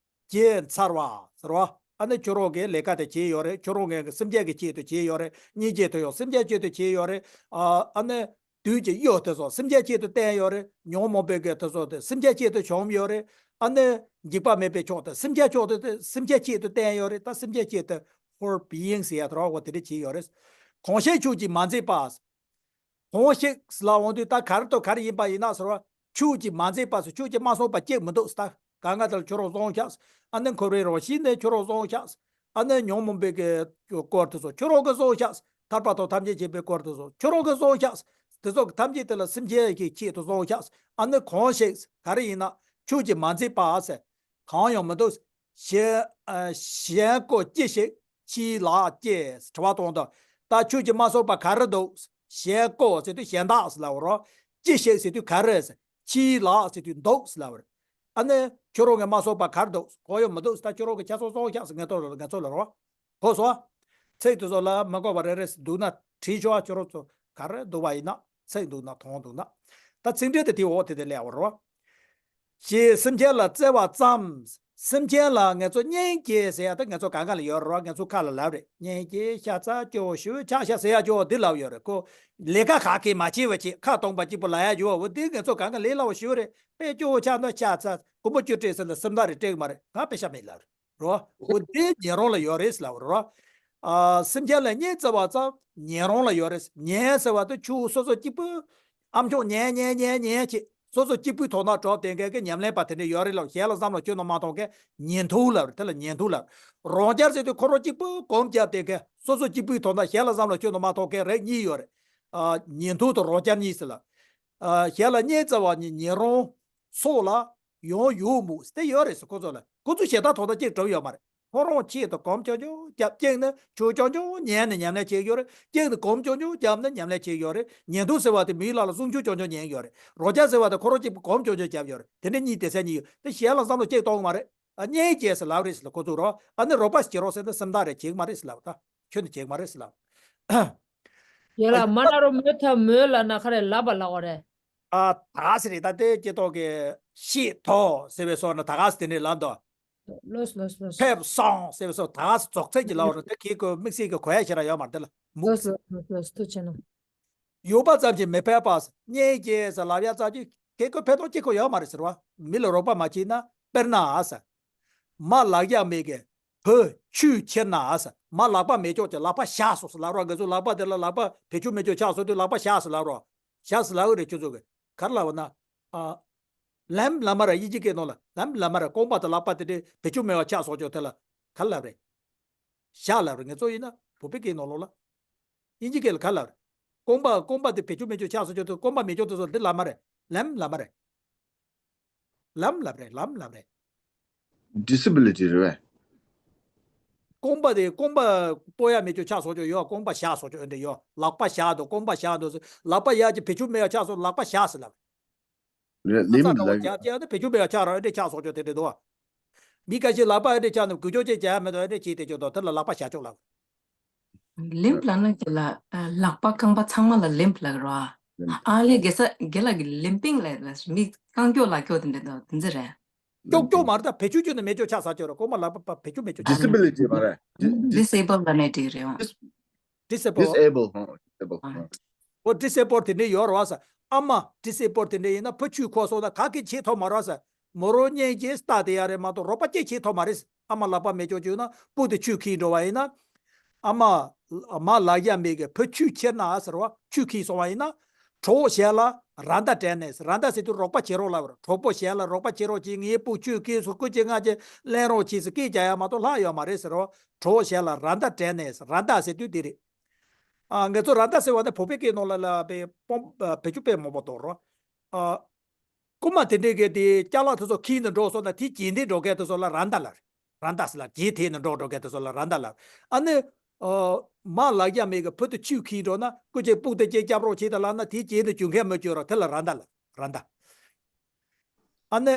གྱེས་འཚལ་བ་ཟེར་བ། ཨ་ནི་ཁྱོད་རང་གིས་ལས་ཀ་དེ་བྱས་ཡོད་རེད། ཁྱོད་རང་གིས་སེམས་ཅན་གྱི་ཆེད་དུ་བྱས་ཡོད་རེད། སྙིང་རྗེ་དེ་ཡང་སེམས་ཅན་ཆེད་དུ་བྱས་ཡོད་རེད། ཨ། ཨ་ནི། བདུད་ཀྱི་གཡོ་དེ་ཚོ་སེམས་ཅན་ཆེད་དུ་བསྟན་ཡོད་རེད། ཉོན་མོངས་པའི་གི་དེ་ཚོ་དེ་སེམས་ཅན་ཆེད་དུ་བྱུང་ཡོད་རེད། ཨ་ནི་འཇིགས་པ་མེད་པའི་ཕྱོགས་དེ་སེམས་ཅན་ཕྱོགས་དེ་དེ་སེམས་ཅན་ཆེད་དུ་བསྟན་ཡོད་རེད། ད་སེམས་ཅན་ཆེད་དུ་ཧོར་བི་ཡིང་ཟེར་ཡ་དེ་རོགས་དེ་འདྲ་བྱས་ཡོད་རེད། གང་ཞིག་ཁྱོད་ཀྱིས་མ་མཛད་པ། གང་ཞིག་ལབ་འོང་དུས་ད་ག་རེ་དང་ག་རེ་ཡིན་པ་ཡིན་ན་ཟེར་བ། ཁྱོད་ཀྱིས་མ་མཛད་པ་ཟེར། ཁྱོད་ཀྱིས་མ་གསུངས་པ་གཅིག་མི་འདུག་ཟེར། ད་ག་ང་དེ་ལ་ཁྱོད་རང་གསུངས་ཤག། ཨ་ནི་འཁོར་བའི་རང་བཞིན་ནི་ཁྱོད་རང་གསུངས་ཤག། ཨ་ནི་ཉོན་མོངས་པའི་གི་སྐོར་དེ་ཚོ་ཁྱོད་རང་གིས་གསུངས་ཤག། ཐར་པ་དང་ཐམས་ཅད་མཁྱེན་པའི་སྐོར་དེ་ཚོ་ཁྱོད་རང་གིས་གསུངས་ཤག། དེ་ཚོ་ཐམས་ཅད་དེ་ལ་སེམས་ཅན་གྱི་ཆེད་དུ་གསུངས་ཤག། ཨ་ནི་གང་ཞིག་ག་རེ་ཡིན་ན་ཁྱོད་ཀྱིས་མ་མཛད་པ་ཟེར། གང་ཡང་མི་འདུག། གཞན། ཨ། གཞན་ཀོ་ཅི་ཞིག་ཕྱིའི་ལག་སྐྱེས། དྲི་བ་གཏོང་དང་། ད་ཁྱོད་ཀྱིས་མ་གསུངས་པ་ག་རེ་འདུག། གཞན་ཀོ་ཟེར་དུས་གཞན་དག་ཟེར་ལབ་པ་རེད། ཅི་ཞིག་ཟེར་དུས་ག་རེ་ཟེར། ཕྱིའི་ལག་ཟེར་དུས་འདུག་ཟེར་ལབ་པ་རེད། ཨ་ནི་ཁྱོད་རང་གིས་མ་གསུངས་པ་ག་རེ་འདུག། གང་ཡང་མི་འདུག། ད་ཁྱོད་རང་གིས་ཆ་ཚང་གསུངས་ཤག་ཟེར། ངས་ཐོག་ལ་ང་ཚོ་ལ་རོ། གོ་སོང་ཨ། ཚིག་དེ་ཚོ་ལ་མི་གོ་བ་རེ་རེ་འདུག་ན་བྲིས་ཆོག་ཨ། ཁྱོད་རང་ཚོ་ག་རེ་འདུག་པ་ཡིན་ན། ཚིག་འདུག་ན་དོན་འདུག་ན། ད་ཚིག་འགྲེལ་དེ་དེའི་འོག་དེ་དེ་ལས་ཡག་པོ་རེད་བ། ཞེས་སེམས་ཅན་ལ་བརྩེ་བ་ཙམ། སེམས་ཅན་ལ་ང་ཚོ་སྙིང་རྗེ་ཟེར་ཡ་ད་ང་ཚོ་གང་ག་ལ་ཡོད་རེད་བ། ང་ཚོ་ཁ་ལ་ལབ་རེད། སྙིང་རྗེ་ཤ་ཚ་སྐྱོ་ཤུགས་ཆགས་ཤ་ཟེར་ཡ་སྐྱོ་འདི་ལབ་ཡོད་རེད། ཁོ་ལས་ཀ་ག་གེ་མ་བྱེད་པ་བྱེད། ཁ་སྟོང་པ་གཅིག་པུ་ལབ་ཡ་ཡོད་བ། འདི་ང་ཚོ་གང་ག་ལས་སླ་བོ་ཞུ་རེད། དཔེ་སྐྱོ་ཤ་ན་ཤ་ཚ་གོམ་པ་བཅུ་སྤྲད་ཟེར་ན་སེམས་ཐག་རེ་སྤྲད་གི་མ་རེད། ང་དཔེ་ཤ་མེད་ལབ་རེད། རོ། འོ་དེ་ཉན་རང་ལ་ཡོད་རེད་ལབ་རོ། ཨ། སེམས་ཅན་ལ་སྙིང་བརྩེ་བ་ཙམ་ཉན་རང་ལ་ཡོད་རེད། ཉན་ཟེར་བ་དེ་ཆུ་སོ་སོ་གཅིག་པུ་ཨམ་ཅོག་ཉན་ཉན་ཉན་ཉན་བྱེད། སོ་སོ་གཅིག་པུའི་ཐོག་ན་གྲོགས་དེ་འགའ་གི་ཉམས་ལེན་པ་དེ་འདྲ་ཡོད་རེད་ལབ། གཞན་ལ་བསམ་བློ་བཅོས་ན་མ་གཏོགས་གི་ཉན་ཐུབ་ལབ་རེད། དེ་ལ་ཉན་ཐུབ་ལབ། རང་རྐྱ་ཟེར་དུས་ཁོ་རང་གཅིག་པུ་གོམ་རྒྱབ་དེ་གི་སོ་སོ་གཅིག་པུའི་ཐོག་ན་གཞན་ལ་བསམ་བློ་བཅོས་ན་མ་གཏོགས་གི་རེད་གཉིས་ཡོད་རེད། ཨ། ཉན་ཐུབ་དང་རང་རྐྱ་གཉིས་ཟེར་ལབ། ཨ། གཞན་ལ་སྙིང་བརྩེ་བ་ཉིད་ཉན་རང་སོགས་ལ། ཡང་ཡོད་མོད་དེ་ཡོད་རེད་ཟེར། ཁོ་ཚོ་ལ་ཁོ་ཚོ་ཞེ་དྲག་ཐོག་མཐའ་གཅིག་གྲུབ་ཡོད་མ་རེད། ཁོ་རང་ཆེད་དུ་གོམ་ཆུང་ཆུང་བརྒྱབ། གཅིག་ནི་ཆུ་ཆུང་ཆུང་ཉན་ནས་ཉམས་ལེན་བྱེད་ཡོད་རེད། གཅིག་ནི་གོམ་ཆུང་ཆུང་བརྒྱབ་ནས་ཉམས་ལེན་བྱེད་ཡོད་རེད། ཉན་ཐུབ་ཟེར་བ་དེ་མིའི་ལག་ལ་སྲུང་སྐྱོབ་ཆུང་ཆུང་ཉན་ཡོད་རེད། རང་རྐྱ་ཟེར་བ་དེ་ཁོ་རང་གཅིག་པུ་གོམ་ཆུང་ཆུང་བརྒྱབ་ཡོད་རེད། དེ་འདྲ་གཉིས་དེ་ས་གཉིས་ཡོད་དེ་གཞན་ལ་བསམ་བློ་གཅིག་གཏོང་གི་མ་རེད། ཨ། སྙིང་རྗེ་ཟེར་ལབ་རེད་ཟེར་ལ་ཁོ་ཚོ་རོ། ཨ་ནི་རོགས་པ་བྱེད་རོགས་ཟེར་ན་སེམས་ཐག་རེད། བྱེད་ཀྱི་མ་རེད་ཟེར་ལབ། ད་ཁྱོད་ནི་བྱེད་ཀྱི་མ་རེད་ཟེར་ལབ། ཡ་ལ་མ་ན་རོ་མོ་ཐ་མོ་ལ་ན་ཁ་རེ་ལབ་པ་ལ་འོ་རེད། ཨ། ད་ག་ཟེ་རེད། ད་དེ་སྐྱེ་ཐོག་གི་ཤེས་ཐོག་ཟེར་བའི་སོགས་ན་ད་ག་ཟེ་དེ་འདྲས་ལབ་འདུག། ལོས་ལོས་ལོས། ཕེབས་སོང་ཟེར་བའི་སོགས་ད་ག་ཟེ་རྫོགས་ཚད་ཀྱི་ལབ་རེད། དེ་གི་ཀོ་དམིགས་བསལ་གྱི་གོ་ཡ་ཞེ་དྲག་ཡོད་མ་རེད། དེ་ལ་མུ། ལོས་ལོས་ལོས་ལོས། ཐུགས་ཆེ་ན། ཡོད་པ་ཙམ་གྱིས་མི་ཕན་པ། སྙིང་རྗེ་ཟེར་ལབ་ཡ་ཙམ་གྱིས་གི་ཀོ་ཕན་ཐོགས་གཅིག་ཀོ་ཡོད་མ་རེད་ཟེར་བ། མི་ལ་རོགས་པ་མ་བྱས་ན། དཔེར་ན་ཨ་ཟེར། མ་ལག་ཡ་མེད་ཀི་བུ་ཆུས་ཁྱེར་ན་ཨ་ཟེར། མ་ལག་པ་མེད་ཀྱོག་ཀྱི་ལག་པ་བཤགས་སོང་ཟེར་ལབ་རོགས། ང་ཚོ་ལག་པ་དེ་ལ་ལག་པ་བེད་སྤྱོད་མེད་ཀྱོག་ཆགས་སོང་དུས་ལག་པ་བཤགས་ཟེར་ལབ་རོགས། བཤགས་ཟེར་ལབ་ཀྱི་རེད་ཁྱོད་ཚོ་གི། ག་རེ་ལབ་པ་ན། ཨ། ལམ་ལ་མ་ར་དབྱིན་ཇི་སྐད་ནང་ལ་ལམ་ལ་མ་ར་རྐང་པ་དང་ལག་པ་དེ་འདྲའི་བེད་སྤྱོད་མེད་པ་ཆགས་སོང་ཀྱོག་དེ་ལ་ག་རེ་ལབ་རེད། བཤགས་ལབ་རེད། ང་ཚོ་ཡིན་ན་བོད་པའི་སྐད་ནང་ལོགས་ལ། དབྱིན་ཇི་སྐད་ལ་ག་རེ་ལབ་རེད། རྐང་པ་རྐང་པ་དེ་བེད་སྤྱོད་མེད་ཀྱོག་ཆགས་སོང་ཀྱོག་དེ་རྐང་པ་མེད་ཀྱོག་དེ་ཚོ་འདི་ལ་མ་རེད། ལམ་ལ་མ་རེད། ལམ་ལབ་རེད། ལམ་ལབ་རེད། Disability རེད་པས། རྐང་པ་དེ་རྐང་པ་སྤོ་ཡ་མེད་ཆོག་ཆགས་སོང་ཆོག་ཡོད། རྐང་པ་བཞག་སོང་ཆོག་འདི་ཡོད། ལག་པ་བཞག་འདུག་རྐང་པ་བཞག་འདུག་ལག་པ་བཞག་ཅིག་བེད་སྤྱོད་མེད་ཡ་ཆགས་སོང་། ལག་པ་བཞག་ཟེར་ལབ། རེད། ལིམ་ལ་རྒྱབ་ཅེ་ཡ་དེ་བེད་སྤྱོད་མེད་ཡ་ཆགས་ར་འདི་ཆགས་སོང་ཆོག་དེ་འདྲ་འདུག་མི་ཁ་ཤས་ལག་པ་འདི་ཆགས་ནས་འགུལ་སྐྱོད་ཅིག་བྱ་ཡ་མེད་དོ་འདི་བྱས་དེ་ཆོག་དོ་དེ་ལ་ལག་པ་བཞག་ཆོག་ལབ། ལིམ་ལབ་ན་ཅི་ལ། ལག་པ་རྐང་པ་ཚང་མ་ལ་ལིམ་ལབ་རོ། ཨ་ལེ་དགེ་ས་དགེ་ལགས་ཀྱི་ལིམ་པིང་ལབ་ལ་མི་རྐང་མགྱོགས་ལག་མགྱོགས་དེ་འདྲ་དོ་དེ་ཚོ་རེད། ཀྱོག་ཀྱོག་མ་རེད། ད་བེད་སྤྱོད་བྱས་ནས་མེད་ཆོག་ཆགས་ས་ཆོག་ར། རྐང་པ་ལག་པ་བེད་སྤྱོད་མེད་ཆོག་ཆགས་ས་ཆོག Disability མ་རེད། Dis- disable ལབ་ནས་འགྲིག་རེད་འོང་། Dis- disable disable ཧོ། disable ཧོ། ཨོ་disable དེ་འདྲ་ཡོད་རེད་བ་ས། ཨ་མ་disable དེ་འདྲ་ཡིན་ན་ཕ་ཆུས་ཁོ་སོང་ན་ག་གེ་བྱེད་ཐུབ་མ་རེད་ས། མོ་རང་གཉེན་གྱིས་ལྟ་དེ་ཡ་རེད་མ་གཏོགས་རོགས་པ་ཅིག་བྱེད་ཐུབ་མ་རེད། ཨ་མ་ལག་པ་མེད་ཆོག་བྱུང་ན་སྤུ་དེ་ཆུས་ཁྱེར་འགྲོ་བ་ཡིན་ན། ཨ་མ། མ་ལག་ཡ་མེད་གི་ཕ་ཆུས་ཁྱེར་ན་ཟེར་བ་ཆུས་ཁྱེར་སོང་བ་ཡིན་ན། གྲོགས་གཞན་ལ་ར་མདའ་སྤྲད་ནས་ར་མདའ་ཟེར་དུས་རོགས་པ་བྱེད་རོགས་ལབ་ར། གྲོགས་པོ་གཞན་ལ་རོགས་པ་བྱེད་རོགས་གྱིས་ངའི་སྤུ་ཆུས་ཁྱེར་སོང་སྐུ་མཁྱེན་ང་ཅིག་ལེན་རོགས་གྱིས་ཟེར་སྐད་རྒྱག་ཡ་མ་གཏོགས་ལྷག་ཡོད་མ་རེད་ཟེར་བ། གྲོགས་གཞན་ལ་ར་མདའ་སྤྲད་ནས་ར་མདའ་ཟེར་དུས་དེ་རེད། ཨ་ང་ཚོ་ར་མདའ་ཟེར་བ་ནི་བོད་པའི་སྐད་ནང་ལ་ལ་པའི་སྤོམ་བེད་སྤྱོད་དཔེ་མང་པོ་འདུག་རོ། ཨ། རྐུན་མ་དེ་འདྲས་ཀྱིས་དེ་ཅ་ལག་དེ་ཚོ་ཁྱེར་ནས་འགྲོ་སོང་ན་དེ་གྱེས་འདེད་འགྲོ་མཁན་དེ་ཚོ་ལ་ར་མདའ་ལབ། ར་མདའ་ཟེར་ལབ། གྱེས་འདེད་ནས་འགྲོ་འགྲོ་མཁན་དེ་ཚོ་ལ་ར་མདའ་ལབ། ཨ་ནི། ཨ། མ་ལག་ཡ་མེད་གི་ཕུ་དེ་ཆུས་ཁྱེར་འགྲོ་ན་སྐུ་མཁྱེན་སྤུ་དེ་ཅིག་སྐྱབས་རོགས་བྱེད་དང་ལབ་ན་དེ་གྱེས་ནས་འཇུག་མཁན་མི་འཇུག་རོགས་དེ་ལ་ར་མདའ་ལབ། ར་མདའ། ཨ་ནི།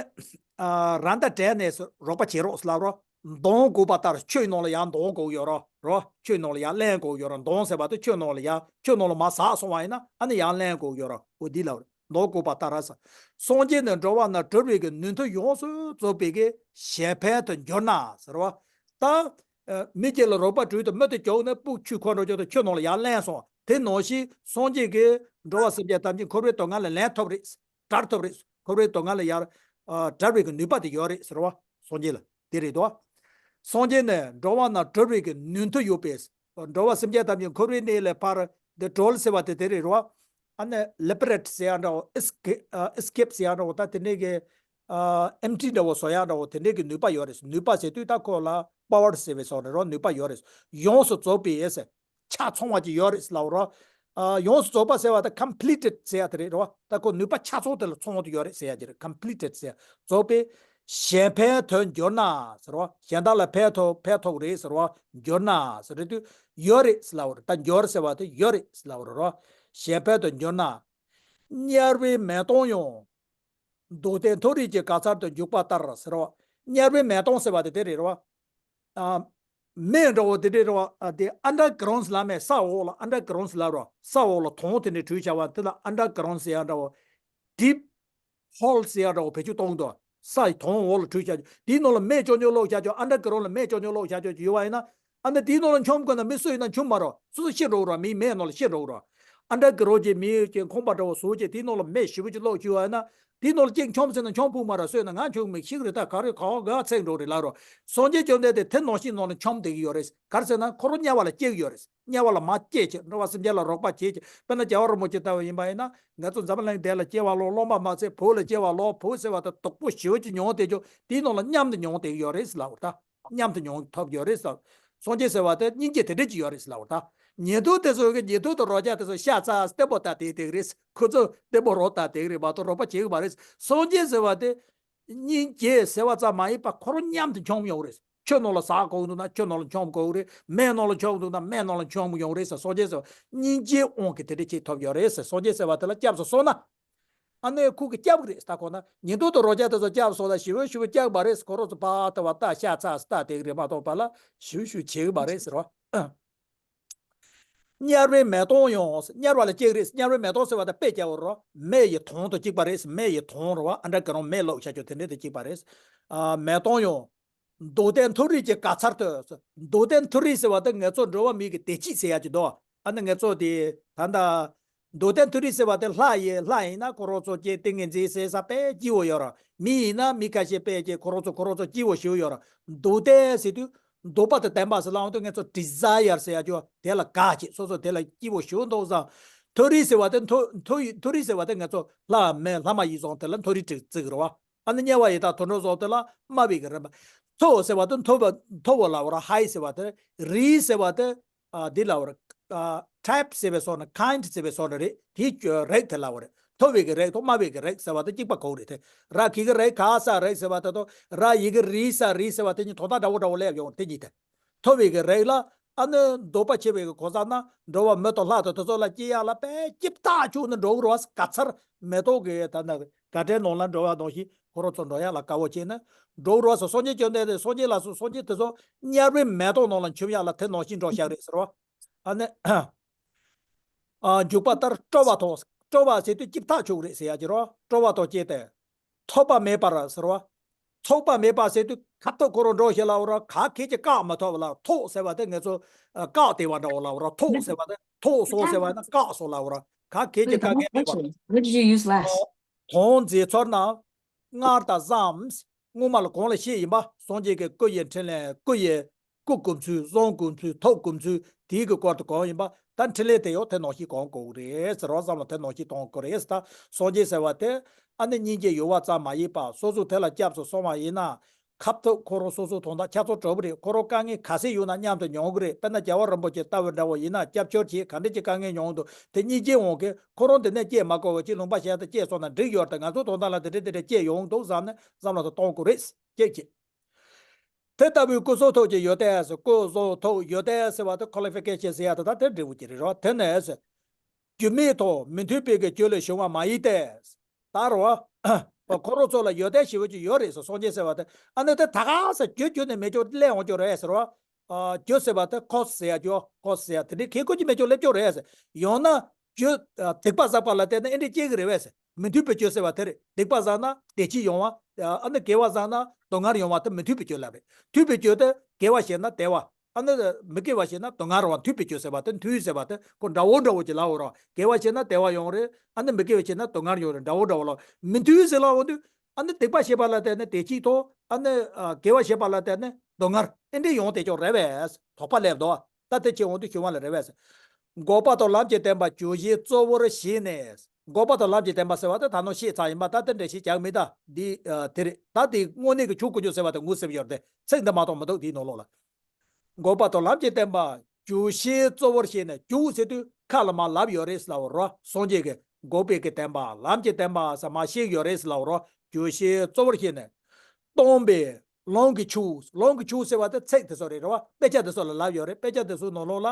ཨ། ར་མདའ་སྤྲད་ནས་རོགས་པ་བྱེད་རོགས་ལབ་རོགས། མདུང་དགོས་པ་ལྟར་ཁྱོད་ནང་ལ་ཡང་མདུང་དགོས་ཡོད་རོགས་རོ། ཁྱོད་ནང་ལ་ཡང་ལན་དགོས་ཡོད་རོགས། མདུང་ཟེར་བ་དེ་ཁྱོད་ནང་ལ་ཡང་ཁྱོད་ནང་ལ་མར་ཟག་སོང་བ་ཡིན་ན་ཨ་ནི་ཡང་ལན་དགོས་ཡོད་རོགས། འོ་འདི་ལབ་རེད། མདུང་དགོས་པ་ལྟར་ཟེར། སངས་རྒྱས་ནི་འགྲོ་བ་རྣམས་སྒྲོལ་བའི་གི་ནུས་མཐུ་ཡོངས་སུ་རྫོགས་པའི་གི་གཞན་ཕན་དུ་འགྱུར་ན་ཟེར་བ། ད། ཨ། མི་གཅིག་ལ་རོགས་པ་སྤྲོད་དུས་མི་དེ་ཀྱོག་ནས་སྤུ་ཆུས་ཁྱེར་འགྲོ་ཀྱོག་དེ་ཁྱོད་ནང་ལ་ཡར་ལེན་སོང་། དེ་ནང་བཞིན་སངས་རྒྱས་ཀྱིས་འགྲོ་བ་སེམས་ཅན་ཐམས་ཅད་འཁོར་བའི་སྡུག་བསྔལ་ལས་ལེན་ཐུབ་རེད། བྲལ་ཐུབ་རེད། འཁོར་བའི་སྡུག་བསྔལ་ལས་ཡར། ཨ། བྲལ་བའི་གི་ནུས་པ་དེ་ཡོད་རེད་ཟེར་བ། སངས་རྒྱས་ལ་དེ་རེད་དོ། སངས་རྒྱས་ནི་འགྲོ་བ་རྣམས་སྒྲོལ་བའི་གི་ནུས་མཐུ་ཡོད་པས། འགྲོ་བ་སེམས་ཅན་ཐམས་ཅད་འཁོར་བའི་གནས་ལས་ཕར་དེ་སྒྲོལ་ཟེར་བ་དེ་དེ་རེད་རོ། ཨ་ནི་ལི་བི་རེ་ཊི་ཟེར་ཡ་འདྲ་བོ་ཨེ་སི་ཀེ་ཨ། ཨེ་སི་ཀེབ་ཟེར་ཡ་འདྲ་བོ་ད་དེ་འདྲས་ཀྱི། ཨ། ཨེམ་ཊི་འདྲ་བོ་བཟོ་ཡ་འདྲ་བོ་དེ་འདྲས་ཀྱི་ནུས་པ་ཡོད་རེད། ནུས་པ་ཟེར་དུས་ད་ཁོ་ལ་པ་ཝར་ཟེར་བའི་བཟོ་རེད་རོ། ནུས་པ་ཡོད་རེད། ཡོངས་སུ་རྫོགས་པའི་ཨེ་ཟེར། ཆ་ཚང་བ་ཅིག་ཡོད་རེད་ལབ་རོ། ཨ། ཡོངས་སུ་རྫོགས་པ་ཟེར་བ་ད་ཀམ་པི་ལི་ཊེཌ་ཟེར་ཡ་དེ་རེད་རོ། ད་ཁོ་ནུས་པ་ཆ་ཚང་དེ་ལ་ཚང་དུ་ཡོད་རེད་ཟེར་ཡ་ཅིག་རེད། ཀམ་པི་ལི་ཊེཌ་ཟེར་ཡ། རྫོགས་པའི་གཞན་ཕན་དུ་འགྱུར་ན་ཟེར་རོ། གཞན་དག་ལ་ཕན་ཐོགས་ཕན་ཐོགས་རེད་ཟེར་རོ། འགྱུར་ན་ཟེར་རེད་དུས་ཡོད་རེད་ལབ་རོ། ད་འགྱུར་ཟེར་བ་དེ་ཡོད་རེད་ལབ་རོ། གཞན་ཕན་དུ་འགྱུར་ན། དམྱལ་བའི་མེ་དོང་ཡང་། མདོ་སྡེ་མཐོ་རིས་ཀྱི་དགའ་ཚལ་དུ་འཇུག་པ་ལྟར་ཟེར་བ། དམྱལ་བའི་མེ་དོང་ཟེར་བ་དེ་དེ་རེད་རོ། ཨ། མེ་འདྲ་བོ་དེ་འདྲས་རེད་བ། ཨ། དེ་ཨན་ཌར་གྷ་རའུན་ཌི་ལབ་མེད་ས་འོག་ལ་ཨན་ཌར་གྷ་རའུན་ཌི་ལབ་རོ། ས་འོག་ལ་དོང་དེ་འདྲས་བྲུས་བཞག་པ་དེ་ལ་ཨན་ཌར་གྷ་རའུན་ཌི་ཟེར་ཡ་འདྲ་བོ། ཌིབ་ཧོལ་ཟེར་ཡ་འདྲ་བོ་བེད་སྤྱོད་གཏོང་གི་འདུག་ས་ཡི་དོང་འོག་ལ་བྲུས་བཞག་རྒྱུ་དེའི་ནང་ལ་མེ་ཅོག་ཉོག་བླུགས་བཞག་རྒྱུ། ཨན་ཌར་གྷ་རའུན་ཌི་ལ་མེ་ཅོག་ཉོག་བླུགས་བཞག་རྒྱུ་ཡོད་བ་ཡིན་ན། ཨ་ནི་དེའི་ནང་ལ་མཆོང་དགོས་ན་མི་སུ་ཡིན་ན་མཆོང་མ་རོགས། སོ་སོ་ཤི་འགྲོ་རོགས། མིའི་མེ་ནང་ལ་ཤི་འགྲོ་རོགས། ཨན་ཌར་གྷ་རའུན་ཌི་གི་མིའི་ཀྱི་ཁང་པ་འདྲ་བོ་བཟོས་བྱས་དེའི་ནང་ལ་མེ་ཞེ་པོ་ཅིག་བླུགས་བཅུག་བ་ཡིན་ན། དེའི་ནང་ལ་གཅིག་མཆོངས་ཟེར་ན་མཆོངས་ཕོད་མ་རེད། སོས་ན་ང་མཆོངས་མི་ཤི་གི་རེད། ད་ག་རེ་ག་བ་ག་ཚིག་འགྲོ་རེད་ལབ་རོགས། སངས་རྒྱས་བཅོམ་ལྡན་འདས་དེ་ནང་བཞིན་ནང་ལ་མཆོངས་བསྡད་ཀྱི་ཡོད་རེད། ག་རེ་ཟེར་ན་ཁོ་རང་དམྱལ་བ་ལ་སྐྱེ་གི་ཡོད་རེད། དམྱལ་བ་ལ་མར་སྐྱེ་བྱས་འགྲོ་བ་སེམས་ཅན་ལ་རོགས་པ་བྱེད་བྱས། དཔེར་ན་རྒྱལ་བ་རིན་པོ་ཆེ་ལྟ་བུ་ཡིན་པ་ཡིན་ན་ང་ཚོ་འཛམ་བུ་གླིང་འདི་ལ་སྐྱེ་བ་ལོ་སློབ་མ་མ་ཚད་བོད་ལ་སྐྱེ་བ་ལོ་བོད་ཟེར་བ་དང་སྡུག་པོ་ཞེ་པོ་ཅིག་མྱོང་བསྡད་ཀྱང་དེའི་ནང་ལ་མཉམ་དུ་མྱོང་བསྡད་ཀྱི་ཡོད་རེད་ལབ་རོགས། ད་མཉམ་དུ་མྱོང་ཐུབ་ཡོད་རེད་ཟེར། སངས་རྒྱས་ཟེར་བ་དེ་སྙིང་རྗེ་དེ་འདྲ་ཅིག་ཡོད་རེད་ཟེར་ལབ་པ་ད། ཉན་ཐོས་དེ་ཚོ་གི་ཉན་ཐོས་དང་རོ་བརྒྱ་དེ་ཚོ་ཤ་ཚ་བརྟན་པོ་ད་དེ་དེ་རེད། ཁོ་ཚོ་བརྟན་པོ་རོ་ད་དེ་རེད་མ་གཏོགས་རོགས་པ་བྱེད་གི་མ་རེད། སངས་རྒྱས་ཟེར་བ་དེ་སྙིང་རྗེ་ཟེར་བ་ཙམ་མ་ཡིན་པ་ཁོ་རང་མཉམ་དུ་མཆོངས་ཡོང་རེད། ཆུ་ནང་ལ་ཟག་དགོས་འདུག་ན་ཆུ་ནང་ལ་མཆོངས་དགོས་རེད། མེ་ནང་ལ་མཆོངས་འདུག་ན་མེ་ནང་ལ་མཆོངས་ཡོང་རེད་ཟེར། སངས་རྒྱས་ཟེར་བ་སྙིང་རྗེའི་དབང་གིས་དེ་འདྲ་བྱེད་ཐུབ་ཡོད་རེད་ཟེར། སངས་རྒྱས་ཟེར་བ་དེ་ལ་སྐྱབས་སུ་སོང་ན། ཨ་ནི་ཁོ་གིས་སྐྱབས་ཀྱི་རེད་ད། ཁོ་ན་ཉན་ཐོས་དང་རོ་བརྒྱ་དེ་ཚོ་སྐྱབས་སོང་ན་ཞེ་པོ་ཞེ་པོ་སྐྱབས་མ་རེད། ཁོ་རང་ཚོ་ཕར་དེ་བ་ད་ཤ་ཚ་ས་དེ་གི་རེད་མ་གཏོགས་པ་ལ་ཞེ་པོ་ཞེ་པོ་བྱེད་གི་མ་རེད་ཟེར་བ། དམྱལ་བའི་མེ་དོང་ཡང་དམྱལ་བ་ལ་སྐྱེ་གི་རེད། དམྱལ་བའི་མེ་དོང་ཟེར་བ་དང་དཔེ་རྒྱག་པ་རོ། མེ་ཡི་དོང་དང་གཅིག་པ་རེད། མེ་ཡི་དོང་རོ་བ། ཨ་འདྲ་ག་རང་མེ་བླུགས་བྱ་རྒྱུ་དེ་འདྲ་དང་གཅིག་པ་རེད། ཨ། མེ་དོང་ཡང་། མདོ་སྡེ་མཐོ་རིས་ཀྱི་དགའ་ཚལ་དུ། མདོ་སྡེ་མཐོ་རིས་ཟེར་བ་དེ་ང་ཚོ་འགྲོ་བ་མིའི་གི་བདེ་སྐྱིད་ཟེར་ཡ་ཅིག་འདུག་ཨ་ནི་ང་ཚོ་དེ་ད་ལྟ་མདོ་སྡེ་མཐོ་རིས་ཟེར་བ་དེ་ལྷ་ཡི་ལྷ་ཡིན་ན་ཁོ་རང་ཚོ་ཀྱེ་ཏིང་ངེ་འཛིན་ཟེར་ས་དཔེ་སྐྱིད་པོ་ཡོད་ར། མི་ཡིན་ན་མི་ཁ་ཤས་དཔེ་ཀྱེ་ཁོ་རང་ཚོ་ཁོ་རང་ཚོ་སྐྱིད་པོ་ཞིག་ཡོད་ར། མདོ་སྡེ་ཟེར་དུས་མདོ་པ་དང་ལྡན་པ་ཟེར་ལབ་དུས་ང་ཚོ་ཌི་ཛའི་ཡར་ཟེར་ཡ་ཅིག་དེ་ལ་དགའ་ཅིག་སོ་སོ་དེ་ལ་སྐྱིད་པོ་ཞིག་འདུག་བསམ། མཐོ་རིས་ཟེར་བ་དེ་མཐོ་མཐོ་ཡི་མཐོ་རིས་ཟེར་བ་དེ་ང་ཚོ་ལྷ་མི་ལྷ་མ་ཡིན་སོང་དེ་ལ་མཐོ་རིས་བརྩི་གི་རེད་བ། ཨ་ནི་དམྱལ་བ་ཡི་དྭགས་དུད་འགྲོ་སོགས་དེ་ལ་དམའ་བའི་གི་རིམ་པ། མཐོ་ཟེར་བ་དེ་མཐོ་བ་མཐོ་བ་ལབ་ར། ཧའི་ཟེར་བ་དེ། རིས་ཟེར་བ་དེ། ཨ། འདི་ལབ་ར། ཨ། ཊའིབ་ཟེར་བའི་སོགས་ནི་ཁའིན་ཌི་ཟེར་བའི་སོགས་ནི་རེད། དེའི་རིགས་དེ་ལབ་པ་རེད། མཐོ་བའི་གི་རིགས་དང་དམའ་བའི་གི་རིགས་ཟེར་བ་དེ་གཅིག་པ་གོ་གི་རེད་དེ། ར་གི་གི་རིགས་ག་ས་རིགས་ཟེར་བ་དེ་དང་ར་ཡི་གི་རི་ས་རི་ཟེར་བ་དེ་གཉིས་དོན་དག་འདྲ་བོ་འདྲ་བོ་སླེབས་ཡོང་དེ་གཉིས་དེ། མཐོ་བའི་གི་རིགས་ལ། ཨ་ནི་འདོད་པ་ཆེ་བའི་གི་གང་ཟག་ན་འགྲོ་བ་མི་དང་ལྷ་དང་དེ་ཚོ་ལ་སྐྱེ་ཡག་ལ་དཔེ་ལྕེབ་ཐག་ཆོད་ནི་འགྲོ་གི་རེད་བ། ག་ཚར་མེ་ཏོག་གི་ད་ནི་ག་འདྲའི་ནང་ལ་འགྲོ་བ་ནང་བཞིན་ཁོ་རང་ཚོ་འགྲོ་ཡག་ལ་དཀའ་བ་སྤྱད་ནི་འགྲོ་གི་རེད་བ་ཟེར། སངས་རྒྱས་བཅོམ་ལྡན་འདས་སངས་རྒྱས་ལ་སོགས་སངས་རྒྱས་དེ་ཚོ་དམྱལ་བའི་མེ་ཏོག་ནང་ལ་མཆོང་ཡག་ལ་དེ་ནང་བཞིན་འགྲོ་བཞག་རེད་ཟེར་བ། ཨ་ནི། ཨ། འཇུག་པ་ལྟར་སྤྲོ་བ་དང་། སྤྲོ་བ་ཟེར་དུས་ལྕེབ་ཐག་ཆོད་རེད་ཟེར་ཡ་ཅིག་རོ། སྤྲོ་བ་དང་བཅས་ཏེ། ཐོགས་པ་མེད་པར་ཟེར་བ། ཐོགས་པ་མེད་པ་ཟེར་དུས་ཁ་ཐུག་ཁོ་རང་འགྲོ་ཞིག་ལ་འོ་ར་ག་གེ་ཅིག་བཀག་མ་ཐུབ་ལ། ཐོགས་ཟེར་བ་དེ་ངེད་ཚོ་ཨ་བཀག་བསྡད་པ་འདྲ་བོ་ལ་འོ་ར། ཐོགས་ཟེར་བ་དེ་ཐོགས་སོང་ཟེར་བ་ན་བཀག་སོང་ལ་འོ་ར། ག་གེ་ཅིག་བཀག་མཁན་མེད་པ། What did you use last? དོན་མཛད་ཚར་ན། སྔར་དང་བཟང་། སྔོན་མ་ལ་གང་ལ་བཤད་ཡིན་པ། སངས་རྒྱས་ཀྱི་སྐུ་ཡི་འཕྲིན་ལས། སྐུ་ཡི་སྐུ་བསྒོམ་ཚུལ། གསུང་བསྒོམ་ཚུལ། ཐུགས་བསྒོམ་ཚུལ། དེའི་གི་སྐོར་དུ་གང་ཡིན་པ། ད་འཕྲིན་ལས་དེ་ཡང་དེ་ནང་བཞིན་གང་དགོས་རེད་ཟེར་བ་ཙམ་ལ་དེ་ནང་བཞིན་གཏོང་དགོས་རེད་ཟེར། ད་སངས་རྒྱས་ཟེར་བ་དེ་ཨ་ནི་སྙིང་རྗེ་ཡོད་པ་ཙམ་མ་ཡིན་པ། སོ་སོ་དེ་ལ་སྐྱབས་སུ་སོང་བ་ཡིན་ན། ཁ་ཐུག་ཁོ་རང་སོ་སོ་དོན་དག་ཆ་ཚང་གྲུབ་པ་རེད། ཁོ་རང་དཀའ་ངལ་ག་ཚད་ཡོད་ན་མཉམ་དུ་མྱོང་གི་རེད། དཔེར་ན་རྒྱལ་བ་རིན་པོ་ཆེ་ལྟ་བུ་འདྲ་བོ་ཡིན་ན་སྐྱབས་བཅོལ་བྱས་ག་འདྲ་ཅིག་དཀའ་ངལ་མྱོང་འདུག་དེ་སྙིང་རྗེ་དབང་གིས་ཁོ་རང་དེ་ནས་སྐྱེས་མ་དགོས་པ་ཅིག་ལུང་པ་གཞན་དུ་སྐྱེས་སོང་ན་འགྲིག་ཡོད་རེད། ད་ང་ཚོ་དོན་དག་ལ་དེ་འདྲ་དེ་འདྲ་སྐྱེས་ཡོང་འདུག་བསམ་ནས་བསམ་བློ་དེ་གཏོང་དགོས་རེད། སྐྱེས་ཀྱི། དེ་ལྟ་བུའི་སྐུ་གསུང་ཐུགས་ཀྱི་ཡོན་ཏན་ཟེར། སྐུ་གསུང་ཐུགས་ཡོན་ཏན་ཟེར་བ་དེ་ཁོ་ལི་ཕི་ཀེ་ཤན་ཟེར་ཡ་དེ་ད་དེ་འབྲས་བུ་ཅིག་རེད་རོ། དེ་ནས་རྒྱུ་མེད་དང་མི་མཐུན་པའི་གི་རྒྱུ་ལས་བྱུང་བ་མ་ཡིན་ཏེ། ད་རོ། ཁོ་རང་ཚོ་ལ་ཡོན་ཏན་ཞེ་པོ་ཅིག་ཡོད་རེད་ཟེར། སངས་རྒྱས་ཟེར་བ་དེ་ཨ་ནི་དེ་ད་ག་ས་རྒྱུ་རྒྱུ་ནས་མེད་ཀྱང་སླེབས་འོང་རྒྱུ་རེད་ཟེར་བ། ཨ། རྒྱུ་ཟེར་བ་དེ་ཁོ་ཟེར་ཡ་རྒྱུ་ཁོ་ཟེར་ཡ་དེ་འདྲའི་ཁེ་ཁོ་ཅིག་མེད་ཀྱང་སླེབས་ཀྱང་རེད་ཟེར། ཡང་ན་རྒྱུ་ཨ་སྡིག་པ་བསགས་པ་ལ་བརྟེན་ནས་ཨེ་འདྲས་སྐྱེ་གི་རེད་བས་ཟེར། མི་མཐུན་པའི་རྒྱུ་ཟེར་བ་དེ་རེད། སྡིག་པ་བསགས་ན་བདེ་སྐྱིད་ཡོང་བ། ཨ་ནི་དགེ་བ་བསགས་ན་སྡུག་བསྔལ་ཡོང་བ་དེ་མི་མཐུན་པའི་རྒྱུ་ལབ་རེད། མཐུན་པའི་རྒྱུ་དེ་དགེ་བ་བྱས་ན་བདེ་བ། ཨ་ནི་མི་དགེ་བ་བྱས་ན་སྡུག་བསྔལ་རེད་བ། མཐུན་པའི་རྒྱུ་ཟེར་བ་དེ་མཐུན་ཟེར་བ་དེ་ཁོ་འདྲ་བོ་འདྲ་བོ་ཅིག་ལབ་འོ་ར། དགེ་བ་བྱས་ན་བདེ་བ་ཡོང་རེད། ཨ་ནི་མི་དགེ་བ་བྱས་ན་སྡུག་བསྔལ་ཡོང་རེད། འདྲ་བོ་འདྲ་བོ་ལབ། མི་མཐུན་ཟེར་ལབ་འོང་དུས་ཨ་ནི་སྡིག་པ་བྱས་པ་ལ་བརྟེན་ནས་བདེ་སྐྱིད་དང་། ཨ་ནི་ཨ་དགེ་བ་བྱས་པ་ལ་བརྟེན་ནས་སྡུག་བསྔལ་ཨེ་འདྲས་ཡོང་བསྡད་ཀྱང་རེད་བས། དོགས་པ་སླེབས་འདུག་ད་དེ་ཅིག་འོང་དུས་ཞུ་བ་ལ་རེད་བས། འགོག་པ་དང་ལམ་གྱི་བདེན་པ་རྒྱུ་གཞན་གཙོ་བོར་བྱས་ནས། འགོག་པ་དང་ལམ་གྱི་བདེན་པ་ཟེར་བ་དེ་ད་ནང་བཤད་ཚར་ཡིན་པ། ད་དེ་འདྲ་ཞིག་ཀྱང་མི་གདའ། འདི་ཨ་དེ་རེད། ད་དེ་དངོས་གནས་ཀྱི་ཆོས་དཀོན་མཆོག་ཟེར་བ་དེ་ངོས་ཟིན་ཡོད་རེད་དེ། ཚིག་འདི་མ་གཏོགས་མི་འདུག་དེའི་ནང་ལོགས་ལ། འགོག་པ་དང་ལམ་གྱི་བདེན་པ་རྒྱུ་གཞན་གཙོ་བོར་བྱས་ནས། རྒྱུ་ཟེར་དུས་ཁ་ལ་མ་ལབ་ཡོད་རེད་ཟེར་ལབ་པ་རོ། སངས་རྒྱས་ཀྱིས་འགོག་པའི་གི་བདེན་པ་ལམ་གྱི་བདེན་པ་ཟེར་མ་བཤད་ཡོད་རེད་ཟེར་ལབ་པ་རོ། རྒྱུ་གཞན་གཙོ་བོར་བྱས་ནས། སྟོང་པའི་ལུང་གི་ཆོས། ལུང་གི་ཆོས་ཟེར་བ་དེ་ཚིག་དེ་ཚོ་རེད་རེད་བ། དཔེ་ཆ་དེ་ཚོ་ལ་ལབ་ཡོད་རེད། དཔེ་ཆ་དེ་ཚོའི་ནང་ལོགས་ལ་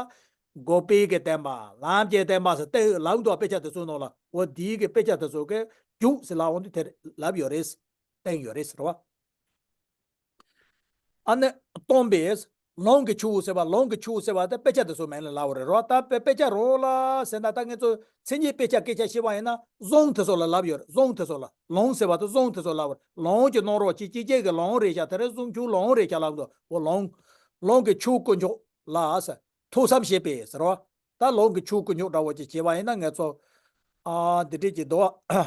འགོག་པའི་གི་བདེན་པ་ལམ་གྱི་བདེན་པ་ཟེར་ཏེ་ལབ་འདུག་དཔེ་ཆ་དེ་ཚོའི་ནང་ལ། འོ་འདིའི་གི་དཔེ་ཆ་དེ་ཚོ་གི་རྒྱུ་ཟེར་ལབ་འོང་དུས་དེ་ལབ་ཡོད་རེད། བསྟན་ཡོད་རེད་ཟེར་བ། ཨ་ནི་སྟོང་པའི་ལུང་གི་ཆོས་ཟེར་བ། ལུང་གི་ཆོས་ཟེར་བ་དེ་དཔེ་ཆ་དེ་ཚོ་མིང་ལ་ལབ་པ་རེད་རོ། ད་དཔེ་དཔེ་ཆ་རང་ལ་ཟེར་ན་ད་ངེད་ཚོ་མཚན་ཉིད་དཔེ་ཆ་སྐད་ཆ་བཤད་པ་ཡིན་ན་གཟུངས་དེ་ཚོ་ལ་ལབ་ཡོད་རེད། གཟུངས་དེ་ཚོ་ལ། ལུང་ཟེར་བ་དེ་གཟུངས་དེ་ཚོ་ལབ་པ་རེད། ལུང་གི་ནང་རོ་ཅིག་ཅིག་ཅིག་གི་ལུང་རེད་ཤག་དེ་རེད། གཟུངས་ཆོས་ལུང་རེད་ཤག་ལབ་འདུག་འོ་ལུང་། ལུང་གི་ཆོས་དཀོན་མཆོག་ལ་ཟེར། ཐོས་བསམ་བྱེད་པའི་ཟེར་བ། ད་ལུང་གི་ཆོས་དཀོན་མཆོག་འདྲ་བོ་ཅིག་བྱས་པ་ཡིན་ན་ངེད་ཚོ་ཨ་འདི་འདྲས་ཅིག་འདུག་ཨ།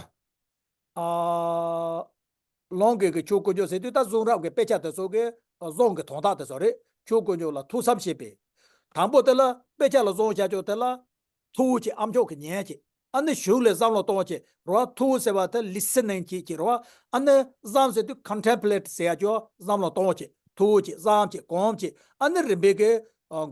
ལུང་གི་གི་ཆོས་དཀོན་མཆོག་ཟེར་དུས་ད་གཟུངས་རབ་ཀྱི་དཔེ་ཆ་དེ་ཚོ་གི་གཟུངས་ཀྱི་དོན་དག་དེ་ཚོ་རེད། ཆོས་དཀོན་མཆོག་ལ་ཐོས་བསམ་བྱེད་པའི། དང་པོ་དེ་ལ་དཔེ་ཆ་ལ་གཟུངས་བྱ་ཆོག་དེ་ལ་ཐོས་ཀྱི་ཨ་མཆོག་གི་ཉན་ཀྱི། ཨ་ནི་གཞུག་ལ་བསམ་བློ་གཏོང་ཀྱི་རོ། ཐོས་ཟེར་བ་དེ་ལི་སི་ནིང་བྱེད་ཀྱི་རོ། ཨ་ནི་བསམ་ཟེར་དུས་ཀོན་ཊེམ་པོ་ལེ་ཊི་ཟེར་ཡ་ཅོ། བསམ་བློ་གཏོང་ཀྱི། ཐོས་ཀྱི། བསམ་ཀྱི། སྒོམ་ཀྱི། ཨ་ནི་རིམ་པས་ཀྱི་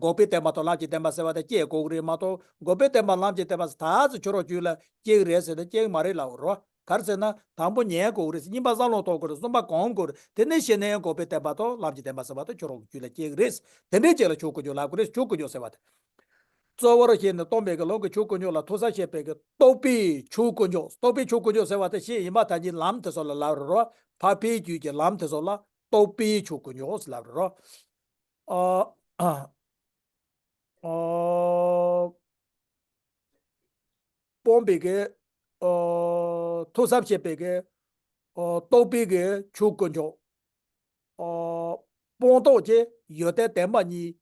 འགོག་པའི་བདེན་པ་དང་ལམ་གྱི་བདེན་པ་ཟེར་བ་དེ་སྐྱེ་དགོས་ཀྱི་རེད་མ་གཏོགས། འགོག་པའི་བདེན་པ་ལམ་གྱི་བདེན་པ་ཟེར་ད་ཚོ་ཁྱོད་རང་རྒྱུད་ལ་སྐྱེ་གི་རེད་ཟེར་ན་སྐྱེ་གི་མ་རེད་ལབ་རོ། ག་རེ་ཟེར་ན་དང་པོ་ཉན་དགོས་རེད། གཉིས་པ་བསམ་བློ་གཏོང་དགོས་རེད། གསུམ་པ་སྒོམ་དགོས་རེད། དེ་ནས་གཞི་ནས་འགོག་པའི་བདེན་པ་དང་ལམ་གྱི་བདེན་པ་ཟེར་བ་དེ་ཁྱོད་རང་གི་རྒྱུད་ལ་སྐྱེ་གི་རེད། དེ་འདྲའི་རྗེས་ལ་ཆོས་དཀོན་མཆོག་ལབ་དགོས་རེད། ཆོས་དཀོན་མཆོག་ཟེར་བ་དེ། གཙོ་བོར་བྱས་ནས་སྟོན་པའི་གི་ལུང་གི་ཆོས་དཀོན་མཆོག་ལ་ཐོས་བསམ་བྱེད་པའི་གི་རྟོགས་པའི་ཆོས་དཀོན་མཆོག་རྟོགས་པའི་ཆོས་དཀོན་མཆོག་ཟེར་བ་དེ་ཤེས་ཡིན་པ་ད་གིན་ལམ་དེ་ཚོ་ལ་ལབ་རེད་རོ། འཕགས་པའི་རྒྱུད་ཀྱི་ལམ་དེ་ཚོ་ལ་རྟོགས་པའི་ཆོས་དཀོན་མཆོག་ཟེར་ལབ་རེད་རོ། ཨ། ཨ། སྤོང་བའི་གི། ཨོ། ཐོས་བསམ་བྱེད་པའི་གི། ཨོ། རྟོགས་པའི་གི་ཆོས་དཀོན་མཆོག་ཨོ། སྤངས་རྟོགས་ཀྱི་ཡོན་ཏན་བདེན་པ་གཉིས་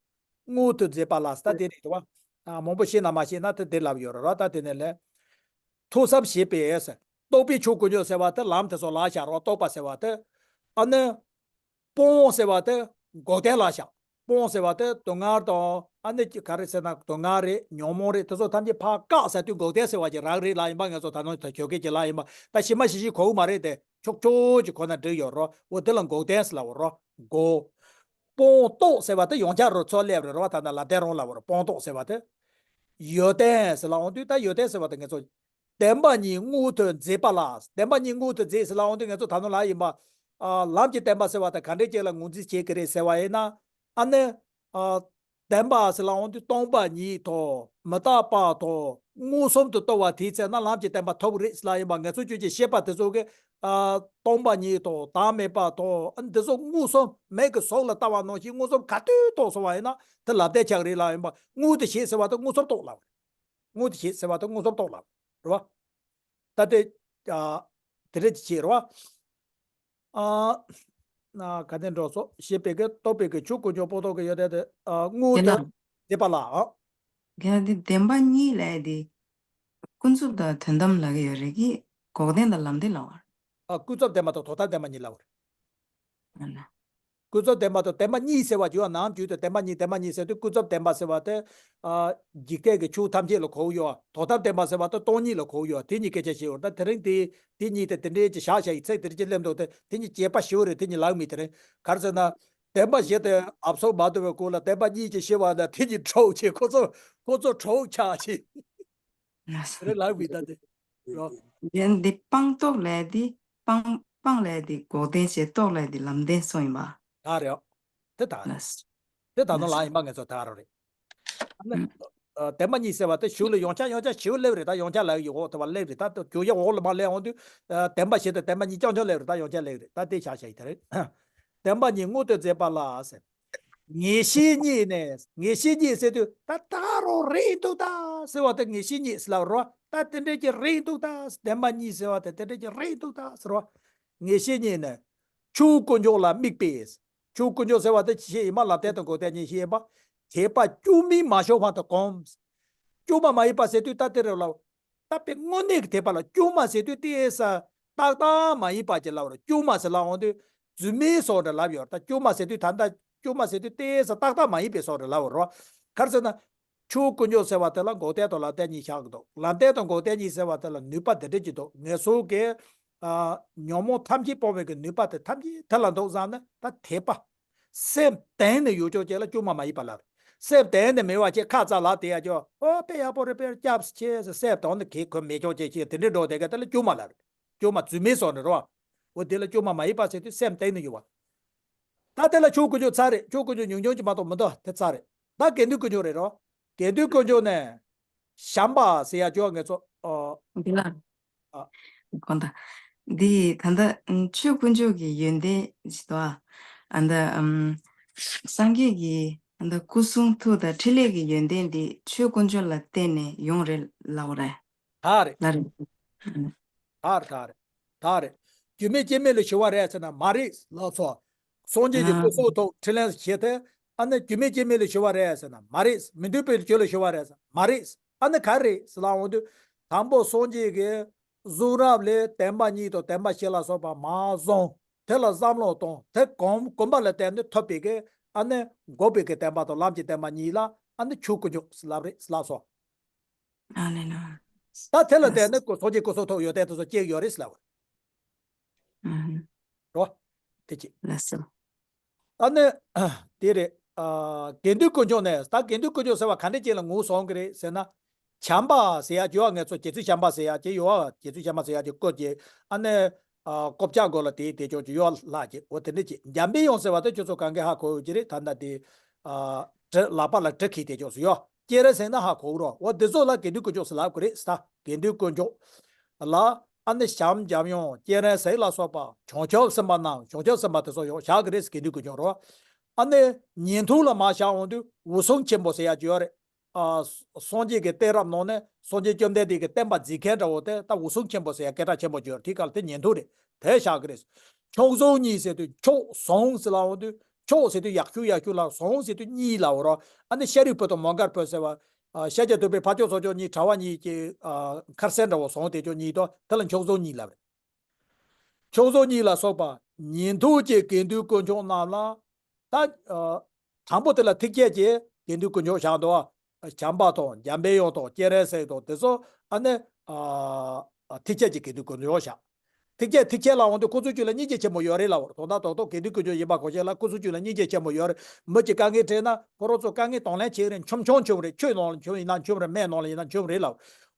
མངོན་དུ་མཛད་པ་ལ་ཟེར་ད་དེ་རེད་དོ། ཨ། མང་པོ་ཤེས་ན་མ་ཤེས་ན་དེ་དེ་ལབ་ཡོད་རེད་ར། ད་དེ་ནས་ལས། ཐོས་བསམ་བྱེད་པའི་ཟེར། རྟོགས་པའི་ཆོས་དཀོན་མཆོག་ཟེར་བ་དེ་ལམ་དེ་ཚོ་ལ་བཞག་རོགས། རྟོགས་པ་ཟེར་བ་དེ། ཨ་ནི། སྤོང་ཟེར་བ་དེ་འགོག་བདེན་ལ་བཞག་སྤོང་ཟེར་བ་དེ་སྡུག་བསྔལ་དང་ཨ་ནི་ག་རེ་ཟེར་ན་སྡུག་བསྔལ་རེད། ཉོན་མོངས་རེད། དེ་ཚོ་ཐམས་ཅད་ཕར་བཀག་ཟེར་དུས་འགོག་བདེན་ཟེར་བ་ཅིག་རག་རེད་ལ་ཡིན་པ། ང་ཚོ་ད་ནང་ད་ཁྱོད་སྐད་ཅིག་ལ་ཡིན་པ་ད་ཤི་མ་ཤི་ཤི་གོ་གི་མ་རེད་དེ། ཆོག་ཆོག་ཅིག་གོ་ན་འགྲིག་ཡོད་རོ། འོ་དེ་ལ་འགོག་བདེན་ཟེར་ལབ་པ་རོ། འགོག་སྤོང་རྟོགས་ཟེར་བ་དེ་ཡང་བསྐྱར་རོ་ཚོ་སླེབས་རེད་རོ། ད་ན་ལ་དེ་རང་ལབ་པ་རོ། སྤོང་རྟོགས་ཟེར་བ་དེ། ཡོན་ཏན་ཟེར་ལབ་འོང་དུས་ད་ཡོན་ཏན་ཟེར་བ་དེ་ངེད་ཚོ། བདེན་པ་གཉིས་མངོན་དུ་མཛད་པ་ལ། བདེན་པ་གཉིས་མངོན་དུ་མཛད་ཟེར་ལབ་འོང་དུས་ངེད་ཚོ་ད་ནང་ལ་ཡིན་པ། ཨ། ལམ་གྱི་བདེན་པ་ཟེར་བ་དེ་ག་འདྲས་ཅིག་ལ་ངོས་འཛིན་བྱེད་ཀྱི་རེད་ཟེར་བ་ཡིན་ན། ཨ་ནི། ཨ། བདེན་པ་ཟེར་ལབ་འོང་དུས་སྟོང་པ་ཉིད་དང་མི་རྟག་པ་དང་མངོན་སུམ་དུ་རྟོགས་པ་དེའི་ཚེ་ན་ལམ་གྱི་བདེན་པ་ཐོབ་རེད་ཟེར་ལབ་ཡིན་པ། ང་ཚོ་ཁྱོད་ཀྱི་ཤེས་པ་དེ་ཚོ་གི་ཨ། སྟོང་པ་ཉིད་དང་བདག་མེད་པ་དང་ཨ་འདི་ཚོ་མངོན་སུམ་མིག་གིས་གཟུགས་ལ་ལྟ་བ་ནང་བཞིན་མངོན་སུམ་ག་དུས་རྟོགས་སོང་བ་ཡིན་ན་དེ་ལབ་བདེ་ཆགས་རེད་ལབ་ཡིན་པ། དངོས་དེ་ཤེས་ཟེར་བ་དེ་མངོན་སུམ་རྟོགས་ལབ་རེད། དངོས་དེ་ཤེས་ཟེར་བ་དེ་མངོན་སུམ་རྟོགས་ལབ་རེད་བ། ད་དེ་ཨ། དེ་འདྲ་ཅིག་བྱེད་རེད་བ། ཨ། ན་ག་ནས་འགྲོ་སོ་ཞེས་པའི་གི་རྟོག་པའི་གི་ཆོས་དཀོན་མཆོག་སྤངས་རྟོགས་ཀྱི་ཡོན་ཏན་དེ་ཨ། དངོས་དེ་དུ་ལ་མཛད་པ་ལ། ཨ། གལ་ཏེ་བདེན་པ་གཉིས་ལས་དེ་ཀུན་རྫོབ་དང་དོན་དམ་ལབ་ཀྱི་ཡོད་རེད་ཀི། འགོག་བདེན་དང་ལམ་བདེན་ལབ་པ། ཨ། ཀུན་རྫོབ་བདེན་པ་དང་དོན་དམ་བདེན་པ་གཉིས་ལབ་པ་རེད། ཨ་ན། ཀུན་རྫོབ་བདེན་པ་དང་བདེན་པ་གཉིས་ཟེར་བ་བརྗོད་པ་ནམ་རྒྱུན་དུ་བདེན་པ་གཉིས་བདེན་པ་གཉིས་ཟེར་དུས་ཀུན་རྫོབ་བདེན་པ་ཟེར་བ་དེ། ཨ། འཇིག་རྟེན་གྱི་ཆོས་ཐམས་ཅད་ལ་གོ་ཡོད། དོན་དམ་བདེན་པ་ཟེར་བ་དེ་སྟོང་ཉིད་ལ་གོ་ཡོད། དེ་གཉིས་སྐད་ཆ་བཤད་ཡོད། ད་དེ་རིང་དེ་དེ་གཉིས་དེ་དེ་འདྲའི་ཅིག་བཞག་བཞག་ཡིག་ཚད་དེ་འདྲ་ཅིག་སླེབས་འདུག་དེ་དེ་གཉིས་བྱེད་པ་ཞིག་རེད། དེ་གཉིས་ལབ་མི་དེ་རིང་ག་རེ་ཟེར་ན། བདེན་པ་བཞི་དེ་ཨབ་སོར་མ་ཐུབ་པའི་སྐོར་ལ་བདེན་པ་གཉིས་ཅིག་བཤད་པ་ན་དེ་གཉིས་འཁྲུག་ཆེ། ཁོ་ཚོ་ཁོ་ཚོ་འཁྲུག་ཆགས་ཆེ། དེ་རིང་ལབ་མི་ད་དེ་རོ། འདི་སྤངས་རྟོགས་ལས་དེ་སྤངས་སྤངས་ལས་དེ་འགོག་བདེན་བྱས། རྟོགས་ལས་དེ་ལམ་བདེན་གསུངས་ཡིན་པ། ད་རེད། དེ་ད་རེད། ལགས། དེ་ད་དུང་ལགས་ལ་ཡིན་པ་ངས་ཚོ་ད་རོ་རེད། ཨ་ནི། ཨ། བདེན་པ་གཉིས་ཟེར་བ་དེ་གཞུག་ལ་ཡང་བསྐྱར་ཡང་བསྐྱར་ཞིབ་སླེབས་རེད། ད་ཡང་བསྐྱར་ལབ་ཡོད། འོག་དེ་བ་སླེབས་རེད། ད་དུ་གྱོད་ཡ་འོག་ལ་མ་སླེབས་འོང་དུས། ཨ། བདེན་པ་བཞི་དང་བདེན་པ་གཉིས་རྐྱང་རྐྱང་སླེབས་རེད། ད་ཡང་བསྐྱར་སླེབས་རེད། ད་དེ་བཞག་བཞག་ཡིན་དེ་རེད། བདེན་པ་གཉིས་དངོས་དུ་མཛད་པ་ལ་ཟེར། ངེས་ཤེས་རྙེད་ནས། ངེས་ཤེས་རྙེད་ཟེར་དུས་ད་ད་རུང་རེད་འདུག་ད་ཟེར་བ་དེ་ངེས་ཤེས་རྙེད་ཟེར་ལབ་རོ། ད་དེ་འདྲས་ཀྱི་རེད་འདུག་ད། བདེན་པ་གཉིས་ཟེར་བ་དེ་དེ་འདྲས་ཀྱི་རེད་འདུག་ད་ཟེར་རོ། ངེས་ཤེས་རྙེད་ནས་ཆོས་དཀོན་མཆོག་ལ་དམིགས་པས། ཆོས་དཀོན་མཆོག་ཟེར་བ་དེ་ཅི་ཞིག་ཡིན་པ་ལ་བརྟེན་དུ་འགོག་བདེན་གཉིས་ཤིག་ཡིན་པ། དད་པ་སྐྱོན་མེད་མ་ཤོར་བར་དུ་གོམས། སྐྱོན་མ་མ་ཡིན་པ་ཟེར་དུས་ད་དེ་རེད་ལ། ད་དཔེ་དངོས་གནས་ཀྱི་དད་པ་ལ་སྐྱོན་མ་ཟེར་དུས་ཏོག་ཙམ་ཏག་ཏག་མ་ཡིན་པ་ཅིག་ལབ་རེད། སྐྱོན་མ་ཟེར་ལབ་འོང་དུས་རྫུན་མའི་བཟོ་འདྲ་ལབ་ཡོད་རེད། ད་སྐྱོན་མ་ཟེར་དུས་ད་ལྟ་སྐྱོན་མ་ཟེར་དུས་ཏོག་ཙམ་ཏག་ཏག་མ་ཡིན་པའི་བཟོ་འདྲ་ལབ་རེད། ག་རེ་ཟེར་ན། ཆོས་དཀོན་མཆོག་ཟེར་བ་དེ་ལ་འགོག་བདེན་དང་ལམ་བདེན་གཉིས་བཞག་གི་འདུག་ལམ་བདེན་དང་འགོག་བདེན་གཉིས་ཟེར་བ་དེ་ལ་ནུས་པ་འདི་འདྲ་ཅིག་འདུག་ངེད་ཚོ་གི། ཨ། ཉོན་མོངས་ཐམས་ཅད་སྤོང་བའི་གི་ནུས་པ་དེ་ཐམས་ཅད་དེ་ལ་འདུག་བསམ་ན་ད་དད་པ། སེམས་གཏིང་ནས་ཡོད་ཅོག་ཅིག་ལ་སྐྱོན་མ་མ་ཡིན་པ་ལབ། སེམས་གཏིང་ནས་མེད་པ་ཅིག་ཁ་ཙ་ལ་དེ་ཡ་ཅོ། ཨོ་དཔེ་ཡག་པོ་རེད། དཔེ་སྐྱབས་སུ་མཆི་ཟེར་སེམས་གཏིང་ནས་གི་གོ་མེད་ཅོག་ཅིག་ཅིག་དེ་འདྲའི་འགྲོ་དེ་ག་དེ་ལ་སྐྱོན་མ་ལབ། སྐྱོན་མ་རྫུན་མའི་བཟོ་འདྲ་རོ། འོ་དེ་ལ་སྐྱོན་མ་མ་ཡིན་པ་ཟེར་དུས་སེམས་གཏིང་ནས་ཡོད་པ། ད་དེ་ལ་ཆོས་དཀོན་མཆོག་ཚར་རེད། ཆོས་དཀོན་མཆོག་ཉུང་ཉུང་ཅིག་མ་གཏོགས་མི་འདུག་དེ་ཚར་རེད། ད་དགེ་འདུན་དཀོན་མཆོག་རེད་རོ། དགེ་འདུན་དཀོན་མཆོག་ནས་བྱམས་པ་ཟེར་ཡ་ཅོ་ངེད་ཚོ། ཨོ། འདི་ལ། ཨ། གོང་དང་། འདི་ད་ལྟ་ཆོས་དཀོན་མཆོག་གི་ཡོན་ཏན་ཞིག་ཏོ། ཨ་ད་ཨམ། སངས་རྒྱས་ཀྱི་ཨ་ད་སྐུ་གསུང་ཐུགས་དང་ཕྲིན་ལས་ཀྱི་ཡོན་ཏན་འདི་ཆོས་དཀོན་མཆོག་ལ་བརྟེན་ནས་ཡོང་རེད་ལབ་རེད། ད་རེད། ལ་རེད། ད་རེད། ད་རེད། ད་རེད། རྒྱུ་མེད་རྐྱེན་མེད་ལས་བྱུང་བ་རེད་ཟེར་ན་མ་རེད་ལབ་སོང་། སངས་རྒྱས་ཀྱི་སྐུ་གསུང་ཐུགས་ཕྲིན་ལས་བྱེད་དེ། ཨ་ནི་རྒྱུ་མེད་རྐྱེན་མེད་ལས་བྱུང་བ་རེད་ཟེར་ན་མ་རེད། མི་འདོད་པའི་རྒྱུ་ལས་བྱུང་བ་རེད་ཟེར་ན་མ་རེད། ཨ་ནི་ག་རེ་རེད་ཟེར་ལབ་འོང་དུས། དང་པོ་སངས་རྒྱས་ཀྱིས་གཟུགས་རབ་ལས་བདེན་པ་གཉིས་དང་བདེན་པ་བཞི་ལ་སོགས་པ་མར་བཟུང་། དེ་ལ་བསམ་བློ་གཏོང་། དེ་གོམས་གོམས་པ་ལ་བརྟེན་ནས་ཐོབ་པའི་གི་ཨ་ནི་འགོག་པའི་གི་བདེན་པ་དང་ལམ་གྱི་བདེན་པ་གཉིས་ལ་ཨ་ནི་ཆོས་དཀོན་མཆོག་ལབ་རེད་ལབ་སོང་། ཨ་ནི་ན། ད་དེ་ལ་བརྟེན་ནས་སངས་རྒྱས་སྐུ་གསུང་ཐུགས་ཡོན་ཏན་དེ་ཚོ་སྐྱེ་ཡོད་རེད་ལབ། ཨ་ཧུ། རོ། དེ་ཅི། ལགས་སོ། ཨ་ནི། དེ་རེད། ཨ། དགེ་འདུན་དཀོན་མཆོག་ནས་ད་དགེ་འདུན་དཀོན་མཆོག་ཟེར་བ་ག་འདྲ་ཅིག་ལ་ངོས་བཟུང་གི་རེད་ཟེར་ན། བྱམས་པ་ཟེར་ཡ་ཅིག་ཡོད། ངེད་ཚོ་རྗེ་བཙུན་བྱམས་པ་ཟེར་ཡ་ཅིག་ཡོད། རྗེ་བཙུན་བྱམས་པ་ཟེར་ཡ་ཅིག་བཀོད་ཅིག་ཨ་ནི། ཨ། རྐུབ་བཀྱག་མགོ་ལ་དེ་དེ་ཅོག་ཅིག་ཡོད་ལགས་ཀྱི། འོ་དེ་འདྲ་ཅིག་འཇམ་པའི་དབྱངས་ཟེར་བ་དེ་ཁྱོད་ཚོ་གང་གས་ཧ་གོ་ཡོད་ཀྱི་རེད། ད་ལྟ་དེ། ཨ། གྲི་ལག་པ་ལ་གྲི་འཁྱེར་དེ་ཅོག་སུ་ཡོད། སྤྱན་རས་གཟིགས་ན་ཧ་གོ་གི་རོ། འོ་འདི་ཚོ་ལ་དགེ་འདུན་དཀོན་མཆོག་ཟེར་ལབ་གི་རེད་ད། དགེ་འདུན་དཀོན་མཆོག་ལ་ཨ་ནི་བྱམས་འཇམ་དབྱངས་སྤྱན་རས་གཟིགས་ལ་སོགས་པ་བྱང་ཆུབ་སེམས་དཔའ་རྣམས། བྱང་ཆུབ་སེམས་དཔའ་དེ་ཚོ་ཡོད་བཞག་གི་རེད། དགེ་འདུན་དཀོན་མཆོག་རོ། ཨ་ནི་ཉན་ཐོས་ལ་མར་བཞག་འོང་དུས་འོད་སྲུང་ཆེན་པོ་ཟེར་ཡ་ཅིག་ཡོད་རེད། ཨ། སངས་རྒྱས་ཀྱི་གཏད་རབས་ནང་ནས་སངས་རྒྱས་བཅོམ་ལྡན་འདས་ཀྱི་བསྟན་པ་འཛིན་མཁན་འདྲ་བོ་དེ་ད་འོད་སྲུང་ཆེན་པོ་ཟེར་ཡ་སྐད་གྲགས་ཆེན་པོ་ཅིག་ཡོད་རེད། དེའི་སྐབས་ལ་དེ་ཉན་ཐོས་རེད། དེ་བཞག་གི་རེད། མཆོག་ཟུང་གཉིས་ཟེར་དུས་མཆོག་ཟུང་ཟེར་ལབ་འོང་དུས་མཆོག་ཟེར་དུས་ཡག་ཤོས་ཡག་ཤོས་ལ། ཟུང་ཟེར་དུས་གཉིས་ལབ་འོང་རོ། ཨ་ནི་ཤཱ་རིའི་བུ་དང་མོའུ་འགལ་བུ་ཟེར་བ། ཨ། ཤཱཀྱ་ཐུབ་པའི་ཕ་ཕྱོགས་ཚོ་ཕྱོགས་གཉིས་གྲྭ་པ་གཉིས་ཀྱི། ཨ། མཁར་གསལ་འདྲ་བོ་ཟུང་དེ་ཕྱོགས་གཉིས་དོ། དེ་ལ་མཆོག་ཟུང་གཉིས་ལབ་རེད། མཆོག་ཟུང་གཉིས་ལ་སོགས་པ་ཉན་ཐོས་ཀྱི་དགེ་འདུན་དཀོན་མཆོག་རྣམས་ལ། ད། ཨ། དང་པོ་དེ་ལ་ཐེག་ཆད་ཀྱི་དགེ་འདུན་དཀོན་མཆོག་བཞག་འདུག་བ། བྱམས་པ་དང་འཇམ་པའི་དབྱངས་དང་སྤྱན་རས་གཟིགས་དང་དེ་ཚོ་ཨ་ནི། ཨ། ཐེག་ཆད་ཀྱི་དགེ་འདུན་དཀོན་མཆོག་བཞག་ཐེག་ཆད་ཐེག་ཆད་ལ་འོང་དུས་ཁོ་ཚོའི་རྒྱུད་ལ་སྙིང་རྗེ་ཆེན་པོ་ཡོད་རེད་ལབ། དོན་དག་རྡོག་རྡོག་དགེ་འདུན་དཀོན་མཆོག་ཡིན་པ་གོ་ཤེས་ལ་ཁོ་ཚོའི་རྒྱུད་ལ་སྙིང་རྗེ་ཆེན་པོ་ཡོད་རེད། མི་གཅིག་དཀའ་ངལ་འཕྲད་ན་ཁོ་རང་ཚོ་དཀའ་ངལ་གདོང་ལེན་བྱེད་ཀྱི་རེད། མཆོད་མཆོད་མཆོད་རེད། ཆོས་ནང་ལ་མཆོད་ཡིན་ན་མཆོད་རེད། སྨན་ནང་ལ་ཡིན་ན་མཆོད་རེད་ལབ།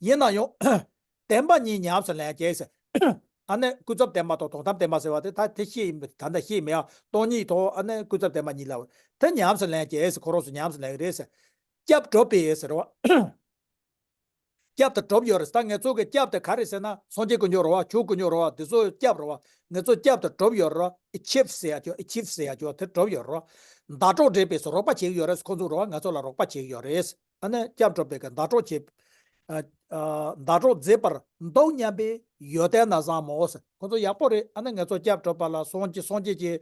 ཡིན་ན་ཡང་། བདེན་པ་གཉིས་ཉམས་སུ་ལེན་བྱས་ཟེར། ཨ་ནི་ཀུན་རྫོབ་བདེན་པ་དང་དོན་དམ་བདེན་པ་ཟེར་བ་དེ་ད་དེ་ཤེས་ཡིན་པ་ད་ལྟ་ཤེས་མེད་ཨ། སྟོང་ཉིད་དང་ཨ་ནི་ཀུན་རྫོབ་བདེན་པ་གཉིས་ལབ། དེ་ཉམས་སུ་ལེན་བྱས་ཟེར། ཁོ་རང་ཚོ་ཉམས་སུ་ལེན་གི་རེད་ཟེར། སྐྱབས་གྲོལ་པའི་ཟེར་བ། སྐྱབས་དང་གྲོལ་ཡོད་རེད། ད་ང་ཚོ་གི་སྐྱབས་དེ་ག་རེ་ཟེར་ན་སངས་རྒྱས་དཀོན་མཆོག་རེད་བ། ཆོས་དཀོན་མཆོག་རེད་བ། དེ་ཚོ་སྐྱབས་རེད་བ། ང་ཚོ་སྐྱབས་དང་གྲོལ་ཡོད་རེད་བ། ཨི་ཆིབ་ཟེར་ཡ་ཅོ་ཨི་ཆིབ་ཟེར་ཡ་ཅོ་དེ་གྲོལ་ཡོད་རེད་བ། ཟླ་གྲོགས་འདྲེས་པས་སུ་རོགས་པ་བྱེད་ཀྱི་ཡོད་རེད། ཁོ་ཚོ་རེད་བ། ང་ཚོ་ལ་རོགས་པ་བྱེད་ཀྱི་ཡོད་རེད། ཨ་ནི་སྐྱབས་གྲོལ་པའི་གི་ཟླ་གྲོགས་བྱེད། ཨ། ཨ། ཟླ་གྲོགས་མཛེས་པར་འདུག་སྙམ་པའི་ཡོན་ཏན་ན་བཟང་མོ་ཟེར། ཁོ་ཚོ་ཡག་པོ་རེད། ཨ་ནི་ང་ཚོ་སྐྱབས་གྲོལ་པ་ལ་སངས་རྒྱས་སངས་རྒྱས་ཀྱི།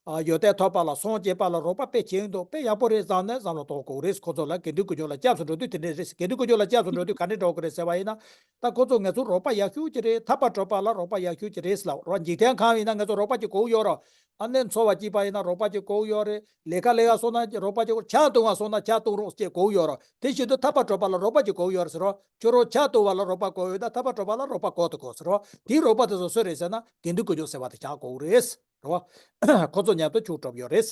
ཨ། ཡོན་ཏན་ཐོབ་པ་ལ་སངས་རྒྱས་པ་ལ་རོགས་པ་དཔེ་བྱེད་ཀྱི་འདུག་དཔེ་ཡག་པོ་རེད། བཟང་ནས་བཟང་ལ་གཏོང་དགོས་རེད། ཁོ་ཚོ་ལ་དགེ་འདུན་དཀོན་མཆོག་ལ་སྐྱབས་སུ་འགྲོ་དུས་དེ་འདྲས་རེད། དགེ་འདུན་དཀོན་མཆོག་ལ་སྐྱབས་སུ་འགྲོ་དུས་ག་འདྲས་འགྲོ་དགོས་རེད་ཟེར་བ་ཡིན་ན། ད་ཁོ་ཚོ་ང་ཚོ་རོགས་པ་ཡག་ཤོས་ཅིག་རེད། ཐར་པ་གྲོལ་པ་ལ་རོགས་པ་ཡག་ཤོས་ཅིག་རེད་ཟེར་ལབ་རོགས། འཇིག་རྟེན་ཁམས་ཡིན་ན་ང་ཚོ་རོགས་པ་ཅིག་དགོས་ཡོད་རོགས། ཨ་ནི་འཚོ་བ་སྐྱིད་པ་ཡིན་ན་རོགས་པ་ཅིག་དགོས་ཡོད་རེད། ལས་ཀ་ལས་ཀ་སོང་ན་རོགས་པ་ཅིག་ཆང་འཐུང་བ་སོང་ན་ཆང་འཐུང་རོགས་ཅེས་དགོས་ཡོད་རོགས། དེ་བཞིན་དུ་ཐར་པ་གྲོལ་པ་ལ་རོགས་པ་ཅིག་དགོས་ཡོད་རེད་ཟེར་རོགས། ཁྱོད་རང་ཆང་འཐུང་བ་ལ་རོགས་པ་དགོས་ཡོད་ན་ཐར་པ་གྲོལ་པ་ལ་རོགས་པ་དགོས་དང་དགོས་ཟེར་རོགས། དེའི་རོགས་པ་དེ་ཚོ་སུ་རེད་ཟེར་ན་དགེ་འདུན་དཀོན་མཆོག་ཟེར་བ་དེ་ཆགས་དགོས་རེད་རོགས། ཁོ་ཚོ་མཉམ་དུ་ཆོས་སྒྲུབ་ཡོད་རེད།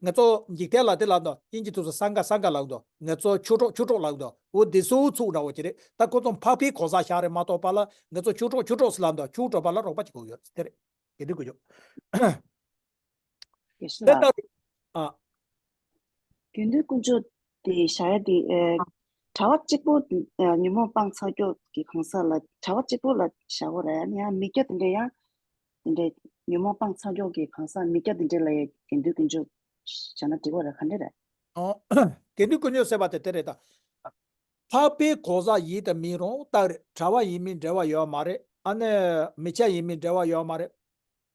ང་ཚོ་འཇིག་རྟེན་ལ་དེ་ལབ་འདུག་དབྱིན་ཇི་ཐོག་སུ་སངྒ་སངྒ་ལབ་འདུག་ང་ཚོ་ཆོས་གྲོགས་ཆོས་གྲོགས་ལབ་འདུག་འོ་དེ་ཚོའི་ཚུགས་འདྲ་བོ་ཅིག་རེད། ད་ཁོ་ཚོ་འཕགས་པའི་གང་ཟག་ཤག་རེད་མ་གཏོགས་པ་ལ་ང་ཚོ་ཆོས་གྲོགས་ཆོས་གྲོགས་སུ་ལབ་འདུག་ཆོས་གྲོགས་པ་ལ་རོགས་པ་ཅིག་དགོས་ཡོད་རེད། དེ་རེད། དགེ་འདུན་དཀོན་མཆོག་དགེ་བཤེས་དེ་ལགས། ལྟར། ཨ། དགེ་འདུན་དཀོན་མཆོག་དེ་བཞག་ཡ་དེ་ཨ། གྲྭ་པ་གཅིག་པོ་ཨ། ཉོན་མོངས་སྤངས་ཚར་ཀྱོག་གི་གང་ཟག་ལ་གྲྭ་པ་གཅིག་པོ་ལ་བཞག་གོ་རེད། ཡང་མི་སྐྱ་དེ་འདྲས་ཡང་དེ་འདྲས་ཉོན་མོངས་སྤངས་ཚར་ཀྱོག་གི་གང་ཟག་མི་སྐྱ་དེ་འདྲས་ལ་ཡང་དགེ་འདུན་དཀོན་མཆོག་བཞག་ན་འགྲིག་གོ་རེད། ག་འདྲས་རེད། ཨོ། དགེ་འདུན་དཀོན་མཆོག་ཟེར་བ་དེ་དེ་རེད་ད། འཕགས་པའི་གང་ཟག་ཡིན་དང་མིན་རང་རྟགས་རེད། གྲྭ་པ་ཡིན་མིན་འབྲེལ་བ་ཡོད་མ་རེད། ཨ་ནི་མི་སྐྱ་ཡིན་མིན་འབྲེལ་བ་ཡོད་མ་རེད།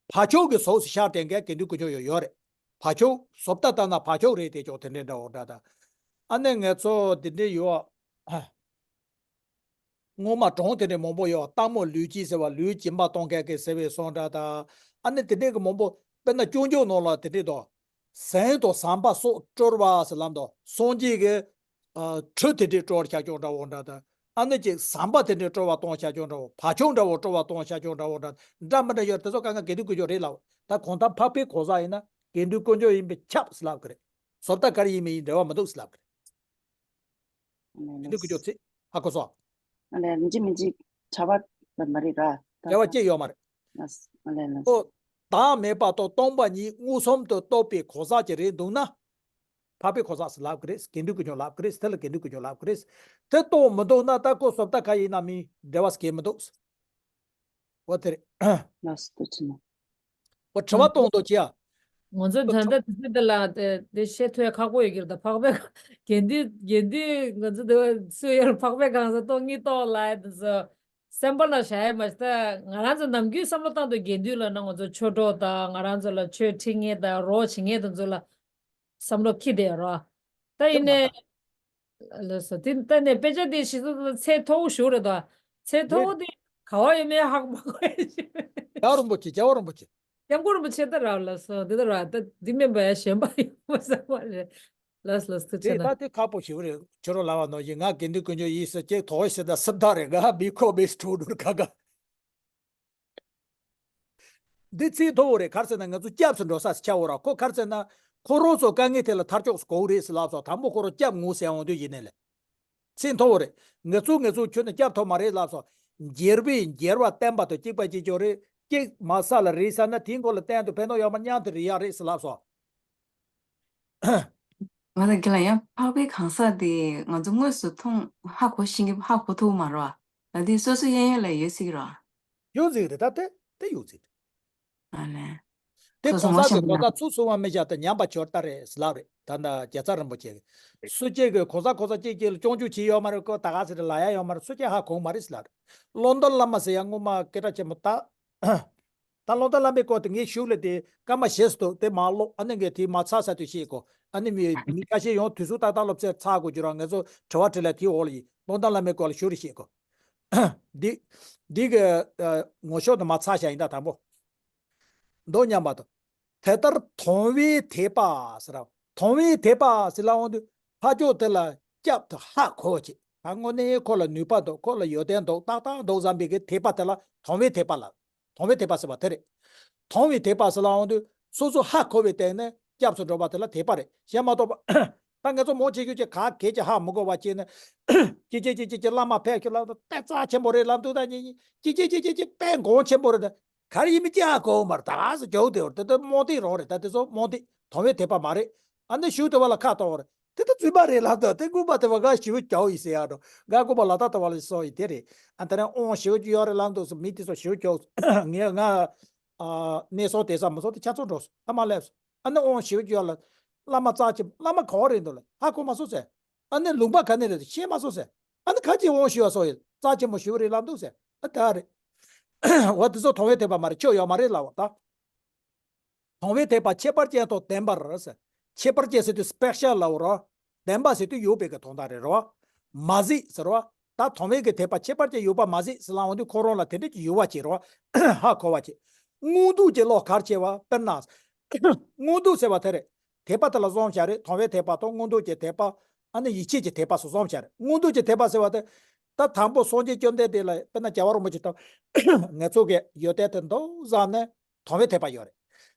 བག་ཆགས་ཀྱི་ཟོག་སུ་ཤར་བསྡད་མཁན་དགེ་འདུན་དཀོན་མཆོག་ཡོད་ཡོད་རེད། བག་ཆགས་བཟོ་ལྟ་ལྟ་ན་བག་ཆགས་རེད་དེ་ཅོག་དེ་འདྲས་འདྲ་བོ་འདྲ་ད། ཨ་ནི་ང་ཚོ་འདི་འདྲས་ཡོད། སྔོན་མ་གྲངས་དེ་འདྲས་མང་པོ་ཡོད། སྟག་མོ་ལུས་སྐྱེས་ཟེར་བ་ལུས་སྦྱིན་པ་གཏོང་མཁན་གྱི་ཟེར་བའི་སོང་འདྲ་ད། ཨ་ནི་དེ་འདྲས་ཀྱི་མང་པོ་དཔེར་ན་སྐྱོན་བརྗོད་ནང་ལ་དེ་འདྲས་དང་། ཟན་དང་ཟམ་པ་སོགས་སྤྲོར་བ་ཟེར་ལབ་འདུག་སངས་རྒྱས་ཀྱི་ཨ། གྲུ་དེ་འདྲས་སྤྲོར་བྱ་ཀྱོག་འདྲ་བོ་འདྲ་དང་། ཨ་ནི་ཅིག་ཟམ་པ་དེ་འདྲས་སྤྲོར་བ་གཏོང་བྱ་ཀྱོག་འདྲ་བོ། བག་ཆགས་འདྲ་བོ་སྤྲོར་བ་གཏོང་བྱ་ཀྱོག་འདྲ་བོ་འདྲ་འདྲ་མི་འདྲ་ཡོད་རེད། དེ་ཚོ་དཀའ་ངལ་དགེ་འདུན་དཀོན་མཆོག་རེད་ལབ། ད་གང་ལྟར་འཕགས་པའི་གང་ཟག་ཡིན་ན་དགེ་འདུན་དཀོན་མཆོག་ཡིན་པས་ཁྱབ་ཟེར་ལབ་ཀྱི་རེད། བཟོ་ལྟ་ག་རེ་ཡིན་མིན་ཡིན་འབྲེལ་བ་མི་འདུག་ཟེར་ལབ་ཀྱི་རེད། དགེ་འདུན་དཀོན་མཆོག་ཚིག་ཧ་གོ་སོང་། ཨ་ལས་མི་འཇིགས་མི་འཇིགས་གྲྭ་པ་ལ་མ་རེད་ར། འབྲེལ་བ་སྐྱེ་ཡོད་མ་རེད། ལགས། ཨ་ལས་ལགས། ཨོ། བདག་མེད་པ་དང་སྟོང་པ་ཉིད་མངོན་སུམ་དུ་རྟོགས་པའི་གང་ཟག་ཅིག་རེད་འདུག་ན། འཕགས་པའི་གང་ཟག་ཟེར་ལབ་ཀྱི་རེད། དགེ་འདུན་དཀོན་མཆོག་ལབ་ཀྱི་རེད། དེ་ལ་དགེ་འདུན་དཀོན་མཆོག་ལབ་ཀྱི་རེད། དེ་རྟོགས་མི་འདུག་ན་ད་ཁོ་བཟོ་ལྟ་ག་ཡིན་ན་མིན་འབྲེལ་བ་སྐྱེ་མི་འདུག་འོ་དེ་རེད། ལགས་སོ། ཐུགས་རྗེ་གནང་། འོ་དྲི་བ་གཏོང་དོ་ཅི་ཡ། ང་ཚོ་ད་ལྟ་དེ་ཚོ་དེ་ལ་དེ་དེ་བཤད་ཐུབ་ཡ་ཁག་པོ་ཡོད་ཀྱི་རེད། ད་འཕགས་པའི་དགེ་འདུན་དགེ་འདུན་ང་ཚོ་དེ་བ་སུ་ཡོད་རེད། འཕགས་པའི་གང་ཟག་སྟོང་ཉིད་རྟོགས་ལབ་ཡ་དེ་ཚོ་སེམས་པ་ལ་བཞག་ཡ་མ་གཏོགས། ད་ང་རང་ཚོ་ནམ་རྒྱུན་བསམ་བློ་བཏང་དུས་དགེ་འདུན་ལབ་ན་ང་ཚོ་ཆོས་གྲོགས་དང་ང་རང་ཚོ་ལ་ཆོས་ཁྲིད་མཁན་དང་རོགས་བྱེད་མཁན་དེ་ཚོ་ལ་བསམ་བློ་འཁྱེར་བསྡད་ཡོད་རེད། ད་ཡིན་ནའི། ལགས་སོ། དེ་ལྟ་ནས་དཔེ་ཆ་དེ་ཞིག་ཚོ་ཚད་མཐོ་བོ་ཞིག་རེད་དོ། ཚད་མཐོ་བོ་དེ་ག་བ་ཡོད་མེད་ཧ་གོ་མ་གོ་ཡ་ཞིག་རྒྱལ་བ་རིན་པོ་ཆེ། རྒྱལ་བ་རིན་པོ་ཆེ། སྐྱབས་མགོན་རིན་པོ་ཆེ་ད་ར་ལགས་སོ། དེ་ད་ར་ད་འདི་མིན་པ་ཡ་གཞན་པ་ཡོད་མ་བསམ་པ་རེད། ལགས་ལགས། ཐུགས་རྗེ་གནང་། དེ་ད་དེ་ཁག་པོ་ཞིག་རེད། ཁྱོད་རང་ལབ་པ་ནང་བཞིན་ང་དགེ་འདུན་དཀོན་མཆོག་ཡིན་ཟེར་ཅེས་དོགས་ཟེར་ད་སུབ་ད་རེད། ང་མི་ཁོ་མི་སྤྲོ་འདུར་ག་ག་འདི་ཚིག་མཐོ་བོ་རེད། ག་རེ་ཟེར་ན་ང་ཚོ་སྐྱབས་སུ་འགྲོ་ས་ཆགས་འོ་ར། ཁོ་ག་རེ་ཟེར་ན་ཁོ་རང་ཚོ་དཀའ་ངལ་དེ་ལ་ཐར་ཕྱོགས་སུ་གོ་གི་རེད་ཟེར་ལབ་སོང་། དང་པོ་ཁོ་རང་སྐྱབས་ངོ་ཟེར་འོང་དུས་ཡིན་ནའི་ལས་ཚིག་མཐོ་བོ་རེད། ང་ཚོ་ང་ཚོ་ཁྱོད་ནི་སྐྱབས་ཐོབ་མ་རེད་ལབ་སོང་། རྒྱལ་བས་རྒྱལ་བ་བསྟན་པ་དང་གཅིག་པ་གཅིག་རྐྱང་རེད། གཅིག་མ་ས་ལ་རེད་ཟེར་ན་དེའི་མགོ་ལ་གཏན་དུ་ཕན་ཐོགས་ཡོད་མ་མཉམ་དུ་རེད་ཡག་རེད་ཟེར་ལབ་སོང་། ང་དང་ཁྱེད་ལ་ཡང་འཕགས་པའི་གང་ཟག་དེ་ང་ཚོ་དངོས་སུ་མཐོང་ཧ་གོ་ཤེས་ཀྱི་ཧ་གོ་ཐུབ་མ་རེད་བ། ད་དེ་སོ་སོ་གཡས་གཡོན་ལ་ཡོད་སྲིད་ཀྱི་རེད་བ། ཡོད་སྲིད་རེད། ད་དེ་དེ་ཡོད་སྲིད་རེད། ཨ་ལས། དེ་སོ་སོ་གང་ངོ་ཟག་ཤེས་དེ་མི་གང་ཟག་ཚུགས་སུ་བ་མི་བཞག་སྟེ་ཉམས་པ་འཆོར་ལྟ་རེད་ཟེར་ལབ་རེད། ད་ལྟ་རྒྱལ་ཚབ་རིན་པོ་ཆེ་གིས་སུ་གཅིག་གིས་གང་ཟག་གང་ཟག་གཅིག་གཅིག་ལ་སྐྱོན་བརྗོད་བྱེད་ཡོད་མ་རེད། ཁོ་ད་ག་ཟེར་ལབ་ཡ་ཡོད་མ་རེད། སུ་གཅིག་ཧ་གོ་མ་རེད་ཟེར་ལབ་རེད། བློ་ལྡན་བླ་མ་ཟེར་ཡ་སྔོན་མ་སྐད་གྲགས་ཆེན་པོ་ད། ད་བློ་ལྡན་བླ་མའི་སྐོར་དེ་ངས་ཞུ་ལ་དེ་སྐར་མ་བཞི་ཙམ་འདུག་དེ་མ་ཀློག་ཨ་ནི་ངས་དེ་མ་ཚར་ས་དུས་ཤེས་གོ་ཨ་ནི་མི་མི་ཁ་ཤས་ཡང་དུས་ཚོད་ཏག་ཏག་སློབ་ཚན་ཚར་དགོས་རྒྱུ་རང་ངེད་ཚོ་དྲི་བ་དྲིས་ལན་དེའི་འོག་ལ་ཡིན། བློ་ལྡན་བླ་མའི་སྐོར་ལ་ཞུ་རེ་ཤེས་གོ་འདི་འདི་གི་ངོ་ཤོག་དེ་མ་ཚར་ཤག་ཡིན་ད་དང་པོ། མདོ་མཉམ་པ་དང་། དེ་ལྟར་དང་བའི་དད་པ་ཟེར་ར། དང་བའི་དད་པ་ཟེར་ལ་འོང་དུས་ཕ་ཅོག་དེ་ལ་སྐྱབས་དེ་ཧ་གོ་བ་ཅིག་ད་དངོས་གནས་ཁོ་ལ་ནུས་པ་འདུག་ཁོ་ལ་ཡོན་ཏན་འདུག་ཏག་ཏག་འདུག་བསམ་པའི་གི་དད་པ་དེ་ལ་དང་བའི་དད་པ་ལ། དང་བའི་དད་པ་ཟེར་བ་དེ་རེད། དང་བའི་དད་པ་ཟེར་ལ་འོང་དུས་སོ་སོ་ཧ་གོ་བའི་སྟེང་ནས་སྐྱབས་སུ་འགྲོ་བ་དེ་ལ་དད་པ་རེད། གཞན་མ་གཏོགས་པ། ད་ང་ཚོ་མང་ཆེ་ཤོས་ཀྱིས་ག་གེ་ཅིག་ཧ་མི་གོ་བ་བྱས་ནས། ཅི་ཅི་ཅི་ཅི་ཅི་བླ་མ་ཕེབས་ཁྱོད་ལ་དཔེ་རྩ་ཆེན་པོ་རེད་ལབ་འདུག་ད་ཉིན་ཉིན་ཅི་ཅི་ཅི་ཅི་ཅི་དཔེ་གོང་ཆེན་པོ་རེད་ད། ག་རེ་ཡིན་མིན་ཅི་ཧ་གོ་མ་རེད། ད་ག་སེ་རྒྱུག་དེ་བར་དེ་ཚོ་རྨོངས་དད་རང་རེད། ད་དེ་ཚོ་རྨོངས་དད་དང་བའི་དད་པ་མ་རེད། ཨ་ནི་ཞུ་དེ་བ་ལ་ཁ་གཏོང་བ་རེད། དེ་ད་རྫུན་མ་རེད་ལབ་འདུག་དེ་རྔོན་པ་དེ་བ་ག་ཞི་བོ་རྒྱག་ཡིན་ཟེར་ཡ་འགྲོ་ག་རྔོན་པ་ལ་ད་དེ་བ་ལ་སོ་ཡི་དེ་རེད། ཨ་ད་རེ་ཨོང་ཞི་བོ་ཅིག་ཡོད་རེད་ལབ་འདུག་སུ་མི་དེ་ཚོ་ཞི་བོ་རྒྱག་ངས་ང་ཨ་གནས་སོང་དེ་ས་མི་སོང་དེ་ཆ་ཚང་འགྲོ་སོང་ཨ་མ་སླེབས་སོང་། ཨ་ནི་ཨོང་ཞི་བོ་ཅིག་ཡོད་ལ་བླ་མ་རྩ་ཆེ་བླ་མ་ག་བ་རེད་འདུག་ལ་ཧ་གོ་མ་སོང་ཟེར། ཨ་ནི་ལུང་པ་ག་ནས་རེད་ཤེས་མ་སོང་ཟེར། ཨ་ནི་ཁ་ཅིག་དབང་ཞུ་བ་སོགས་ཡོད་རྩ་ཆེན་པོ་ཞུ་བ་རེད་ལབ་འདུག་ཟེར། ཨ་ད་རེད། འོ་དེ་ཚོ་དང་བའི་དད་པ་མ་རེད་ཆོས་ཡོད་མ་རེད་ལབ་བ་ད། དང་བའི་དད་པ་ཁྱད་པར་ཅན་དང་ལྡན་པར་ཟེར། ཁྱད་པར་ཅན་ཟེར་དུས་སྤེ་ཤལ་ལབ་རོ། ལྡན་པ་ཟེར་དུས་ཡོད་པའི་གི་དོན་དག་རེད་རོ། མ་གཟིགས་ཟེར་རོ། ད་དང་བའི་གི་དད་པ་ཁྱད་པར་ཅན་ཡོད་པ་མ་གཟིགས་ཟེར་ལབ་འོང་དུས་ཁོ་རང་ལ་དེ་འདྲ་ཅིག་ཡོད་པ་ཅིག་རོ། ཧ་གོ་བ་ཅིག་མངོན་རྟོགས་ཀྱི་བློ་གལ་ཆེ་བ་དཔེར་ན། མངོན་རྟོགས་ཟེར་བ་དེ་རེད། དད་པ་དེ་ལ་བཟོ་འདྲ་རེད། དང་བའི་དད་པ་དང་མངོན་རྟོགས་ཀྱི་དད་པ། ཨ་ནི་ཡིད་ཆེས་ཀྱི་དད་པ་སོགས་བཟོ་འདྲ་རེད། མངོན་རྟོགས་ཀྱི་དད་པ་ཟེར་བ་དེ། ད་དང་པོ་སངས་རྒྱས་བཅོམ་ལྡན་འདས་ལ་དཔེར་ན་རྒྱལ་བ་རིན་པོ་ཆེ་དང་། ངེད་ཚོ་གི་ཡོན་ཏན་དེ་འདུག་བསམ་ནས་དང་བའི་དད་པ་ཡོད་རེད།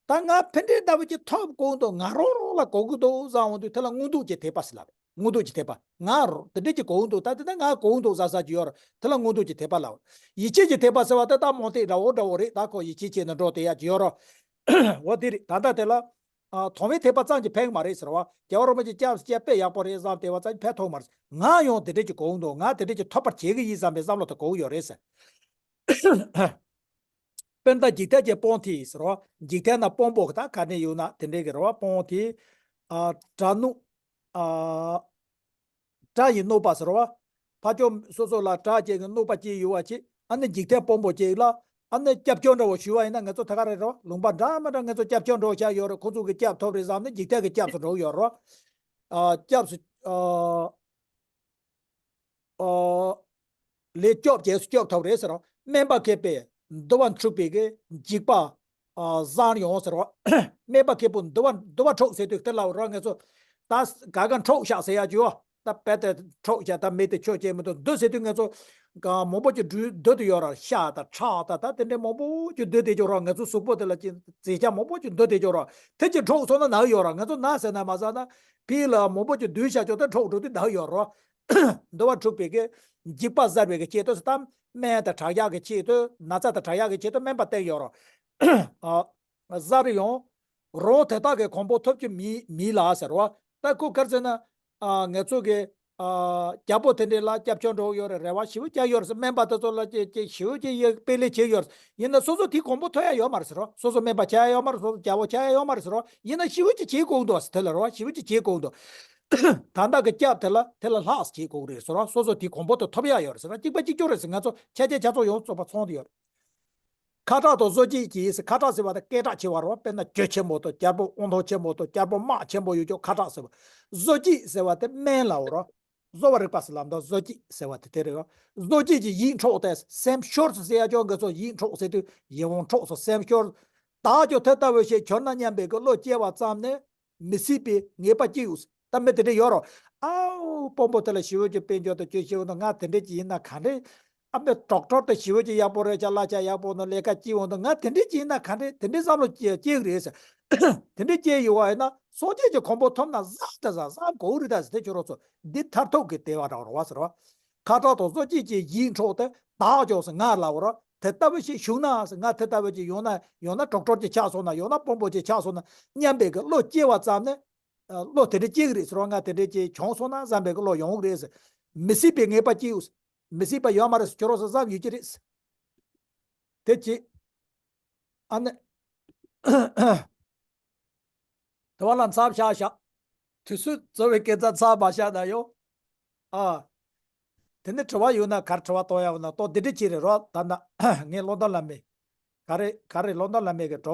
ད་ང་ཕན་འབྲས་ལྟ་བུ་ཅིག་ཐོབ་དགོས་འདུག་ང་རང་རང་ལ་དགོས་ཀྱི་འདུག་བསམ་འོང་དུས་དེ་ལ་མངོན་རྟོགས་ཀྱི་དད་པ་ཟེར་ལབ་རེད། མངོན་རྟོགས་ཀྱི་དད་པ་ང་རང་དེ་འདྲས་ཅིག་དགོས་ཀྱི་འདུག་ད་དེ་ནས་ང་དགོས་ཀྱི་འདུག་བསམ་ས་ཅིག་ཡོད་རེད། དེ་ལ་མངོན་རྟོགས་ཀྱི་དད་པ་ལབ་རེད། ཡིད་ཆེས་ཀྱི་དད་པ་ཟེར་བ་དེ་ད་རྨོངས་དད་འདྲ་བོ་འདྲ་བོ་རེད། ད་ཁོ་ཡིད་ཆེས་བྱས་ནས་འགྲོ་བསྡད་ཡ་ཅིག་ཡོད་རེད། འོ་དེ་རེད། ད་ལྟ་དེ་ལ། ཨ། དང་བའི་དད་པ་ཙམ་གྱིས་ཕན་གྱི་མ་རེད་ཟེར་བ། རྒྱལ་བ་རིན་པོ་ཆེ་སྐྱབས་སུ་བཅར་དཔེ་ཡག་པོ་རེད་བསམ་བསྡད་པ་ཙམ་གྱིས་ཕན་ཐོགས་མ་རེད། ང་ཡང་དེ་འདྲས་ཀྱི་གོ་འདུག་ང་དེ་འདྲས་ཀྱི་ཐོབ་པར་བྱེད་ཀྱི་ཡིན་བསམ་པའི་བསམ་བློ་དེ་གོ་གི་ཡོད་རེད་ཟེར། དཔེར་ན་འཇིག་རྟེན་གྱི་དཔོན་དེ་ཟེར་བ། འཇིག་རྟེན་ན་དཔོན་པོ་ད་ག་ནས་ཡོད་ན་དེ་འདྲས་ཀྱི་རེད་བ། དཔོན་དེ། ཨ། དགྲ་གནོད། ཨ། དགྲ་ཡི་གནོད་པ་ཟེར་བ། ཕ་ཅོག་སོ་སོ་ལ་དགྲ་ཅིག་གི་གནོད་པ་ཅིག་ཡོད་པ་ཅིག་ཨ་ནི་འཇིག་རྟེན་དཔོན་པོ་ཅིག་ལ་ཨ་ནི་སྐྱབས་བཅོལ་འདྲ་བོ་ཞུ་བ་ཡིན་ན་ང་ཚོ་ད་ག་རེ་རེད་བ། ལུང་པ་འདྲ་མི་འདྲ་ང་ཚོ་སྐྱབས་བཅོལ་འདྲ་བོ་བཞག་ཡོད་རེད། ཁོ་ཚོ་གི་སྐྱབས་ཐོབ་རེད་བསམ་ནས་འཇིག་རྟེན་གི་སྐྱབས་སུ་འགྲོ་གི་ཡོད་རེད་བ། ཨ། སྐྱབས་སུ། ཨ། ཨ། ལས་སྐྱོབ་རྗེས་སུ་སྐྱོབ་ཐོབ་རེད་ཟེར་རོ། སྨན་པ་མཁས་པས་འདུལ་བ་འཁྲུགས་པའི་གི་འཇིགས་པ། ཨ། བཟང་ཡོང་ཟེར་རོ། སྨན་པ་མཁས་པོ་འདུལ་བ་འདུལ་བ་འཁྲུགས་ཟེར་དུས་དེ་ལ་རོ་ང་ཚོ་ད་ག་ག་འཁྲུགས་བཞག་ཟེར་ཡ་ཅིག་ཡོད། ད་དཔེ་དེ་འཁྲུགས་བཞག་ད་མི་དེ་ཆོས་བྱེད་མི་འདུག་འདུལ་ཟེར་དུས་ང་ཚོ་ག་མང་པོ་ཅིག་འདུལ་འདུལ་དུ་ཡོད་ར། ཤ་དང་ཁྲག་དང་ད་དེ་འདྲའི་མང་པོ་ཅིག་འདུལ་དེ་ཅིག་རོ། ང་ཚོ་གཟུགས་པོ་དེ་ལ་ཅིག་རྫས་ཆ་མང་པོ་ཅིག་འདུལ་དེ་ཅིག་རོ། དེ་ཅིག་འཁྲུགས་སོང་ན་ན་གི་ཡོད་ར། ང་ཚོ་ན་ཟེར་ན་མ་ཟ་ན་ཕི་ལ་མང་པོ་ཅིག་འདུལ་བཞག་ཅོག་ད་འཁྲུགས་འགྲོ་དུས་ན་གི་ཡོད་ར། འདུལ་བ་འཁྲུགས་པའི་གི་འཇིགས་པ་བཟོད་པའི་གི་ཆེད་དུ་ད་སྨན་དང་དྲག་ཡག་གི་ཆེད་དུ་ན་ཚ་དང་དྲག་ཡག་གི་ཆེད་དུ་སྨན་པ་བསྟེན་ཡོད་རོ། ཨ། བཟོད་ཡོང་། རང་དེ་དག་གི་གོང་འཕེལ་ཐོབ་རྒྱུ་མིན་མིན་ལ་ཟེར་བ། ད་ཁོ་ག་རེ་ཟེར་ན། ཨ། ང་ཚོ་གི། ཨ། རྒྱལ་པོ་དེ་འདྲས་ལ་སྐྱབས་བཅོལ་འགྲོ་ཡོད་རེད། རེ་བ་ཞེ་པོ་བཅངས་ཡོད་རེད་ཟེར། སྨན་པ་དེ་ཚོ་ལ་ཅིག་ཅིག་ཞེ་པོ་ཅིག་ཡ་དཔེ་ལེགས་བྱས་ཡོད་རེད། ཡིན་ན་སོ་སོ་དེའི་གོང་འཕེལ་ཐོབ་ཡ་ཡོད་མ་རེད་ཟེར་བ། སོ་སོ་སྨན་པ་ཆགས་ཡ་ཡོད་མ་རེད། སོ་སོ་རྒྱལ་པོ་ཆགས་ཡ་ཡོད་མ་རེད་ཟེར་བ། ཡིན་ན་ཞེ་པོ་ཅིག་བྱེད་དགོས་འདུག་ཟེར། དེ་ལ་རེ་བ་ཞེ་པོ་ཅིག་བྱེད་དགོས་འདུག་ད་ལྟ་གི་སྐྱབས་དེ་ལ་དེ་ལ་ལྷག་བྱེད་དགོས་རེད་ཟེར་བ། སོ་སོ་དེའི་གོང་འཕེལ་དེ་ཐོབ་ཡ་ཡོད་རེད་ཟེར་བ། གཅིག་པ་གཅིག་གྱུར་རེད་ཟེར། ང་ཚོ་ཆ་ཆ་ཆ་ཚང་ཡོངས་རྫོགས་པ་ཚང་དེ་ཡོད་རེད། ཁ་གྲགས་དང་བཟོ་བཅོས་ཀྱི་ཡིག་ཟེར། ཁ་གྲགས་ཟེར་བ་དེ་སྐད་གྲགས་ཆེ་བ་རེད་བ། དཔེར་ན་གྱོད་ཆེན་པོ་དང་རྒྱལ་པོ་དབང་ཐང་ཆེན་པོ་དང་རྒྱལ་པོ་དམག་ཆེན་པོ་ཡོད་ཀྱང་ཁ་གྲགས་ཟེར་བ། བཟོ་བཅོས་ཟེར་བ་དེ་སྨན་ལ་འོ་རོ། བཟོ་བ་རིག་པ་ཟེར་ལབ་འདུག་བཟོ་བཅོས་ཟེར་བ་དེ་དེ་རེད་བ། བཟོ་བཅོས་ཀྱི་ཡིད་འཕྲོག་སྟེ་སེམས་ཤོར་ཟེར་ཡ་ཅོག་འགའ་ཚོ་ཡིད་འཕྲོག་ཟེར་དུས་ཡིད་འཕྲོག་སོ་སེམས་ཤོར། བདག་ཀྱང་དེ་ལྟ་བུ་ཞིག་གྱུར་ན་སྙམ་པའི་གི་བློ་སྐྱེ་བ་ཙམ་ནས། མི་སྲིད་པའི་ངེས་པ་ཅི་ཡོད། ད་མི་དེ་འདྲ་ཡོད་རོ། ཨའོ་དཔོན་པོ་དེ་ལ་ཞི་བའི་ཆོས་དཔལ་འབྱོར་དང་ཆོས་ཞི་བ་དང་ང་དེ་འདྲ་ཅིག་ཡིན་ན་ག་འདྲ། ཨ་མའི་ཌོག་ཊར་དེ་ཞི་བའི་ཆོས་ཡག་པོ་རེད་ཤག་གླ་ཆ་ཡག་པོ་འདུག་ལས་ཀ་ཅི་འོང་འདུག་ང་དེ་འདྲ་ཅིག་ཡིན་ན་ག་འདྲ་དེ་འདྲའི་བསམ་བློ་སྐྱེ་སྐྱེ་གི་རེད་ཟེར། དེ་འདྲ་སྐྱེ་ཡོད་པ་ཡིན་ན་སངས་རྒྱས་ཀྱི་གོ་འཕང་ཐོབ་ན་བཟང་དེ་བཟང་བསམ་དགོས་རེད་ད་ཟེར། དེ་ཁྱོད་རང་ཚོ་འདི་མཐར་ཐུག་གི་བདེ་བ་རང་རེད་བ་ཟེར་བ། ཁ་གྲགས་དང་བཟོ་བཅོས་ཀྱི་ཡིད་འཕྲོག་སྟེ་བདག་ཀྱང་ཟེར་ང་ལ་འོ་རོ། དེ་ལྟ་བུ་ཞིག་བྱུང་ན་ཟེར། ང་དེ་ལྟ་བུ་ཅིག་ཡོང་ན་ཡོང་ན་ཀྲོག་ཀྲོག་ཅིག་ཆགས་སོང་ན། ཡོང་ན་དཔོན་པོ་ཅིག་ཆགས་སོང་ན་སྙམ་པའི་གི་བློ་སྐྱེ་བ་ཙམ་ནས། ཨ། བློ་དེ་འདྲ་སྐྱེ་གི་རེད་ཟེར་བ། ང་དེ་འདྲ་ཅིག་བྱུང་སོང་ན་བསམ་པའི་གི་བློ་ཡོང་གི་རེད་ཟེར། མི་སྲིད་པའི་ངེས་པ་སྐྱེ་ཡོད། མི་སྲིད་པ་ཡོད་མ་རེད་ཟེར། ཁྱོད་རང་ཚོ་བསམ་ཡོད་ཀྱི་རེད་ཟེར། དེ་ཅི། ཨ་ནི། དེ་བ་ལ་མཚམས་བཞག་བཞག་དུས་ཚོད་རྩོལ་བའི་སྐད་ཆ་མཚམས་མ་བཞག་ན་ཡོང་། ཨ། དེ་ནས་དྲི་བ་ཡོད་ན་ག་རེ་དྲི་བ་གཏོང་ཡ་ཡོད་ན་གཏོང་། འདི་འདྲ་ཅིག་རེད་རོ། ད་ན་ངས་བློ་བཟང་བླ་མའི། ག་རེ་ག་རེ། བློ་བཟང་བླ་མའི་གི་གྲོགས།